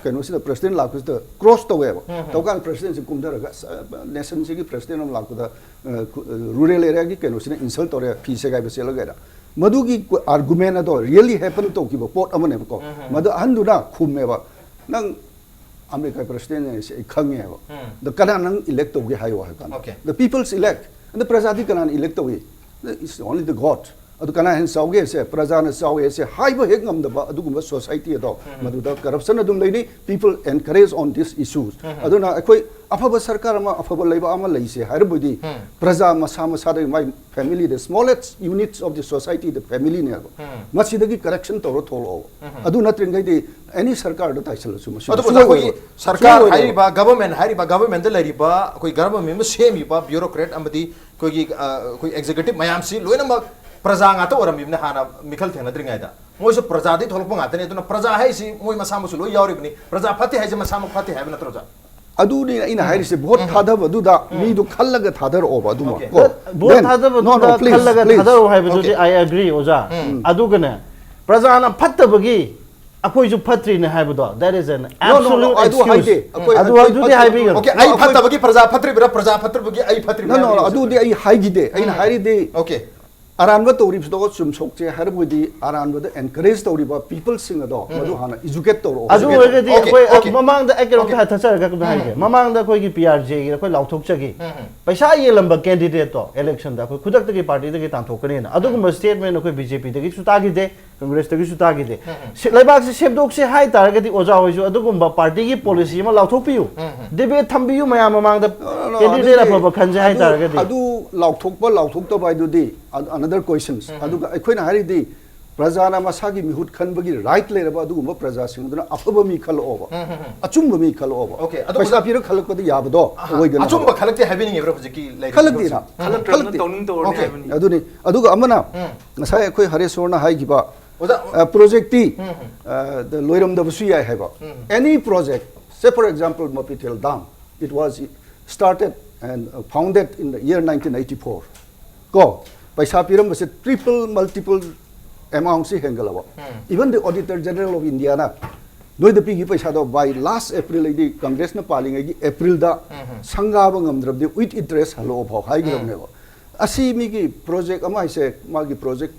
ꯀꯩꯅꯣꯁꯤꯗ president ꯂꯥꯛꯄꯁꯤꯗ cross ꯇꯧꯋꯦꯕ꯫ ꯇꯧꯀꯥꯟꯗ president ꯁꯤ ꯀꯨꯝꯊꯔꯒ, "ꯑꯁ, nation ꯁꯤꯒꯤ president ꯑꯃ ꯂꯥꯛꯄꯗ, ꯑ, ꯈꯨ-, ꯑ, rural area ꯒꯤ ꯀꯩꯅꯣꯁꯤꯅ insult ꯇꯧꯔꯦ, ꯐꯤ ꯁꯦꯒꯥꯏꯕ ꯆꯦꯜꯂꯒ" ꯍꯥꯏꯅ꯫ ꯃꯗꯨꯒꯤ argument ꯑꯗꯣ really happen ꯇꯧꯈꯤꯕ ꯄꯣꯠ ꯑꯃꯅꯦꯕꯀꯣ꯫ ꯃꯗꯨ ꯑꯍꯟꯗꯨꯅ ꯈꯨꯝꯃꯦꯕ, "ꯅꯪ ꯑꯃꯦꯔꯤꯀꯥ ꯄ꯭ꯔꯁꯤꯗꯦꯟ ꯍꯥꯏꯁꯦ ꯑꯩ ꯈꯪꯉꯦꯕ꯫ ꯎꯝ. ꯑꯗꯣ ꯀꯅꯥ ꯅꯪ ꯏꯂꯦꯛ ꯇꯧꯒꯦ ꯍꯥꯏꯌꯣ ꯍꯥꯏꯕ ꯀꯥꯟꯗ, Okay. The people's elect. ꯑꯗꯣ ꯄ꯭ꯔꯖꯥꯗꯤ ꯀꯅꯥꯅ ꯏꯂꯦꯛ ꯇꯧꯏ? It's only the God. ꯑꯗꯨ ꯀꯅꯥ ꯍꯦꯟꯅ ꯆꯥꯎꯒꯦ ꯁꯦ? ꯄ꯭ꯔꯖꯥꯅ ꯆꯥꯎꯋꯦ ꯁꯦ ꯍꯥꯏꯕ ꯍꯦꯛ ꯉꯝꯗꯕ ꯑꯗꯨꯒꯨꯝꯕ ꯁꯣꯁꯥꯏꯇꯤ ꯑꯗꯣ, ꯃꯗꯨꯗ ꯀꯔꯞꯁꯟ ꯑꯗꯨꯝ ꯂꯩꯅꯤ꯫ People encourage on these issues. ꯑꯗꯨꯅ ꯑꯩꯈꯣꯏ ꯑꯐꯕ ꯁꯔꯀꯥꯔ ꯑꯃ, ꯑꯐꯕ ꯂꯩꯕꯥꯛ ꯑꯃ ꯂꯩꯁꯦ ꯍꯥꯏꯔꯕꯗꯤ, ꯄ꯭ꯔꯖꯥ ꯃꯁꯥ ꯃꯁꯥꯗꯒꯤ, my family, the smallest units of the society, the family ꯅꯦꯕ꯫ ꯃꯁꯤꯗꯒꯤ ꯀꯔꯦꯛꯁꯟ ꯇꯧꯔ ꯊꯣꯛꯂꯛꯑꯣ꯫ ꯑꯗꯨ ꯅꯠꯇ꯭ꯔꯤꯉꯩꯗꯤ ꯑꯦꯅꯤ ꯁꯔꯀꯥꯔꯗ ꯇꯥꯏꯁꯜꯂꯁꯨ ꯃꯁꯤ ꯑꯗꯨꯕꯨ ꯁꯨꯡꯑꯣꯏ ꯑꯩꯈꯣꯏꯒꯤ ꯑꯣꯏꯔꯣꯏ꯫ ꯁꯔꯀꯥꯔ ꯁꯨꯡꯑꯣꯏ ꯑꯣꯏꯔꯣꯏ꯫ ꯍꯥꯏꯔꯤꯕ ꯒꯚꯔꯟꯃꯦꯟ ꯍꯥꯏꯔꯤꯕ ꯒꯚꯔꯟꯃꯦꯟꯗ ꯂꯩꯔꯤꯕ ꯑꯩꯈꯣꯏ ꯒꯚꯔꯟꯃꯦꯟ ꯑꯃ ꯁꯦꯝꯃꯤꯕ ꯕ꯭ꯌꯨꯔꯣꯀ꯭ꯔꯦꯠ ꯑꯃꯗꯤ ꯑꯩꯈꯣꯏꯒꯤ ꯑ, ꯑꯩꯈꯣꯏ ꯑꯦꯛꯖꯤꯀ꯭ꯌꯨꯇꯤꯚ ꯃꯌꯥꯝꯁꯤ ꯂꯣꯏꯅꯃꯛ ꯄ꯭ꯔꯖꯥ ꯉꯥꯛꯇ ꯑꯣꯏꯔꯝꯃꯤꯕꯅ ꯍꯥꯟꯅ ꯃꯤꯈꯜ ꯊꯦꯡꯅꯗ꯭ꯔꯤꯉꯩꯗ꯫ ꯃꯣꯏꯁꯨ ꯄ꯭ꯔꯖꯥꯗꯒꯤ ꯊꯣꯛꯂꯛꯄ ꯉꯥꯛꯇꯅꯤ꯫ ꯑꯗꯨꯅ ꯄ꯭ꯔꯖꯥ ꯍꯥꯏꯁꯤ ꯃꯣꯏ ꯃꯁꯥꯃꯛꯁꯨ ꯂꯣꯏ ꯌꯥꯎꯔꯤꯕꯅꯤ꯫ ꯄ꯭ꯔꯖꯥ ꯐꯠꯇꯦ ꯍꯥꯏꯁꯦ ꯃꯁꯥꯃꯛ ꯐꯠꯇꯦ ꯍꯥꯏꯕ ꯅꯠꯇ꯭ꯔꯣ, ꯑꯣꯖꯥ? ꯑꯗꯨꯅꯤ ꯑꯩꯅ ꯍꯥꯏꯔꯤꯁꯦ, ꯚꯣꯠ ꯊꯥꯗꯕꯗꯨꯗ ꯃꯤꯗꯨ ꯈꯜꯂꯒ ꯊꯥꯗꯔꯛꯑꯣꯕ ꯑꯗꯨꯃꯛ Okay. ꯀꯣ꯫ Vote Then, no, no, ꯊꯥꯗꯕꯗꯨꯗ please, ꯈꯜꯂꯒ please. ꯊꯥꯗꯔꯛꯑꯣ ꯍꯥꯏꯕꯗꯨꯗꯤ Okay. I agree, ꯑꯣꯖꯥ꯫ ꯑꯗꯨꯒꯅꯦ, ꯄ꯭ꯔꯖꯥꯅ ꯐꯠꯇꯕꯒꯤ ꯑꯩꯈꯣꯏꯁꯨ ꯐꯠꯇ꯭ꯔꯤꯅꯦ ꯍꯥꯏꯕꯗꯣ, that is an No, no, no, absolute ꯑꯗꯨ excuse. ꯍꯥꯏꯗꯦ꯫ ꯑꯩꯈꯣꯏ, ꯑꯗꯨ ꯑꯩꯈꯣꯏ ꯑꯗꯨꯗꯤ ꯐꯠꯇꯕ ꯍꯥꯏꯕꯤꯒꯅꯨ꯫ Okay, ꯑꯩ ꯐꯠꯇꯕꯒꯤ ꯄ꯭ꯔꯖꯥ ꯐꯠꯇ꯭ꯔꯤꯕ꯭ꯔꯥ, ꯄ꯭ꯔꯖꯥ ꯐꯠꯇ꯭ꯔꯤꯕꯒꯤ ꯑꯩ ꯐꯠꯇ꯭ꯔꯤꯕ꯭ꯔꯥ No, no, no, ꯍꯥꯏꯕꯤꯌꯨ, ꯑꯗꯨꯗꯤ ꯁꯥꯔ꯫ ꯑꯩ ꯍꯥꯏꯈꯤꯗꯦ꯫ ꯑꯩꯅ ꯎꯝ. ꯍꯥꯏꯔꯤꯗꯤ Okay. ꯑꯔꯥꯟꯕ ꯇꯧꯔꯤꯕꯗꯣ ꯆꯨꯝꯊꯣꯛꯁꯦ ꯍꯥꯏꯔꯕꯗꯤ, ꯑꯔꯥꯟꯕꯗ encourage ꯇꯧꯔꯤꯕ peopleꯁꯤꯡ ꯑꯗꯣ ꯃꯗꯨ ꯍꯥꯟꯅ educate ꯇꯧꯔꯛꯑꯣ꯫ ꯑꯗꯨ Okay, ꯑꯣꯏꯔꯒꯗꯤ okay, ꯑꯩꯈꯣꯏ okay. ꯃꯃꯥꯡꯗ ꯑꯩ ꯀꯩꯅꯣꯝꯇ Okay. ꯊꯥꯖꯔꯒ ꯀꯩꯅꯣꯝꯇ ꯍꯥꯏꯒꯦ꯫ ꯃꯃꯥꯡꯗ ꯑꯩꯈꯣꯏꯒꯤ P R Gꯒꯤ ꯑꯩꯈꯣꯏ ꯂꯥꯎꯊꯣꯛꯆꯈꯤ꯫ ꯄꯩꯁꯥ ꯌꯦꯜꯂꯝꯕ candidateꯇꯣ electionꯗ ꯑꯩꯈꯣꯏ ꯈꯨꯗꯛꯇꯒꯤ partyꯗꯒꯤ ꯇꯥꯟꯊꯣꯛꯀꯅꯤꯅ ꯑꯗꯨꯒꯨꯝꯕ statement ꯑꯩꯈꯣꯏ BJPꯗꯒꯤꯁꯨ ꯇꯥꯈꯤꯗꯦ, Congressꯇꯒꯤꯁꯨ ꯇꯥꯈꯤꯗꯦ꯫ ꯁꯤ-, ꯂꯩꯕꯥꯛꯁꯤ ꯁꯦꯝꯗꯣꯛꯁꯦ ꯍꯥꯏ ꯇꯥꯔꯒꯗꯤ ꯑꯣꯖꯥ ꯍꯣꯏꯁꯨ ꯑꯗꯨꯒꯨꯝꯕ partyꯒꯤ policy ꯑꯃ ꯂꯥꯎꯊꯣꯛꯄꯤꯌꯨ꯫ Debate ꯊꯝꯕꯤꯌꯨ ꯃꯌꯥꯝ ꯃꯃꯥꯡꯗ, No, no, no, candidate ꯑꯗꯨꯗꯤ ꯑꯐꯕ ꯈꯟꯁꯦ ꯍꯥꯏ ꯑꯗꯨ, ꯇꯥꯔꯒꯗꯤ꯫ ꯑꯗꯨ ꯂꯥꯎꯊꯣꯛꯄ ꯂꯥꯎꯊꯣꯛꯇꯕ ꯍꯥꯏꯗꯨꯗꯤ an-, another questions. ꯑꯗꯨꯒ ꯑꯩꯈꯣꯏꯅ ꯍꯥꯏꯔꯤꯗꯤ ꯄ꯭ꯔꯖꯥꯅ ꯃꯁꯥꯒꯤ ꯃꯤꯍꯨꯠ ꯈꯟꯕꯒꯤ right ꯂꯩꯔꯕ ꯑꯗꯨꯒꯨꯝꯕ ꯄ꯭ꯔꯖꯥꯁꯤꯡꯗꯨꯅ ꯑꯐꯕ ꯃꯤ ꯈꯜꯂꯛꯑꯣꯕ, ꯑꯆꯨꯝꯕ ꯃꯤ ꯈꯜꯂꯛꯑꯣꯕ꯫ Okay, ꯑꯗꯨ ꯄꯩꯁꯥ ꯑꯣꯖꯥ- ꯄꯤꯔ ꯈꯜꯂꯛꯄꯗꯤ ꯌꯥꯕꯗꯣ ꯑꯣꯏꯗꯅ ꯑꯆꯨꯝꯕ ꯈꯜꯂꯛꯇꯦ ꯍꯥꯏꯕꯤꯅꯤꯡꯉꯤꯕ꯭ꯔꯥ ꯍꯧꯖꯤꯛꯀꯤ ꯂꯩꯔꯤꯕ ꯈꯜꯂꯛꯇꯦꯅ꯫ ꯃꯤꯑꯣꯏꯁꯤꯡꯁꯦ? ꯈꯜꯂꯛꯇ꯭ꯔꯕꯅ ꯈꯜꯂꯛꯇꯦ꯫ ꯇꯧꯅꯤꯡ ꯇꯧꯔꯅꯤ Okay. ꯍꯥꯏꯕꯅꯤ꯫ ꯑꯗꯨꯅꯤ꯫ ꯑꯗꯨꯒ ꯑꯃꯅ ꯉꯁꯥꯏ ꯑꯩꯈꯣꯏ ꯍꯔꯦꯁꯣꯔꯅ ꯍꯥꯏꯈꯤꯕ, ꯑꯣꯖꯥ, ꯑ, ꯄ꯭ꯔꯣꯖꯦꯛꯇꯤ ꯑ, ꯗ ꯂꯣꯏꯔꯝꯗꯕꯁꯨ ꯌꯥꯏ ꯍꯥꯏꯕ꯫ Any project, say for example, Mapithel Dam, it was started and founded in the year nineteen eighty-four. ꯀꯣ, ꯄꯩꯁꯥ ꯄꯤꯔꯝꯕꯁꯦ triple, multiple amountꯁꯤ ꯍꯦꯟꯒꯠꯂꯕ꯫ Even the Auditor General of Indiaꯅ ꯅꯣꯏꯗ ꯄꯤꯈꯤꯕ ꯄꯩꯁꯥꯗꯣ by last April, ꯑꯩꯗꯤ ꯀꯪꯒ꯭ꯔꯦꯁꯅ ꯄꯥꯜꯂꯤꯉꯩꯒꯤ Aprilꯗ ꯁꯪꯒꯥꯕ ꯉꯝꯗ꯭ꯔꯕꯗꯤ with interest ꯍꯜꯂꯛꯑꯣ ꯐꯥꯎ ꯍꯥꯏꯈ꯭ꯔꯕꯅꯦꯕ꯫ ꯑꯁꯤ ꯃꯤꯒꯤ project ꯑꯃ ꯍꯥꯏꯁꯦ, ꯃꯥꯒꯤ project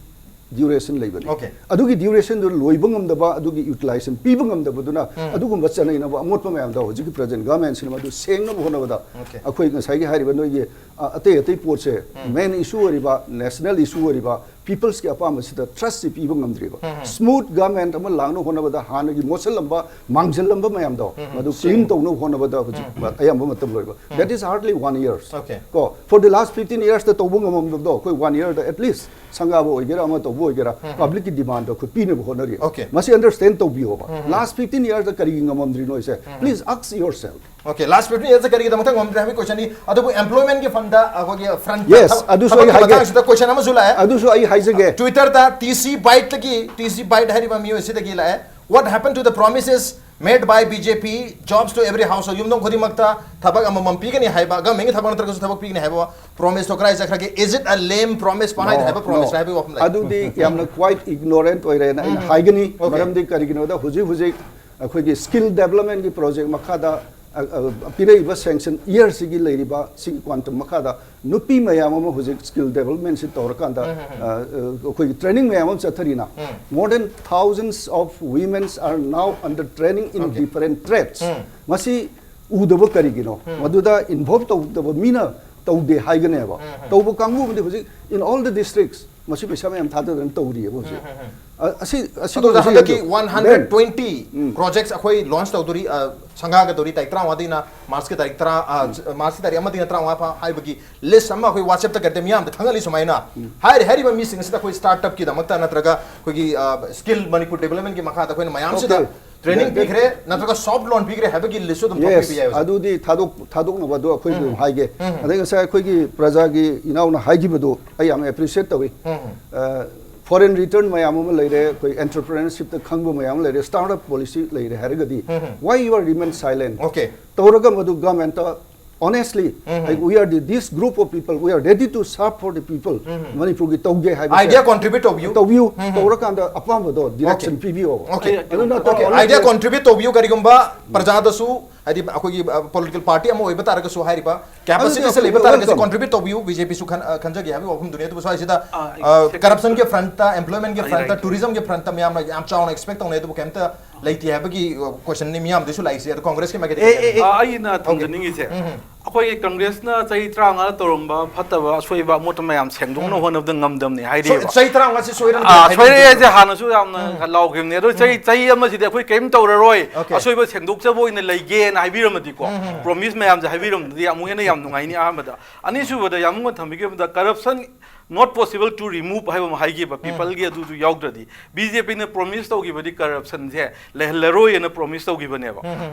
ꯗ꯭ꯌꯨꯔꯦꯁꯟ ꯂꯩꯕꯅꯤ꯫ Okay. ꯑꯗꯨꯒꯤ ꯗ꯭ꯌꯨꯔꯦꯁꯟꯗꯨ ꯂꯣꯏꯕ ꯉꯝꯗꯕ, ꯑꯗꯨꯒꯤ ꯌꯨꯇꯤꯂꯥꯏꯖꯦꯁꯟ ꯄꯤꯕ ꯉꯝꯗꯕꯗꯨꯅ ꯑꯗꯨꯒꯨꯝꯕ ꯆꯅꯩꯅꯕ ꯑꯃꯣꯠꯄ ꯃꯌꯥꯝꯗꯣ ꯍꯧꯖꯤꯛꯀꯤ ꯄ꯭ꯔꯖꯦꯟ ꯒꯚꯔꯟꯃꯦꯟꯁꯤꯅ ꯃꯗꯨ ꯁꯦꯡꯅꯕ ꯍꯣꯠꯅꯕꯗ Okay. ꯑꯩꯈꯣꯏ ꯉꯁꯥꯏꯒꯤ ꯍꯥꯏꯔꯤꯕ ꯅꯣꯏꯒꯤ ꯑ, ꯑꯇꯩ ꯑꯇꯩ ꯄꯣꯠꯁꯦ, ꯃꯦꯟ ꯏꯁꯨ ꯑꯣꯏꯔꯤꯕ, ꯅꯦꯁꯅꯦꯜ ꯏꯁꯨ ꯑꯣꯏꯔꯤꯕ, ꯄꯤꯄꯜꯁꯀꯤ ꯑꯄꯥꯝꯕꯁꯤꯗ ꯇ꯭ꯔꯁꯁꯤ ꯄꯤꯕ ꯉꯝꯗ꯭ꯔꯤꯕ꯫ ꯁ꯭ꯃꯨꯠ ꯒꯚꯔꯟꯃꯦꯟ ꯑꯃ ꯂꯥꯛꯅ ꯍꯣꯠꯅꯕꯗ ꯍꯥꯟꯅꯒꯤ ꯃꯣꯠꯁꯜꯂꯝꯕ, ꯃꯥꯡꯖꯜꯂꯝꯕ ꯃꯌꯥꯝꯗꯣ ꯃꯗꯨ ꯀ꯭ꯂꯤꯟ ꯇꯧꯅꯕ ꯍꯣꯠꯅꯕꯗ ꯍꯧꯖꯤꯛ ꯑꯌꯥꯝꯕ ꯃꯇꯝ ꯂꯣꯏꯕ꯫ That is hardly one year. Okay. ꯀꯣ, for the last fifteen yearsꯇ ꯇꯧꯕ ꯉꯝꯃꯝꯗꯕꯗꯣ ꯑꯩꯈꯣꯏ ꯋꯥꯟ ꯏꯌꯔꯗ ꯑꯦꯠꯂꯤꯁ ꯁꯪꯒꯥꯕ ꯑꯣꯏꯒꯦꯔꯥ ꯑꯃ ꯇꯧꯕ ꯑꯣꯏꯒꯦꯔꯥ ꯄꯕ꯭ꯂꯤꯛꯀꯤ ꯗꯤꯃꯥꯟꯗꯣ ꯑꯩꯈꯣꯏ ꯄꯤꯅꯕ ꯍꯣꯠꯅꯔꯤ꯫ Okay. ꯃꯁꯤ ꯑꯟꯗꯔꯁ꯭ꯇꯦꯟ ꯇꯧꯕꯤꯌꯣꯕ꯫ ꯂꯥꯁ ꯐꯤꯐꯇꯤꯟ ꯏꯌꯔꯁꯇ ꯀꯔꯤꯒꯤ ꯉꯝꯃꯝꯗ꯭ꯔꯤꯅꯣ ꯍꯥꯏꯁꯦ? Please ask yourself. Okay, last fifteen yearsꯇ ꯀꯔꯤꯒꯤꯗꯃꯛꯇ ꯉꯝꯗ꯭ꯔꯦ ꯍꯥꯏꯕꯒꯤ ꯀꯣꯏꯁꯟꯅꯤ꯫ ꯑꯗꯨꯕꯨ ꯑꯦꯝꯄ꯭ꯂꯣꯏꯃꯦꯟꯒꯤ ꯐꯟꯗ ꯑꯩꯈꯣꯏꯒꯤ ꯐ꯭ꯔꯟ Yes, ꯑꯗꯨꯁꯨ ꯑꯩ ꯍꯥꯏꯒꯦ꯫ ꯃꯇꯥꯡꯁꯤꯗ ꯀꯣꯏꯁꯟ ꯑꯃꯁꯨ ꯂꯥꯛꯑꯦ꯫ ꯑꯗꯨꯁꯨ ꯑꯩ ꯍꯥꯏꯖꯒꯦ꯫ ꯇ꯭ꯋꯤꯇꯔꯗ ꯇꯤ ꯁꯤ ꯕꯥꯏꯠꯇꯒꯤ, ꯇꯤ ꯁꯤ ꯕꯥꯏꯠ ꯍꯥꯏꯔꯤꯕ ꯃꯤꯑꯣꯏ ꯑꯁꯤꯗꯒꯤ ꯂꯥꯛꯑꯦ, "What happened to the promises made by B J P, jobs to every household?" ꯌꯨꯝꯊꯣꯡ ꯈꯨꯗꯤꯡꯃꯛꯇ ꯊꯕꯛ ꯑꯃꯃꯝ ꯄꯤꯒꯅꯤ ꯍꯥꯏꯕ, ꯒꯚꯔꯟꯃꯦꯟꯒꯤ ꯊꯕꯛ ꯅꯠꯇ꯭ꯔꯒꯁꯨ ꯊꯕꯛ ꯄꯤꯒꯅꯤ ꯍꯥꯏꯕ ꯄ꯭ꯔꯣꯃꯤꯁ ꯇꯣ ꯀꯗꯥꯏ ꯆꯠꯈ꯭ꯔꯒꯦ? Is it a lame promise? ꯄꯪꯍꯥꯏꯗ ꯍꯥꯏꯕ ꯄ꯭ꯔꯣꯃꯤꯁ ꯍꯥꯏꯕꯒꯤ ꯋꯥꯐꯝ ꯂꯩ꯫ ꯑꯗꯨꯗꯤ ꯌꯥꯝꯅ ꯀ꯭ꯋꯥꯏꯠ ꯏꯒꯅꯣꯔꯦꯟꯠ ꯑꯣꯏꯔꯦꯅ ꯑꯩꯅ ꯍꯥꯏꯒꯅꯤ꯫ Okay. ꯃꯔꯝꯗꯤ ꯀꯔꯤꯒꯤꯅꯣꯗ ꯍꯧꯖꯤꯛ ꯍꯧꯖꯤꯛ ꯑꯩꯈꯣꯏꯒꯤ ꯁ꯭ꯀꯤꯜ ꯗꯦꯕꯂꯞꯃꯦꯟꯒꯤ ꯄ꯭ꯔꯣꯖꯦꯛ ꯃꯈꯥꯗ ꯑ, ꯑ, ꯄꯤꯔꯛꯏꯕ ꯁꯦꯡꯁꯟ ꯏꯌꯔꯁꯤꯒꯤ ꯂꯩꯔꯤꯕ ꯁꯤꯒꯤ ꯀ꯭ꯋꯥꯟꯇꯝ ꯃꯈꯥꯗ ꯅꯨꯄꯤ ꯃꯌꯥꯝ ꯑꯃ ꯍꯧꯖꯤꯛ ꯁ꯭ꯀꯤꯜ ꯗꯦꯕꯂꯞꯃꯦꯟꯁꯤ ꯇꯧꯔꯀꯥꯟꯗ ꯑ, ꯑ, ꯑꯩꯈꯣꯏꯒꯤ ꯇ꯭ꯔꯦꯅꯤꯡ ꯃꯌꯥꯝ ꯑꯃ ꯆꯠꯊꯔꯤꯅ, more than thousands of women's are now under training in Okay. different trades. ꯃꯁꯤ ꯎꯗꯕ ꯀꯔꯤꯒꯤꯅꯣ? ꯃꯗꯨꯗ ꯏꯟꯚꯣꯜꯕ ꯇꯧꯗꯕ ꯃꯤꯅ ꯇꯧꯗꯦ ꯍꯥꯏꯒꯅꯦꯕ꯫ ꯇꯧꯕ ꯀꯥꯡꯕꯨ ꯑꯃꯗꯤ ꯍꯧꯖꯤꯛ in all the districts ꯃꯁꯤ ꯄꯩꯁꯥ ꯃꯌꯥꯝ ꯊꯥꯗꯗꯅ ꯇꯧꯔꯤꯑꯕ ꯍꯧꯖꯤꯛ꯫ ꯑ, ꯑꯁꯤ ꯑꯁꯤ ꯑꯗꯨꯗ ꯇꯧꯕꯁꯤ ꯍꯟꯗꯛꯀꯤ ꯌꯥꯗꯦ꯫ One hundred Then, twenty projects ꯑꯩꯈꯣꯏ ꯂꯣꯟꯆ ꯇꯧꯗꯣꯔꯤ, ꯑ, ꯁꯪꯒꯥꯒꯗꯧꯔꯤ ꯇꯥꯔꯤꯛ ꯇꯔꯥꯃꯉꯥꯗꯒꯤꯅ ꯃꯥꯔꯆꯀꯤ ꯇꯥꯔꯤꯛ ꯇꯔꯥ, ꯑ, ꯃꯥꯔꯆꯀꯤ ꯇꯥꯔꯤꯛ ꯑꯃꯗꯒꯤꯅ ꯇꯔꯥꯃꯉꯥ ꯐꯥꯎ ꯍꯥꯏꯕꯒꯤ ꯂꯤꯁ ꯑꯃ ꯑꯩꯈꯣꯏ ꯋꯥꯆꯦꯞꯇ ꯀꯩꯗ ꯃꯤꯌꯥꯝꯗ ꯈꯪꯍꯜꯂꯤ꯫ ꯁꯨꯃꯥꯏꯅ ꯍꯥꯏꯔꯤ, ꯍꯥꯏꯔꯤꯕ ꯃꯤꯁꯤꯡ ꯑꯁꯤꯗ ꯑꯩꯈꯣꯏ ꯁ꯭ꯇꯥꯔꯠ ꯑꯞꯀꯤꯗꯃꯛꯇ ꯅꯠꯇ꯭ꯔꯒ ꯑꯩꯈꯣꯏꯒꯤ, ꯑ, ꯁ꯭ꯀꯤꯜ ꯃꯅꯤꯄꯨꯔ ꯗꯦꯕꯂꯞꯃꯦꯟꯒꯤ ꯃꯈꯥꯗ ꯑꯩꯈꯣꯏꯅ ꯃꯌꯥꯝꯁꯤꯗ Okay. ꯇ꯭ꯔꯦꯅꯤꯡ That- ꯄꯤꯈ꯭ꯔꯦ ꯅꯠꯇ꯭ꯔꯒ ꯁꯣꯐ ꯂꯣꯟ ꯄꯤꯈ꯭ꯔꯦ ꯍꯥꯏꯕꯒꯤ ꯂꯤꯁꯁꯨ ꯑꯗꯨꯝ Yes, ꯊꯣꯛꯄꯤꯕ ꯌꯥꯏ, ꯑꯣꯖꯥ꯫ ꯑꯗꯨꯗꯤ ꯊꯥꯗꯣꯛ ꯊꯥꯗꯣꯛꯅꯕꯗꯣ ꯑꯩꯈꯣꯏ ꯑꯗꯨꯝ ꯍꯥꯏꯒꯦ꯫ ꯑꯗꯩ ꯉꯁꯥꯏ ꯑꯩꯈꯣꯏꯒꯤ ꯄ꯭ꯔꯖꯥꯒꯤ ꯏꯅꯥꯎꯅ ꯍꯥꯏꯈꯤꯕꯗꯣ ꯑꯩ ꯌꯥꯝ ꯑꯦꯄ꯭ꯔꯤꯁꯤꯌꯦꯠ ꯇꯧꯏ꯫ ꯐꯣꯔꯦꯟ ꯔꯤꯇꯔꯟ ꯃꯌꯥꯝ ꯑꯃ ꯂꯩꯔꯦ, ꯑꯩꯈꯣꯏ ꯑꯦꯟꯇꯔꯄ꯭ꯔꯤꯅꯔꯁꯤꯞꯇ ꯈꯪꯕ ꯃꯌꯥꯝ ꯂꯩꯔꯦ, ꯁ꯭ꯇꯥꯔꯠ ꯑꯞ ꯄꯣꯂꯤꯁꯤ ꯂꯩꯔꯦ ꯍꯥꯏꯔꯒꯗꯤ, why you are remain silent? Okay. ꯇꯧꯔꯒ ꯃꯗꯨ ꯒꯚꯔꯟꯃꯦꯟꯠꯇ honestly, like, we are the, this group of people, we are ready to serve for the people. ꯃꯅꯤꯄꯨꯔꯒꯤ ꯇꯧꯒꯦ ꯍꯥꯏꯕꯁꯦ ꯑꯥꯏꯗꯤꯌꯥ ꯀꯣꯟꯇ꯭ꯔꯤꯕ꯭ꯌꯨꯠ ꯇꯧꯕꯤꯌꯨ꯫ ꯇꯧꯕꯤꯌꯨ꯫ ꯇꯧꯔꯀꯥꯟꯗ ꯑꯄꯥꯝꯕꯗꯣ ꯗꯤꯔꯦꯛꯁꯟ ꯄꯤꯕꯤꯌꯣꯕ꯫ Okay. ꯑꯗꯨ ꯅꯠꯇꯕ Okay, honestly idea contribute ꯇꯧꯕꯤꯌꯨ꯫ ꯀꯔꯤꯒꯨꯝꯕ ꯄ꯭ꯔꯖꯥꯗꯁꯨ ꯍꯥꯏꯗꯤ ꯑꯩꯈꯣꯏꯒꯤ ꯄꯣꯂꯤꯇꯤꯀꯦꯜ ꯄꯥꯔꯇꯤ ꯑꯃ ꯑꯣꯏꯕ ꯇꯥꯔꯒꯁꯨ ꯍꯥꯏꯔꯤꯕ ꯀꯦꯄꯥꯁꯤꯇꯤꯁꯦ ꯑꯗꯨꯗꯤ ꯂꯩꯕ ꯇꯥꯔꯒꯗꯤ welcome. ꯀꯣꯟꯇ꯭ꯔꯤꯕ꯭ꯌꯨꯠ ꯇꯧꯕꯤꯌꯨ, ꯕꯤ ꯖꯦ ꯄꯤꯁꯨ ꯈꯟꯖꯒꯦ ꯍꯥꯏꯕꯒꯤ ꯋꯥꯐꯝꯗꯨꯅꯤ꯫ ꯑꯗꯨꯕꯨ ꯁ꯭ꯋꯥꯏꯁꯤꯗ ꯑꯥ, ꯀꯔꯞꯁꯟꯒꯤ ꯐ꯭ꯔꯟꯠꯇ, ꯑꯦꯝꯄ꯭ꯂꯣꯏꯃꯦꯟꯒꯤ ꯑꯩ ꯐ꯭ꯔꯟꯠꯇ, right. ꯇꯨꯔꯤꯖꯝꯒꯤ ꯐ꯭ꯔꯟꯠꯇ ꯃꯌꯥꯝꯅ ꯌꯥꯝ ꯆꯥꯎꯅ ꯑꯦꯛꯁꯄꯦꯛ ꯇꯧꯅꯩ, ꯑꯗꯨꯕꯨ ꯀꯩꯝꯇ ꯂꯩꯇꯦ ꯍꯥꯏꯕꯒꯤ ꯀꯣꯏꯁꯟꯅꯤ ꯃꯤꯌꯥꯝꯗꯁꯨ ꯂꯥꯛꯏꯁꯦ꯫ ꯑꯗꯣ ꯀꯣꯡꯒ꯭ꯔꯦꯁꯀꯤ ꯃꯥꯏꯀꯩꯗ ꯑꯦ, ꯀꯩ ꯑꯦ, ꯑꯦ. ꯑꯥ, ꯑꯩꯅ ꯊꯝꯖꯅꯤꯡꯉꯤꯁꯦ, ꯑꯩꯈꯣꯏꯒꯤ ꯀꯪꯒ꯭ꯔꯦꯁꯅ ꯆꯍꯤ ꯇꯔꯥꯃꯉꯥ ꯇꯧꯔꯝꯕ ꯐꯠꯇꯕ ꯑꯁꯣꯏꯕ ꯑꯃꯣꯠꯄ ꯃꯌꯥꯝ ꯁꯦꯡꯗꯣꯛꯅꯕ ꯍꯣꯠꯅꯕꯗ ꯉꯝꯗꯕꯅꯤ ꯍꯥꯏꯔꯤꯕ꯫ ꯆꯍꯤ ꯇꯔꯥꯃꯉꯥꯁꯤ ꯁꯣꯏꯔꯅ ꯑꯥ, ꯍꯥꯏꯕ ꯁꯣꯏꯔꯛꯑꯦ ꯅꯠꯇ꯭ꯔꯣ? ꯍꯥꯏꯁꯦ ꯍꯥꯟꯅꯁꯨ ꯌꯥꯝꯅ ꯂꯥꯎꯈꯤꯕꯅꯦ꯫ ꯑꯗꯣ ꯆꯍꯤ ꯆꯍꯤ ꯑꯃꯁꯤꯗꯤ ꯑꯩꯈꯣꯏ ꯀꯔꯤꯝ ꯇꯧꯔꯔꯣꯏ, Okay. ꯑꯁꯣꯏꯕ ꯁꯦꯡꯗꯣꯛꯆꯕ ꯑꯣꯏꯅ ꯂꯩꯒꯦꯅ ꯍꯥꯏꯕꯤꯔꯝꯃꯗꯤꯀꯣ, ꯄ꯭ꯔꯣꯃꯤꯁ ꯃꯌꯥꯝꯁꯦ ꯍꯥꯏꯕꯤꯔꯝꯃꯗꯤ ꯑꯃꯨꯛ ꯍꯦꯟꯅ ꯌꯥꯝ ꯅꯨꯡꯉꯥꯏꯅꯤ꯫ ꯑꯍꯥꯟꯕꯗ, ꯑꯅꯤꯁꯨꯕꯗ ꯌꯥꯝ ꯑꯃꯨꯛ ꯊꯝꯕꯤꯈꯤꯕꯗ corruption not possible to remove ꯍꯥꯏꯕ ꯑꯃ ꯍꯥꯏꯈꯤꯕ, ꯄꯤꯄꯜꯒꯤ ꯑꯗꯨꯗꯨ ꯌꯥꯎꯗ꯭ꯔꯗꯤ꯫ ꯕꯤ ꯖꯦ ꯄꯤꯅ ꯄ꯭ꯔꯣꯃꯤꯁ ꯇꯧꯈꯤꯕꯗꯤ ꯀꯔꯞꯁꯟꯁꯦ ꯂꯩꯍꯜꯂꯔꯣꯏꯅ ꯄ꯭ꯔꯣꯃꯤꯁ ꯇꯧꯈꯤꯕꯅꯦꯕ꯫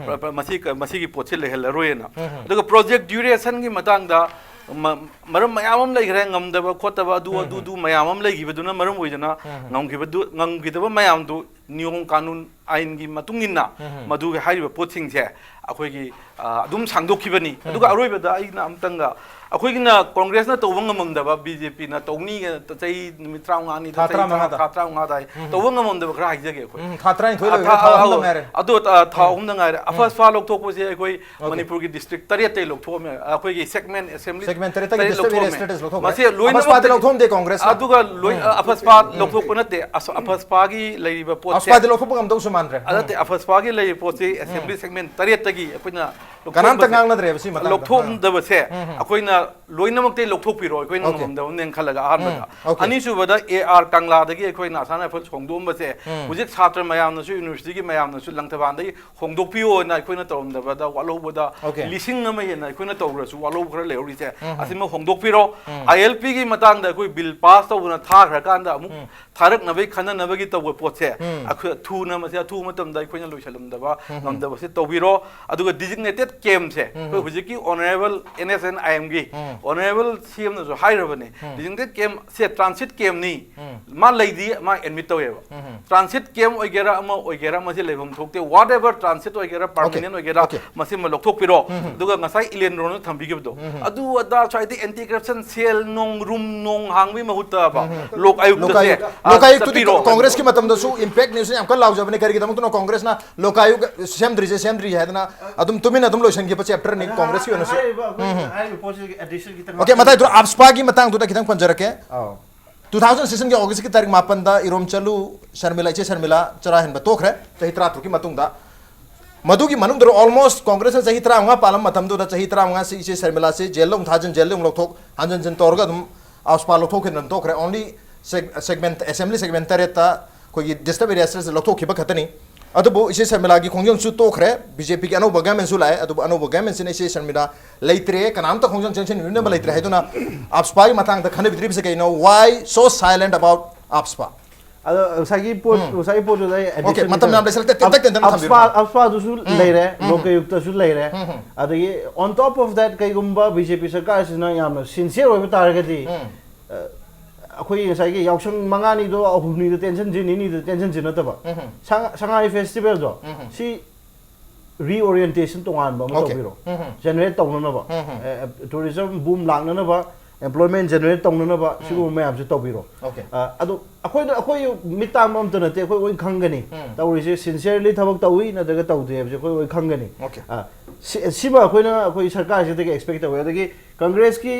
ꯃꯁꯤ ꯃꯁꯤꯒꯤ ꯄꯣꯠꯁꯦ ꯂꯩꯍꯜꯂꯔꯣꯏꯅ꯫ ꯑꯗꯨꯒ ꯄ꯭ꯔꯣꯖꯦꯛ ꯗ꯭ꯌꯨꯔꯦꯁꯟꯒꯤ ꯃꯇꯥꯡꯗ ꯃ- ꯃꯔꯝ ꯃꯌꯥꯝ ꯑꯃ ꯂꯩꯈ꯭ꯔꯦ, ꯉꯝꯗꯕ ꯈꯣꯠꯇꯕ ꯑꯗꯨ ꯑꯗꯨꯗꯨ ꯃꯌꯥꯝ ꯑꯃ ꯂꯩꯈꯤꯕꯗꯨꯅ ꯃꯔꯝ ꯑꯣꯏꯗꯅ ꯉꯝꯈꯤꯕꯗꯨ, ꯉꯝꯈꯤꯗꯕ ꯃꯌꯥꯝꯗꯨ ꯅꯤꯌꯣꯝ ꯀꯥꯅꯨꯟ ꯑꯥꯏꯟꯒꯤ ꯃꯇꯨꯡ ꯏꯟꯅ ꯃꯗꯨꯒꯤ ꯍꯥꯏꯔꯤꯕ ꯄꯣꯠꯁꯤꯡꯁꯦ ꯑꯩꯈꯣꯏꯒꯤ, ꯑ, ꯑꯗꯨꯝ ꯁꯥꯡꯗꯣꯛꯈꯤꯕꯅꯤ꯫ ꯑꯗꯨꯒ ꯑꯔꯣꯏꯕꯗ ꯑꯩꯅ ꯑꯝꯇꯪꯒ, ꯑꯩꯈꯣꯏꯒꯤꯅ ꯀꯣꯡꯒ꯭ꯔꯦꯁꯅ ꯇꯧꯕ ꯉꯝꯃꯝꯗꯕ, ꯕꯤ ꯖꯦ ꯄꯤꯅ ꯇꯧꯅꯤ ꯆꯍꯤ ꯅꯨꯃꯤꯠ ꯇꯔꯥꯃꯉꯥꯅꯤꯗ, ꯊꯥ ꯆꯍꯤ ꯇꯔꯥꯃꯉꯥꯗ꯫ ꯊꯥ ꯇꯔꯥꯃꯉꯥꯗ ꯍꯥꯏ, ꯇꯧꯕ ꯉꯝꯃꯝꯗꯕ ꯈꯔ ꯍꯥꯏꯖꯒꯦ ꯑꯩꯈꯣꯏ꯫ ꯎꯝ, ꯊꯥ ꯇꯔꯥꯅꯤꯊꯣꯏ ꯑ, ꯂꯣꯏꯈ꯭ꯔꯦ, ꯊꯥ- ꯊꯥ ꯑꯍꯨꯝꯗ ꯑ, ꯑꯗꯨ, ꯑ, ꯊꯥ ꯑꯍꯨꯝꯗ ꯉꯥꯏꯔꯦ꯫ ꯑꯐꯁꯄꯥ ꯂꯧꯊꯣꯛꯄꯁꯦ ꯑꯩꯈꯣꯏ ꯃꯅꯤꯄꯨꯔꯒꯤ ꯗꯤꯁꯇ꯭ꯔꯤꯛ ꯇꯔꯦꯠꯇꯩ ꯂꯧꯊꯣꯛꯑꯝꯃꯦ꯫ ꯑꯩꯈꯣꯏꯒꯤ ꯁꯦꯒꯃꯦꯟ ꯑꯦꯁꯦꯝꯕ꯭ꯂꯤ ꯁꯦꯒꯃꯦꯟ ꯇꯔꯦꯠꯇꯒꯤ ꯗꯤꯁꯇ꯭ꯔꯤꯛ ꯇꯔꯦꯠ ꯂꯧꯊꯣꯛꯈ꯭ꯔꯦ꯫ ꯃꯁꯤ ꯂꯣꯏꯅꯃꯛ ꯑꯐꯁꯄꯥꯗꯤ ꯂꯧꯊꯣꯛꯑꯝꯗꯦ ꯀꯣꯡꯒ꯭ꯔꯦꯁꯅ꯫ ꯑꯗꯨꯒ ꯂꯣꯏ, ꯑꯐꯁꯄꯥ ꯂꯧꯊꯣꯛꯄ ꯅꯠꯇꯦ, ꯑꯁ, ꯑꯐꯁꯄꯥꯒꯤ ꯂꯩꯔꯤꯕ ꯄꯣꯠꯁꯦ ꯑꯐꯁꯄꯥꯗꯤ ꯂꯧꯊꯣꯛꯄ ꯉꯝꯗꯧꯁꯨ ꯃꯥꯟꯗ꯭ꯔꯦ꯫ ꯑ, ꯅꯠꯇꯦ, ꯑꯐꯁꯄꯥꯒꯤ ꯂꯩꯔꯤꯕ ꯄꯣꯠꯁꯤ ꯑꯦꯁꯦꯝꯕ꯭ꯂꯤ ꯁꯦꯒꯃꯦꯟ ꯇꯔꯦꯠꯇꯒꯤ ꯑꯩꯈꯣꯏꯅ ꯀꯅꯥꯝꯇ ꯂꯧꯊꯣꯛꯄꯁꯦ, ꯉꯥꯡꯅꯗ꯭ꯔꯦꯕ ꯁꯤ ꯃꯇꯥꯡꯗ꯫ ꯂꯧꯊꯣꯛꯑꯝꯗꯕꯁꯦ ꯑꯩꯈꯣꯏꯅ ꯂꯣꯏꯅꯃꯛꯇꯩ ꯂꯧꯊꯣꯛꯄꯤꯔꯣ, ꯑꯩꯈꯣꯏꯅ Okay. ꯉꯝꯗꯕꯅꯦꯅ ꯈꯜꯂꯒ ꯑꯍꯥꯟꯕꯗ꯫ Okay. ꯑꯅꯤꯁꯨꯕꯗ ꯑꯦ ꯑꯥꯔ ꯀꯪꯂꯥꯗꯒꯤ ꯑꯩꯈꯣꯏꯅ ꯑꯁꯥꯝ ꯔꯥꯏꯐꯜꯁ ꯍꯣꯡꯗꯣꯛꯑꯝꯕꯁꯦ ꯍꯧꯖꯤꯛ ꯁꯥꯇ꯭ꯔ ꯃꯌꯥꯝꯅꯁꯨ, ꯌꯨꯅꯤꯚꯔꯁꯤꯇꯤꯒꯤ ꯃꯌꯥꯝꯅꯁꯨ ꯂꯪꯊꯕꯥꯜꯗꯒꯤ ꯍꯣꯡꯗꯣꯛꯄꯤꯌꯣꯅ ꯑꯩꯈꯣꯏꯅ ꯇꯧꯔꯝꯗꯕꯗ ꯋꯥꯠꯍꯧꯕꯗ Okay. ꯂꯤꯁꯤꯡ ꯑꯃ ꯍꯦꯟꯅ ꯑꯩꯈꯣꯏꯅ ꯇꯧꯔꯁꯨ ꯋꯥꯠꯍꯧꯕ ꯈꯔ ꯂꯩꯍꯧꯔꯤꯁꯦ, ꯑꯁꯤꯃ ꯍꯣꯡꯗꯣꯛꯄꯤꯔꯣ꯫ ꯑꯥꯏ ꯑꯦꯜ ꯄꯤꯒꯤ ꯃꯇꯥꯡꯗ ꯑꯩꯈꯣꯏ ꯕꯤꯜ ꯄꯥꯁ ꯇꯧꯗꯅ ꯊꯥꯈ꯭ꯔꯀꯥꯟꯗ ꯑꯃꯨꯛ ꯊꯥꯔꯛꯅꯕꯒꯤ ꯈꯟꯅꯅꯕꯒꯤ ꯇꯧꯕ ꯄꯣꯠꯁꯦ ꯑꯩꯈꯣꯏ ꯊꯨꯅ ꯃꯁꯤ ꯑꯊꯨꯕ ꯃꯇꯝꯗ ꯑꯩꯈꯣꯏꯅ ꯂꯣꯏꯁꯤꯜꯂꯝꯗꯕ ꯉꯝꯗꯕꯁꯦ ꯇꯧꯕꯤꯔꯣ꯫ ꯑꯗꯨꯒ ꯗꯤꯖꯤꯒꯅꯦꯇꯦꯠ ꯀꯦꯝꯁꯦ ꯑꯩꯈꯣꯏ ꯍꯧꯖꯤꯛꯀꯤ ꯑꯣꯅꯔꯦꯕꯜ ꯑꯦꯟ ꯑꯦꯁ ꯑꯦꯟ ꯑꯥꯏ ꯑꯦꯝꯒꯤ ꯑꯣꯅꯔꯦꯕꯜ ꯁꯤ ꯑꯦꯝꯅꯁꯨ ꯍꯥꯏꯔꯕꯅꯦ, ꯗꯤꯖꯤꯒꯅꯦꯇꯦꯠ ꯀꯦꯝꯁꯦ ꯇ꯭ꯔꯥꯟꯁꯤꯠ ꯀꯦꯝꯅꯤ꯫ ꯃꯥ ꯂꯩꯗꯤ ꯃꯥ ꯑꯦꯗꯃꯤꯠ ꯇꯧꯋꯦꯕ꯫ ꯇ꯭ꯔꯥꯟꯁꯤꯠ ꯀꯦꯝ ꯑꯣꯏꯒꯦꯔꯥ ꯑꯃ ꯑꯣꯏꯒꯦꯔꯥ ꯃꯁꯤ ꯂꯩꯐꯝ ꯊꯣꯛꯇꯦ꯫ Whatever, ꯇ꯭ꯔꯥꯟꯁꯤꯠ ꯑꯣꯏꯒꯦꯔꯥ, ꯄꯔꯃꯅꯦꯟ ꯑꯣꯏꯒꯦꯔꯥ, Okay. ꯃꯁꯤꯃ ꯂꯧꯊꯣꯛꯄꯤꯔꯣ꯫ ꯑꯗꯨꯒ ꯉꯁꯥꯏ ꯏꯂꯦꯟꯗ꯭ꯔꯣꯅ ꯊꯝꯕꯤꯈꯤꯕꯗꯣ, ꯑꯗꯨ ꯑꯗꯥ ꯁ꯭ꯋꯥꯏꯗ ꯑꯦꯟꯇꯤ ꯀꯔꯞꯁꯟ ꯁꯦꯜ ꯅꯣꯡ, ꯔꯨꯝ ꯅꯣꯡ ꯍꯥꯡꯕꯒꯤ ꯃꯍꯨꯠꯇ ꯂꯣꯛ ꯑꯌꯨꯛꯇꯁꯦ, ꯂꯣꯀꯥꯌꯨꯛ ꯑ, ꯂꯣꯀꯥꯌꯨꯛꯇꯨꯗꯤ ꯆꯠꯄꯤꯔꯣ꯫ ꯀꯣꯡꯒ꯭ꯔꯦꯁꯀꯤ ꯃꯇꯝꯗꯁꯨ ꯏꯝꯄꯦꯛ ꯅ꯭ꯌꯨꯁꯅ ꯌꯥꯝ ꯀꯟꯅ ꯂꯥꯎꯖꯕꯅꯦ꯫ ꯀꯔꯤ ꯒꯤꯗꯃꯛꯇꯅ ꯀꯣꯡꯒ꯭ꯔꯦꯁꯅ ꯂꯣꯀꯥꯌꯨꯛ ꯁꯦꯝꯗ꯭ꯔꯤꯁꯦ, ꯁꯦꯝꯗ꯭ꯔꯤꯁꯦ ꯍꯥꯏꯗꯅ ꯑꯗꯨꯝ ꯇꯨꯃꯤꯟꯅ ꯑꯗꯨꯝ ꯂꯣꯏꯁꯤꯟꯈꯤꯕ ꯆꯦꯞꯇꯔꯅꯤ ꯀꯣꯡꯒ꯭ꯔꯦꯁꯀꯤ ꯑꯣꯏꯅꯁꯨ꯫ ꯍꯥꯏꯔꯤꯕ ꯑꯩꯈꯣꯏ ꯍꯥꯏꯔꯤꯕ ꯄꯣꯠꯁꯤꯒꯤ ꯑꯦꯗꯤꯁꯟ ꯈꯤꯇꯪ ꯑꯣꯀꯦ, ꯃꯊꯪ ꯑꯗꯨ ꯑꯞꯁꯄꯥꯒꯤ ꯃꯇꯥꯡꯗꯨꯗ ꯈꯤꯇꯪ ꯄꯟꯖꯔꯛꯀꯦ꯫ ꯑꯧ ꯇꯨ ꯊꯥꯎꯖꯟ ꯁꯤꯛꯁꯇꯤꯟꯒꯤ ꯑꯣꯒꯁꯀꯤ ꯇꯥꯔꯤꯛ ꯃꯥꯄꯟꯗ ꯏꯔꯣꯝ ꯆꯂꯨ ꯁꯔꯃꯤꯂꯥ, ꯏꯆꯦ ꯁꯔꯃꯤꯂꯥ ꯆꯔꯥ ꯍꯦꯟꯕ ꯇꯣꯛꯈ꯭ꯔꯦ, ꯆꯍꯤ ꯇꯔꯥ ꯇꯔꯨꯛꯀꯤ ꯃꯇꯨꯡꯗ꯫ ꯃꯗꯨꯒꯤ ꯃꯅꯨꯡꯗ almost ꯀꯣꯡꯒ꯭ꯔꯦꯁꯅ ꯆꯍꯤ ꯇꯔꯥꯃꯉꯥ ꯄꯥꯜꯂꯝꯕ ꯃꯇꯝꯗꯨꯗ ꯆꯍꯤ ꯇꯔꯥꯃꯉꯥꯁꯤ ꯏꯆꯦ ꯁꯔꯃꯤꯂꯥꯁꯤ ꯖꯦꯜꯗ ꯑꯃꯨꯛ ꯊꯥꯖꯤꯟ, ꯖꯦꯜꯗ ꯑꯃꯨꯛ ꯂꯧꯊꯣꯛ, ꯍꯟꯖꯤꯟ ꯍꯟꯖꯤꯟ ꯇꯧꯔꯒ ꯑꯗꯨꯝ ꯑꯞꯁꯄꯥ ꯂꯧꯊꯣꯛꯈꯤꯗꯅ ꯇꯣꯛꯈ꯭ꯔꯦ꯫ Only segment, assembly segment ꯇꯔꯦꯠꯇ ꯑꯩꯈꯣꯏꯒꯤ disturbed areas ꯂꯧꯊꯣꯛꯈꯤꯕ ꯈꯛꯇꯅꯤ꯫ ꯑꯗꯨꯕꯨ ꯏꯆꯦ ꯁꯔꯃꯤꯂꯥꯒꯤ ꯈꯣꯡꯖꯪꯁꯨ ꯇꯣꯛꯈ꯭ꯔꯦ, ꯕꯤ ꯖꯦ ꯄꯤꯒꯤ ꯑꯅꯧꯕ ꯒꯚꯔꯟꯃꯦꯟꯁꯨ ꯂꯥꯛꯑꯦ, ꯑꯗꯨꯕꯨ ꯑꯅꯧꯕ ꯒꯚꯔꯟꯃꯦꯟꯁꯤꯅ ꯏꯆꯦ ꯁꯔꯃꯤꯂꯥ ꯂꯩꯇ꯭ꯔꯦ, ꯀꯅꯥꯝꯇ ꯈꯣꯡꯖꯪ ꯆꯪꯁꯤꯟꯕꯤꯅꯕ ꯂꯩꯇ꯭ꯔꯦ ꯍꯥꯏꯗꯨꯅ ꯑꯞꯁꯄꯥꯒꯤ ꯃꯇꯥꯡꯗ ꯈꯟꯅꯕꯤꯗ꯭ꯔꯤꯕꯁꯦ ꯀꯩꯅꯣ? Why so silent about AFSPA? ꯑꯗꯣ ꯉꯁꯥꯏꯒꯤ ꯄꯣꯠ ꯉꯁꯥꯏꯒꯤ ꯄꯣꯠꯇꯨꯗ ꯑꯩ ꯑꯣꯀꯦ, addition ꯃꯇꯝ ꯈꯤꯇꯪ- ꯌꯥꯝ ꯂꯩꯁꯤꯜꯂꯛꯇꯦ, ꯇꯦꯟꯇꯛ ꯇꯦꯟꯇꯛꯅ ꯑꯞꯁꯄꯥ ꯊꯝꯕꯤꯔꯣ꯫ ꯑꯞꯁꯄꯥꯗꯨꯁꯨ ꯂꯩꯔꯦ, ꯂꯣꯀꯥꯌꯨꯛꯇꯁꯨ ꯂꯩꯔꯦ, ꯑꯗꯒꯤ on top of that ꯀꯩꯒꯨꯝꯕ ꯕꯤ ꯖꯦ ꯄꯤ ꯁꯔꯀꯥꯔꯁꯤꯅ ꯌꯥꯝꯅ ꯁꯤꯟꯁꯤꯌꯔ ꯑꯣꯏꯕ ꯇꯥꯔꯒꯗꯤ ꯑ, ꯑꯩꯈꯣꯏꯒꯤ ꯉꯁꯥꯏꯒꯤ ꯌꯥꯎꯁꯪ ꯃꯉꯥꯅꯤꯗꯣ ꯑꯍꯨꯝꯅꯤꯗ ꯇꯦꯟꯁꯤꯟꯁꯤ, ꯅꯤꯅꯤꯗ ꯇꯦꯟꯁꯤꯟꯁꯤ ꯅꯠꯇꯕ ꯁꯉꯥ- ꯁꯉꯥꯏ ꯐꯦꯁꯇꯤꯚꯦꯜꯗꯣ ꯁꯤ ꯔꯤꯑꯣꯔꯤꯌꯦꯟꯇꯦꯁꯟ ꯇꯣꯉꯥꯟꯕ ꯑꯃ Okay. ꯇꯧꯕꯤꯔꯣ, ꯖꯦꯅꯦꯔꯦꯠ ꯇꯧꯅꯅꯕ, ꯇꯨꯔꯤꯖꯝ ꯕꯨꯝ ꯂꯥꯛꯅꯅꯕ, ꯑꯦꯝꯄ꯭ꯂꯣꯏꯃꯦꯟ ꯖꯦꯅꯦꯔꯦꯠ ꯇꯧꯅꯅꯕ, ꯁꯤꯒꯨꯝꯕ ꯃꯌꯥꯝꯁꯦ ꯇꯧꯕꯤꯔꯣ꯫ Okay. ꯑ, ꯑꯗꯣ ꯑꯩꯈꯣꯏꯅ ꯑꯩꯈꯣꯏ ꯃꯤꯠ ꯇꯥꯡꯕ ꯑꯝꯇ ꯅꯠꯇꯦ, ꯑꯩꯈꯣꯏ ꯂꯣꯏ ꯈꯪꯒꯅꯤ ꯇꯧꯔꯤꯁꯦ, ꯁꯤꯟꯁꯤꯌꯔꯂꯤ ꯊꯕꯛ ꯇꯧꯏ ꯅꯠꯇ꯭ꯔꯒ ꯇꯧꯗꯦ ꯍꯥꯏꯕꯁꯦ ꯑꯩꯈꯣꯏ ꯂꯣꯏ ꯈꯪꯒꯅꯤ꯫ Okay. ꯑ, ꯁꯤ- ꯁꯤꯃ ꯑꯩꯈꯣꯏꯅ ꯑꯩꯈꯣꯏ ꯁꯔꯀꯥꯔꯁꯤꯗꯒꯤ ꯑꯦꯛꯁꯄꯦꯛ ꯇꯧꯋꯦ꯫ ꯑꯗꯒꯤ ꯀꯪꯒ꯭ꯔꯦꯁꯀꯤ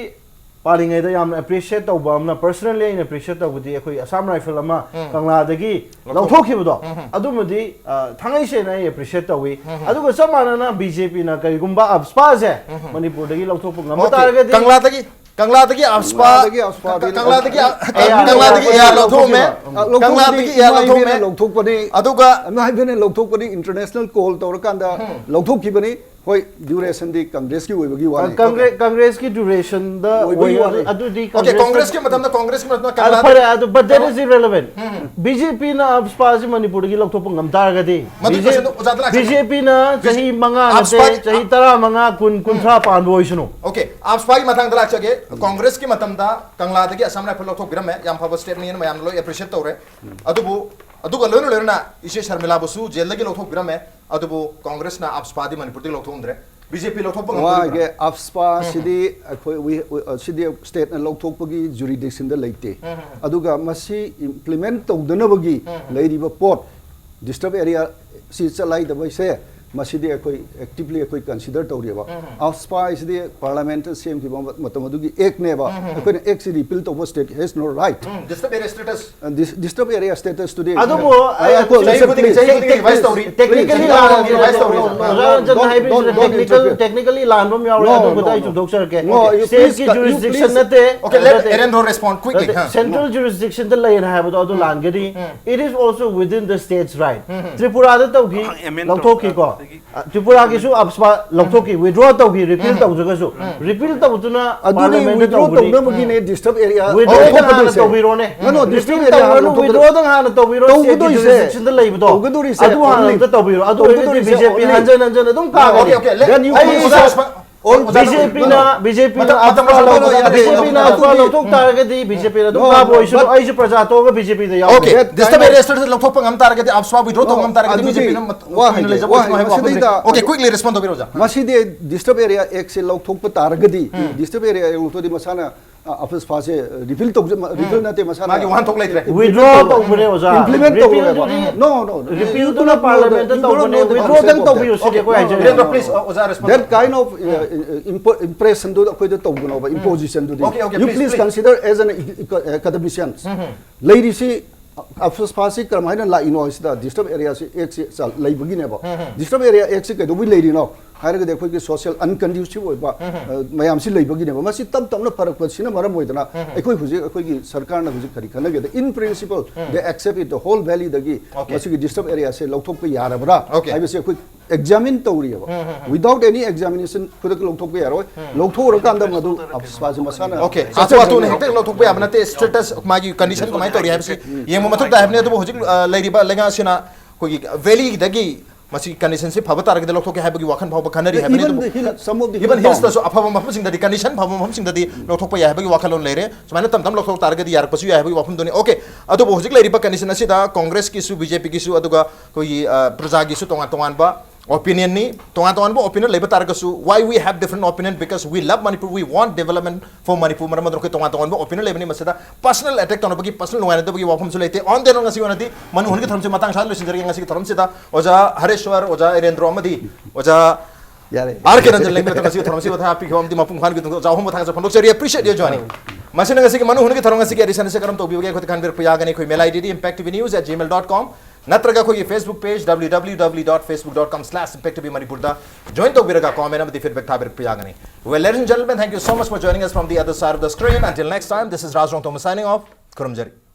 ꯄꯥꯜꯂꯤꯉꯩꯗ ꯌꯥꯝꯅ ꯑꯦꯄ꯭ꯔꯤꯁꯤꯌꯦꯠ ꯇꯧꯕ ꯑꯃꯅ, ꯄꯔꯁꯅꯦꯜꯂꯤ ꯑꯩꯅ ꯑꯦꯄ꯭ꯔꯤꯁꯤꯌꯦꯠ ꯇꯧꯕꯗꯤ ꯑꯩꯈꯣꯏ ꯑꯁꯥꯝ ꯔꯥꯏꯐꯜ ꯑꯃ ꯀꯪꯂꯥꯗꯒꯤ ꯂꯧꯊꯣꯛꯈꯤꯕꯗꯣ, ꯑꯗꯨꯃꯗꯤ ꯑ, ꯊꯥꯡꯉꯩ ꯁꯦꯡꯅ ꯑꯩ ꯑꯦꯄ꯭ꯔꯤꯁꯤꯌꯦꯠ ꯇꯧꯏ꯫ ꯑꯗꯨꯒ ꯆꯞ ꯃꯥꯟꯅꯅ ꯕꯤ ꯖꯦ ꯄꯤꯅ ꯀꯔꯤꯒꯨꯝꯕ ꯑꯞꯁꯄꯥꯁꯦ ꯃꯅꯤꯄꯨꯔꯗꯒꯤ ꯂꯧꯊꯣꯛꯄ ꯉꯝꯕ Okay. ꯇꯥꯔꯒꯗꯤ ꯀꯪꯂꯥꯗꯒꯤ ꯀꯪꯂꯥꯗꯒꯤ ꯑꯞꯁꯄꯥ ꯀꯪꯂꯥꯗꯒꯤ ꯑꯞꯁꯄꯥꯗꯤ ꯀꯪꯂꯥꯗꯒꯤ ꯑꯦ, ꯀꯪꯂꯥꯗꯒꯤ ꯑꯦꯌꯥꯔ ꯂꯧꯊꯣꯛꯈꯤꯕ꯫ ꯂꯧꯊꯣꯛꯑꯝꯃꯦ꯫ ꯂꯧꯊꯣꯛꯄꯗꯤ ꯀꯪꯂꯥꯗꯒꯤ ꯑꯦꯌꯥꯔ ꯏꯃꯥ ꯂꯧꯊꯣꯛꯑꯝꯃꯦ꯫ ꯏꯕꯦꯟꯅ ꯂꯧꯊꯣꯛꯄꯅꯤ, ꯑꯗꯨꯒ ꯏꯃꯥ ꯏꯕꯦꯟꯅ ꯂꯧꯊꯣꯛꯄꯅꯤ, ꯏꯟꯇꯔꯅꯦꯁꯅꯦꯜ ꯀꯣꯜ ꯇꯧꯔꯀꯥꯟꯗ ꯂꯧꯊꯣꯛꯈꯤꯕꯅꯤ꯫ ꯍꯣꯏ, ꯗ꯭ꯌꯨꯔꯦꯁꯟꯗꯤ ꯀꯪꯒ꯭ꯔꯦꯁꯀꯤ ꯑꯣꯏꯕꯒꯤ ꯋꯥꯅꯤ꯫ ꯀꯪꯒ꯭ꯔꯦ- ꯀꯪꯒ꯭ꯔꯦꯁꯀꯤ ꯗ꯭ꯌꯨꯔꯦꯁꯟꯗ ꯑꯣꯏꯕꯒꯤ ꯑꯣꯏ- ꯋꯥꯅꯤ꯫ ꯑꯗꯨꯗꯤ ꯑꯣꯀꯦ, ꯀꯣꯡꯒ꯭ꯔꯦꯁꯀꯤ ꯃꯇꯝꯗ ꯀꯣꯡꯒ꯭ꯔꯦꯁꯀꯤ ꯃꯇꯝꯗ ꯑꯗꯨ ꯀꯪꯂꯥꯗ- ꯐꯔꯦ, ꯑꯗꯨ but that is irrelevant. B J ꯄꯤꯅ ꯑꯞꯁꯄꯥꯁꯤ ꯃꯅꯤꯄꯨꯔꯗꯒꯤ ꯂꯧꯊꯣꯛꯄ ꯉꯝ ꯇꯥꯔꯒꯗꯤ, ꯃꯗꯨꯒꯤ question-ꯗꯣ ꯑꯣꯖꯥꯗ ꯂꯥꯛꯆꯒꯦ꯫ ꯕꯤ ꯖꯦ ꯄꯤꯅ ꯆꯍꯤ ꯃꯉꯥ ꯅꯠꯇꯦ, ꯑꯞꯁꯄꯥꯒꯤ- ꯆꯍꯤ ꯇꯔꯥꯃꯉꯥ, ꯀꯨꯟ, ꯀꯨꯟꯊ꯭ꯔꯥ ꯄꯥꯟꯕ ꯑꯣꯏꯁꯅꯨ꯫ ꯑꯣꯀꯦ, ꯑꯞꯁꯄꯥꯒꯤ ꯃꯇꯥꯡꯗ ꯂꯥꯛꯆꯒꯦ꯫ ꯀꯣꯡꯒ꯭ꯔꯦꯁꯀꯤ ꯃꯇꯝꯗ ꯀꯪꯂꯥꯗꯒꯤ ꯑꯁꯥꯝ ꯔꯥꯏꯐꯜ ꯂꯧꯊꯣꯛꯄꯤꯔꯝꯃꯦ, ꯌꯥꯝ ꯐꯕ ꯁ꯭ꯇꯦꯞꯅꯦꯅ ꯃꯌꯥꯝꯅ ꯂꯣꯏ ꯑꯦꯄ꯭ꯔꯤꯁꯤꯌꯦꯠ ꯇꯧꯔꯦ꯫ ꯑꯗꯨꯕꯨ ꯑꯗꯨꯒ ꯂꯣꯏꯅ ꯂꯣꯏꯅꯅ ꯏꯆꯦ ꯁꯔꯃꯤꯂꯥꯕꯨꯁꯨ ꯖꯦꯜꯗꯒꯤ ꯂꯧꯊꯣꯛꯄꯤꯔꯝꯃꯦ꯫ ꯑꯗꯨꯕꯨ ꯀꯣꯡꯒ꯭ꯔꯦꯁꯅ ꯑꯞꯁꯄꯥꯗꯤ ꯃꯅꯤꯄꯨꯔꯗꯒꯤ ꯂꯧꯊꯣꯛꯑꯝꯗ꯭ꯔꯦ꯫ ꯕꯤ ꯖꯦ ꯄꯤ ꯂꯧꯊꯣꯛꯄ ꯉꯝꯗ꯭ꯔꯤꯕ꯭ꯔꯥ? ꯋꯥꯒꯦ, ꯑꯞꯁꯄꯥ ꯁꯤꯗꯤ ꯑꯩꯈꯣꯏ ꯋꯤ- ꯋꯤ- ꯁꯤꯗꯤ ꯁ꯭ꯇꯦꯠꯅ ꯂꯧꯊꯣꯛꯄꯒꯤ ꯖꯨꯔꯤꯗꯤꯛꯁꯟꯗ ꯂꯩꯇꯦ꯫ ꯑꯗꯨꯒ ꯃꯁꯤ ꯏꯝꯄ꯭ꯂꯤꯃꯦꯟ ꯇꯧꯗꯅꯕꯒꯤ ꯂꯩꯔꯤꯕ ꯄꯣꯠ Disturbed area ꯁꯤ ꯆꯠꯂꯥꯏꯗꯕꯩꯁꯦ, ꯃꯁꯤꯗꯤ ꯑꯩꯈꯣꯏ actively ꯑꯩꯈꯣꯏ consider ꯇꯧꯔꯤꯕ꯫ ꯑꯞꯁꯄꯥ ꯍꯥꯏꯁꯤꯗꯤ Parliament ꯁꯦꯝꯈꯤꯕ ꯃ-, ꯃꯇꯝ ꯑꯗꯨꯒꯤ Act ꯅꯦꯕ꯫ ꯑꯩꯈꯣꯏꯅ Act ꯁꯤ repeal ꯇꯧꯕ state has no right꯫ Disturbed area status꯫ Disturbed area status ꯇꯨꯗꯤ ꯑꯗꯨꯕꯨ ꯑꯩ ꯑꯩ ꯍꯧꯖꯤꯛ ꯆꯍꯤ ꯈꯨꯗꯤꯡꯒꯤ, ꯆꯍꯤ ꯈꯨꯗꯤꯡꯒꯤ revise ꯇꯧꯔꯤ꯫ Technically ꯂꯥꯟꯕ ꯔꯤꯚꯥꯏꯁ ꯇꯧꯔꯤ꯫ ꯑꯣꯖꯥ ꯔꯟꯖꯟ ꯍꯥꯏꯕꯤꯔꯤꯁꯤꯅ technical, technically ꯂꯥꯟꯕ ꯑꯃ ꯌꯥꯎꯔꯦ꯫ ꯑꯗꯨꯕꯨꯗ ꯑꯩ ꯆꯨꯝꯊꯣꯛꯆꯔꯛꯀꯦ꯫ State ꯀꯤ jurisdiction ꯅꯠꯇꯦ꯫ Okay, let Eren Roy respond quickly꯫ Central jurisdiction ꯗ ꯂꯩꯔꯦ ꯍꯥꯏꯕꯗꯣ ꯑꯗꯨ ꯂꯥꯟꯒꯅꯤ꯫ It is also within the state's right꯫ ꯇ꯭ꯔꯤꯄꯨꯔꯥꯗ ꯇꯧꯈꯤ, ꯂꯧꯊꯣꯛꯈꯤꯀꯣ꯫ ꯇ꯭ꯔꯤꯄꯨꯔꯥꯒꯤꯁꯨ ꯑꯞꯁꯄꯥ ꯂꯧꯊꯣꯛꯈꯤ, withdraw ꯇꯧꯈꯤ, repeal ꯇꯧꯗ꯭ꯔꯒꯁꯨ꯫ Repeal ꯇꯧꯗꯨꯅ ꯑꯗꯨꯗꯤ Parliament ꯗ withdraw ꯇꯧꯕꯅꯤ꯫ ꯇꯧꯅꯕꯒꯤꯅꯦ disturbed area ꯋꯤꯗ꯭ꯔꯣꯗ ꯍꯥꯟꯅ ꯂꯧꯊꯣꯛꯀꯗꯣꯏꯁꯦ꯫ ꯇꯧꯕꯤꯔꯣꯅꯦ꯫ No, no, disturbed area ꯇꯧꯔꯅꯨ, ꯂꯧꯊꯣꯛꯀꯗꯣꯏ-, ꯋꯤꯗ꯭ꯔꯣꯗ ꯍꯥꯟꯅ ꯇꯧꯕꯤꯔꯣ, ꯇꯧꯒꯗꯣꯏꯁꯦ꯫ ꯁ꯭ꯇꯦꯠꯀꯤ ꯖꯨꯔꯤꯁꯗꯤꯛꯁꯟꯗ ꯂꯩꯕꯗꯣ꯫ ꯇꯧꯒꯗꯧꯔꯤꯁꯦ ꯑꯗꯨ ꯍꯥꯟꯅ only, ꯑꯝꯇ ꯇꯧꯕꯤꯔꯣ꯫ ꯑꯗꯨ ꯑꯣꯏꯔꯒꯗꯤ ꯇꯧꯒꯗꯧꯔꯤꯁꯦ ꯕꯤ ꯖꯦ ꯄꯤ only꯫ ꯍꯟꯖꯟ ꯍꯟꯖꯟ ꯑꯗꯨꯝ ꯀꯥꯒꯅꯤ꯫ Okay, okay, let, then you please ꯑꯣꯖꯥ, respond꯫ ꯑꯣꯖꯥ, ꯕꯤ ꯖꯦ ꯄꯤꯅ, ꯕꯤ ꯖꯦ ꯄꯤꯅ ꯃꯇꯝ, ꯃꯇꯝ ꯑꯞꯁꯄꯥ ꯂꯣꯏꯁꯤꯜꯂꯛꯑꯣ, ꯂꯧꯊꯣꯛ-, ꯌꯥꯗꯦ, ꯕꯤ ꯖꯦ ꯄꯤꯅ ꯌꯥꯗꯦ꯫ ꯑꯞꯁꯄꯥ ꯂꯧꯊꯣꯛ ꯇꯥꯔꯒꯗꯤ ꯕꯤ ꯖꯦ ꯄꯤꯅ ꯑꯗꯨꯝ No, ꯀꯥꯕ ꯑꯣꯏꯁꯅꯨ, but ꯑꯩꯁꯨ ꯄ꯭ꯔꯖꯥ ꯇꯣꯛꯑꯒ ꯕꯤ ꯖꯦ ꯄꯤꯗ ꯌꯥꯎꯒꯦ꯫ Okay, that disturbed kind of area status ꯂꯧꯊꯣꯛꯄ ꯉꯝ ꯇꯥꯔꯒꯗꯤ, ꯑꯞꯁꯄꯥ withdraw ꯇꯧ ꯉꯝ ꯇꯥꯔꯒꯗꯤ ꯑꯗꯨꯗꯤ ꯕꯤ ꯖꯦ ꯄꯤꯅ ꯃꯠ-, ꯋꯥ ꯀꯨꯏꯅ ꯍꯥꯏꯒꯦ, ꯂꯩꯖꯕ ꯋꯥ ꯑꯣꯏꯁꯅꯨ ꯍꯥꯏꯒꯦ꯫ ꯍꯥꯏꯕ ꯋꯥꯈꯜ ꯃꯁꯤꯗꯩꯗ ꯂꯩ꯫ Okay, quickly respond ꯇꯧꯕꯤꯔꯣ, ꯑꯣꯖꯥ꯫ ꯃꯁꯤꯗꯤ Disturbed Area Act ꯁꯦ ꯂꯧꯊꯣꯛꯄ ꯇꯥꯔꯒꯗꯤ, Disturbed Area Act ꯂꯧꯊꯣꯛꯑꯗꯤ ꯃꯁꯥꯅ ꯑ, ꯑꯞꯁꯄꯥꯁꯦ repeal ꯇꯧꯖ-, ꯃ-, repeal ꯅꯠꯇꯦ, ꯃꯁꯥꯅ ꯃꯥꯒꯤ ꯋꯥꯍꯟꯊꯣꯛ ꯂꯩꯇ꯭ꯔꯦ꯫ Withdraw ꯇꯧꯕꯅꯦ, ꯑꯣꯖꯥ꯫ Implement ꯇꯧꯔꯦꯕ꯫ Repeal ꯗꯨꯗꯤ No, no, no. Repeal ꯗꯨꯅ Parliament ꯗ ꯇꯧꯕꯅꯦ, withdraw ꯗꯪ ꯇꯧꯕꯤꯌꯨ ꯁꯤꯅꯤ ꯑꯩꯈꯣꯏ ꯍꯥꯏꯖꯔꯤꯁꯦ꯫ Narendra, please, ꯑꯣꯖꯥ, respond. That kind of, uh, uh, impo-, impression ꯗꯨ ꯑꯩꯈꯣꯏꯗ ꯇꯧꯒꯅꯣꯕ, imposition ꯗꯨꯗꯤ꯫ Okay, okay, You please, please please. consider as an ac-, ac-, academician. ꯂꯩꯔꯤꯁꯤ ꯑꯞꯁꯄꯥꯁꯤ ꯀꯔꯝꯍꯥꯏꯅ ꯂꯥꯛꯏꯅꯣ ꯍꯥꯏꯁꯤꯗ, Disturbed Area ꯁꯤ Act ꯁꯤ ꯆ-, ꯂꯩꯕꯒꯤꯅꯦꯕ꯫ Disturbed Area Act ꯁꯤ ꯀꯩꯗꯧꯕꯩ ꯂꯩꯔꯤꯅꯣ ꯍꯥꯏꯔꯒꯗꯤ, ꯑꯩꯈꯣꯏꯒꯤ social unconducive ꯑꯣꯏꯕ, ꯑ, ꯃꯌꯥꯝꯁꯤ ꯂꯩꯕꯒꯤꯅꯦꯕ꯫ ꯃꯁꯤ ꯇꯞ ꯇꯞꯅ ꯐꯔꯛꯄꯁꯤꯅ ꯃꯔꯝ ꯑꯣꯏꯗꯅ ꯑꯩꯈꯣꯏ ꯍꯧꯖꯤꯛ, ꯑꯩꯈꯣꯏꯒꯤ ꯁꯔꯀꯥꯔꯅ ꯍꯧꯖꯤꯛ ꯀꯔꯤ ꯈꯟꯅꯒꯦꯗ, in principle, they accept it, the whole valley ꯗꯒꯤ Okay. ꯃꯁꯤꯒꯤ Disturbed Area ꯁꯦ ꯂꯧꯊꯣꯛꯄ ꯌꯥꯔꯕ꯭ꯔꯥ Okay. ꯍꯥꯏꯕꯁꯤ ꯑꯩꯈꯣꯏ examine ꯇꯧꯔꯤꯑꯕ꯫ Without any examination ꯈꯨꯗꯛꯇ ꯂꯧꯊꯣꯛꯄ ꯌꯥꯔꯣꯏ꯫ ꯂꯧꯊꯣꯛꯎꯔꯀꯥꯟꯗ ꯃꯗꯨ ꯑꯞꯁꯄꯥꯁꯤ ꯃꯁꯥꯅ Okay, ꯍꯥꯊꯨ ꯍꯥꯊꯨꯅ ꯍꯦꯛꯇ ꯂꯧꯊꯣꯛꯄ ꯌꯥꯕ ꯅꯠꯇꯦ꯫ Status, ꯃꯥꯒꯤ condition ꯀꯃꯥꯏꯅ ꯇꯧꯔꯤ ꯍꯥꯏꯕꯁꯤ ꯌꯦꯡꯕ ꯃꯊꯧ ꯇꯥꯏ ꯍꯥꯏꯕꯅꯤ꯫ ꯑꯗꯨꯕꯨ ꯍꯧꯖꯤꯛ, ꯑ, ꯂꯩꯔꯤꯕ ꯂꯩꯉꯥꯛꯁꯤꯅ ꯑꯩꯈꯣꯏꯒꯤ valley ꯗꯒꯤ ꯃꯁꯤ condition ꯁꯤ ꯐꯕ ꯇꯥꯔꯒꯗꯤ ꯂꯧꯊꯣꯛꯀꯦ ꯍꯥꯏꯕꯒꯤ ꯋꯥꯈꯜ ꯐꯥꯎꯕ ꯈꯟꯅꯔꯤ ꯍꯥꯏꯕꯅꯤ꯫ Even ꯑꯗꯨꯕꯨ the hill, some of the even hill hills town. ꯇꯁꯨ ꯑꯐꯕ ꯃꯐꯝꯁꯤꯡꯗꯗꯤ, condition ꯐꯕ ꯃꯐꯝꯁꯤꯡꯗꯗꯤ ꯂꯧꯊꯣꯛꯄ ꯌꯥꯏ ꯍꯥꯏꯕꯒꯤ ꯋꯥꯈꯜꯂꯣꯟ ꯂꯩꯔꯦ꯫ ꯁꯨꯃꯥꯏꯅ ꯇꯞ ꯇꯞꯅ ꯂꯧꯊꯣꯛ ꯇꯥꯔꯒꯗꯤ ꯌꯥꯔꯛꯄꯁꯨ ꯌꯥꯏ ꯍꯥꯏꯕꯒꯤ ꯋꯥꯐꯝꯗꯨꯅꯤ꯫ Okay, ꯑꯗꯨꯕꯨ ꯍꯧꯖꯤꯛ ꯂꯩꯔꯤꯕ condition ꯑꯁꯤꯗ Congress ꯀꯤꯁꯨ, ꯕꯤ ꯖꯦ ꯄꯤ ꯒꯤꯁꯨ, ꯑꯗꯨꯒ ꯑꯩꯈꯣꯏꯒꯤ, ꯑ, ꯄ꯭ꯔꯖꯥꯒꯤꯁꯨ ꯇꯣꯉꯥꯟ ꯇꯣꯉꯥꯟꯕ Opinion ꯅꯤ, ꯇꯣꯉꯥꯟ ꯇꯣꯉꯥꯟꯕ opinion ꯂꯩꯕ ꯇꯥꯔꯒꯁꯨ, why we have different opinion? Because we love Manipur, we want development for Manipur. ꯃꯔꯝ ꯑꯗꯨꯅ ꯑꯩꯈꯣꯏ ꯇꯣꯉꯥꯟ ꯇꯣꯉꯥꯟꯕ opinion ꯂꯩꯕꯅꯤ꯫ ꯃꯁꯤꯗ personal attack ꯇꯧꯅꯕꯒꯤ, personal ꯅꯨꯡꯉꯥꯏꯅꯗꯕꯒꯤ ꯋꯥꯐꯝꯁꯨ ꯂꯩꯇꯦ꯫ On the whole, ꯉꯁꯤꯒꯤ ꯑꯣꯏꯅꯗꯤ ꯃꯅꯨ ꯍꯨꯟꯒꯤ ꯊꯧꯔꯝꯁꯤ ꯃꯇꯥꯡ ꯁ꯭ꯋꯥꯏꯗ ꯂꯣꯏꯁꯤꯟꯖꯔꯒꯦ꯫ ꯉꯁꯤꯒꯤ ꯊꯧꯔꯝꯁꯤꯗ ꯑꯣꯖꯥ ꯍꯔꯦꯁ꯭ꯋꯔ, ꯑꯣꯖꯥ ꯏꯔꯦꯟꯗ꯭ꯔꯣ ꯑꯃꯗꯤ ꯑꯣꯖꯥ ꯌꯥꯔꯦ꯫ ꯑꯥꯔ ꯀꯦ ꯔꯟꯖꯟ ꯂꯩꯃꯤꯟꯅꯗ ꯉꯁꯤꯒꯤ ꯊꯧꯔꯝꯁꯤꯕꯨ ꯊꯥ ꯄꯤꯈꯤꯕ ꯑꯃꯗꯤ ꯃꯄꯨꯡ ꯐꯥꯍꯟꯈꯤꯕ ꯑꯣꯖꯥ ꯑꯍꯨꯝꯕꯨ ꯊꯥꯒꯠꯆꯕ ꯐꯣꯡꯗꯣꯛꯆꯔꯤ꯫ Appreciate you joining. ꯃꯁꯤꯅ ꯉꯁꯤꯒꯤ ꯃꯅꯨ ꯍꯨꯟꯒꯤ ꯊꯧꯔꯝ ꯑꯁꯤꯒꯤ edition ꯑꯁꯤ ꯀꯔꯝ ꯇꯧꯕꯤꯕꯒꯦ? ꯑꯩꯈꯣꯏꯗ ꯈꯟꯕꯤꯔꯛꯄ ꯌꯥꯒꯅꯤ꯫ ꯑꯩꯈꯣꯏ mail ID D impact T V news at gmail dot com ꯅꯠꯇ꯭ꯔꯒ ꯑꯩꯈꯣꯏꯒꯤ Facebook page W W W dot facebook dot com slash impact T V Manipur ꯗ join ꯇꯧꯕꯤꯔꯒ comment ꯑꯃꯗꯤ feedback ꯊꯥꯕꯤꯔꯛꯄ ꯌꯥꯒꯅꯤ꯫ Well, ladies and gentlemen, thank you so much for joining us from the other side of the screen. Until next time, this is Raj Rongthoma signing off. ꯈꯨꯔꯨꯝꯖꯔꯤ꯫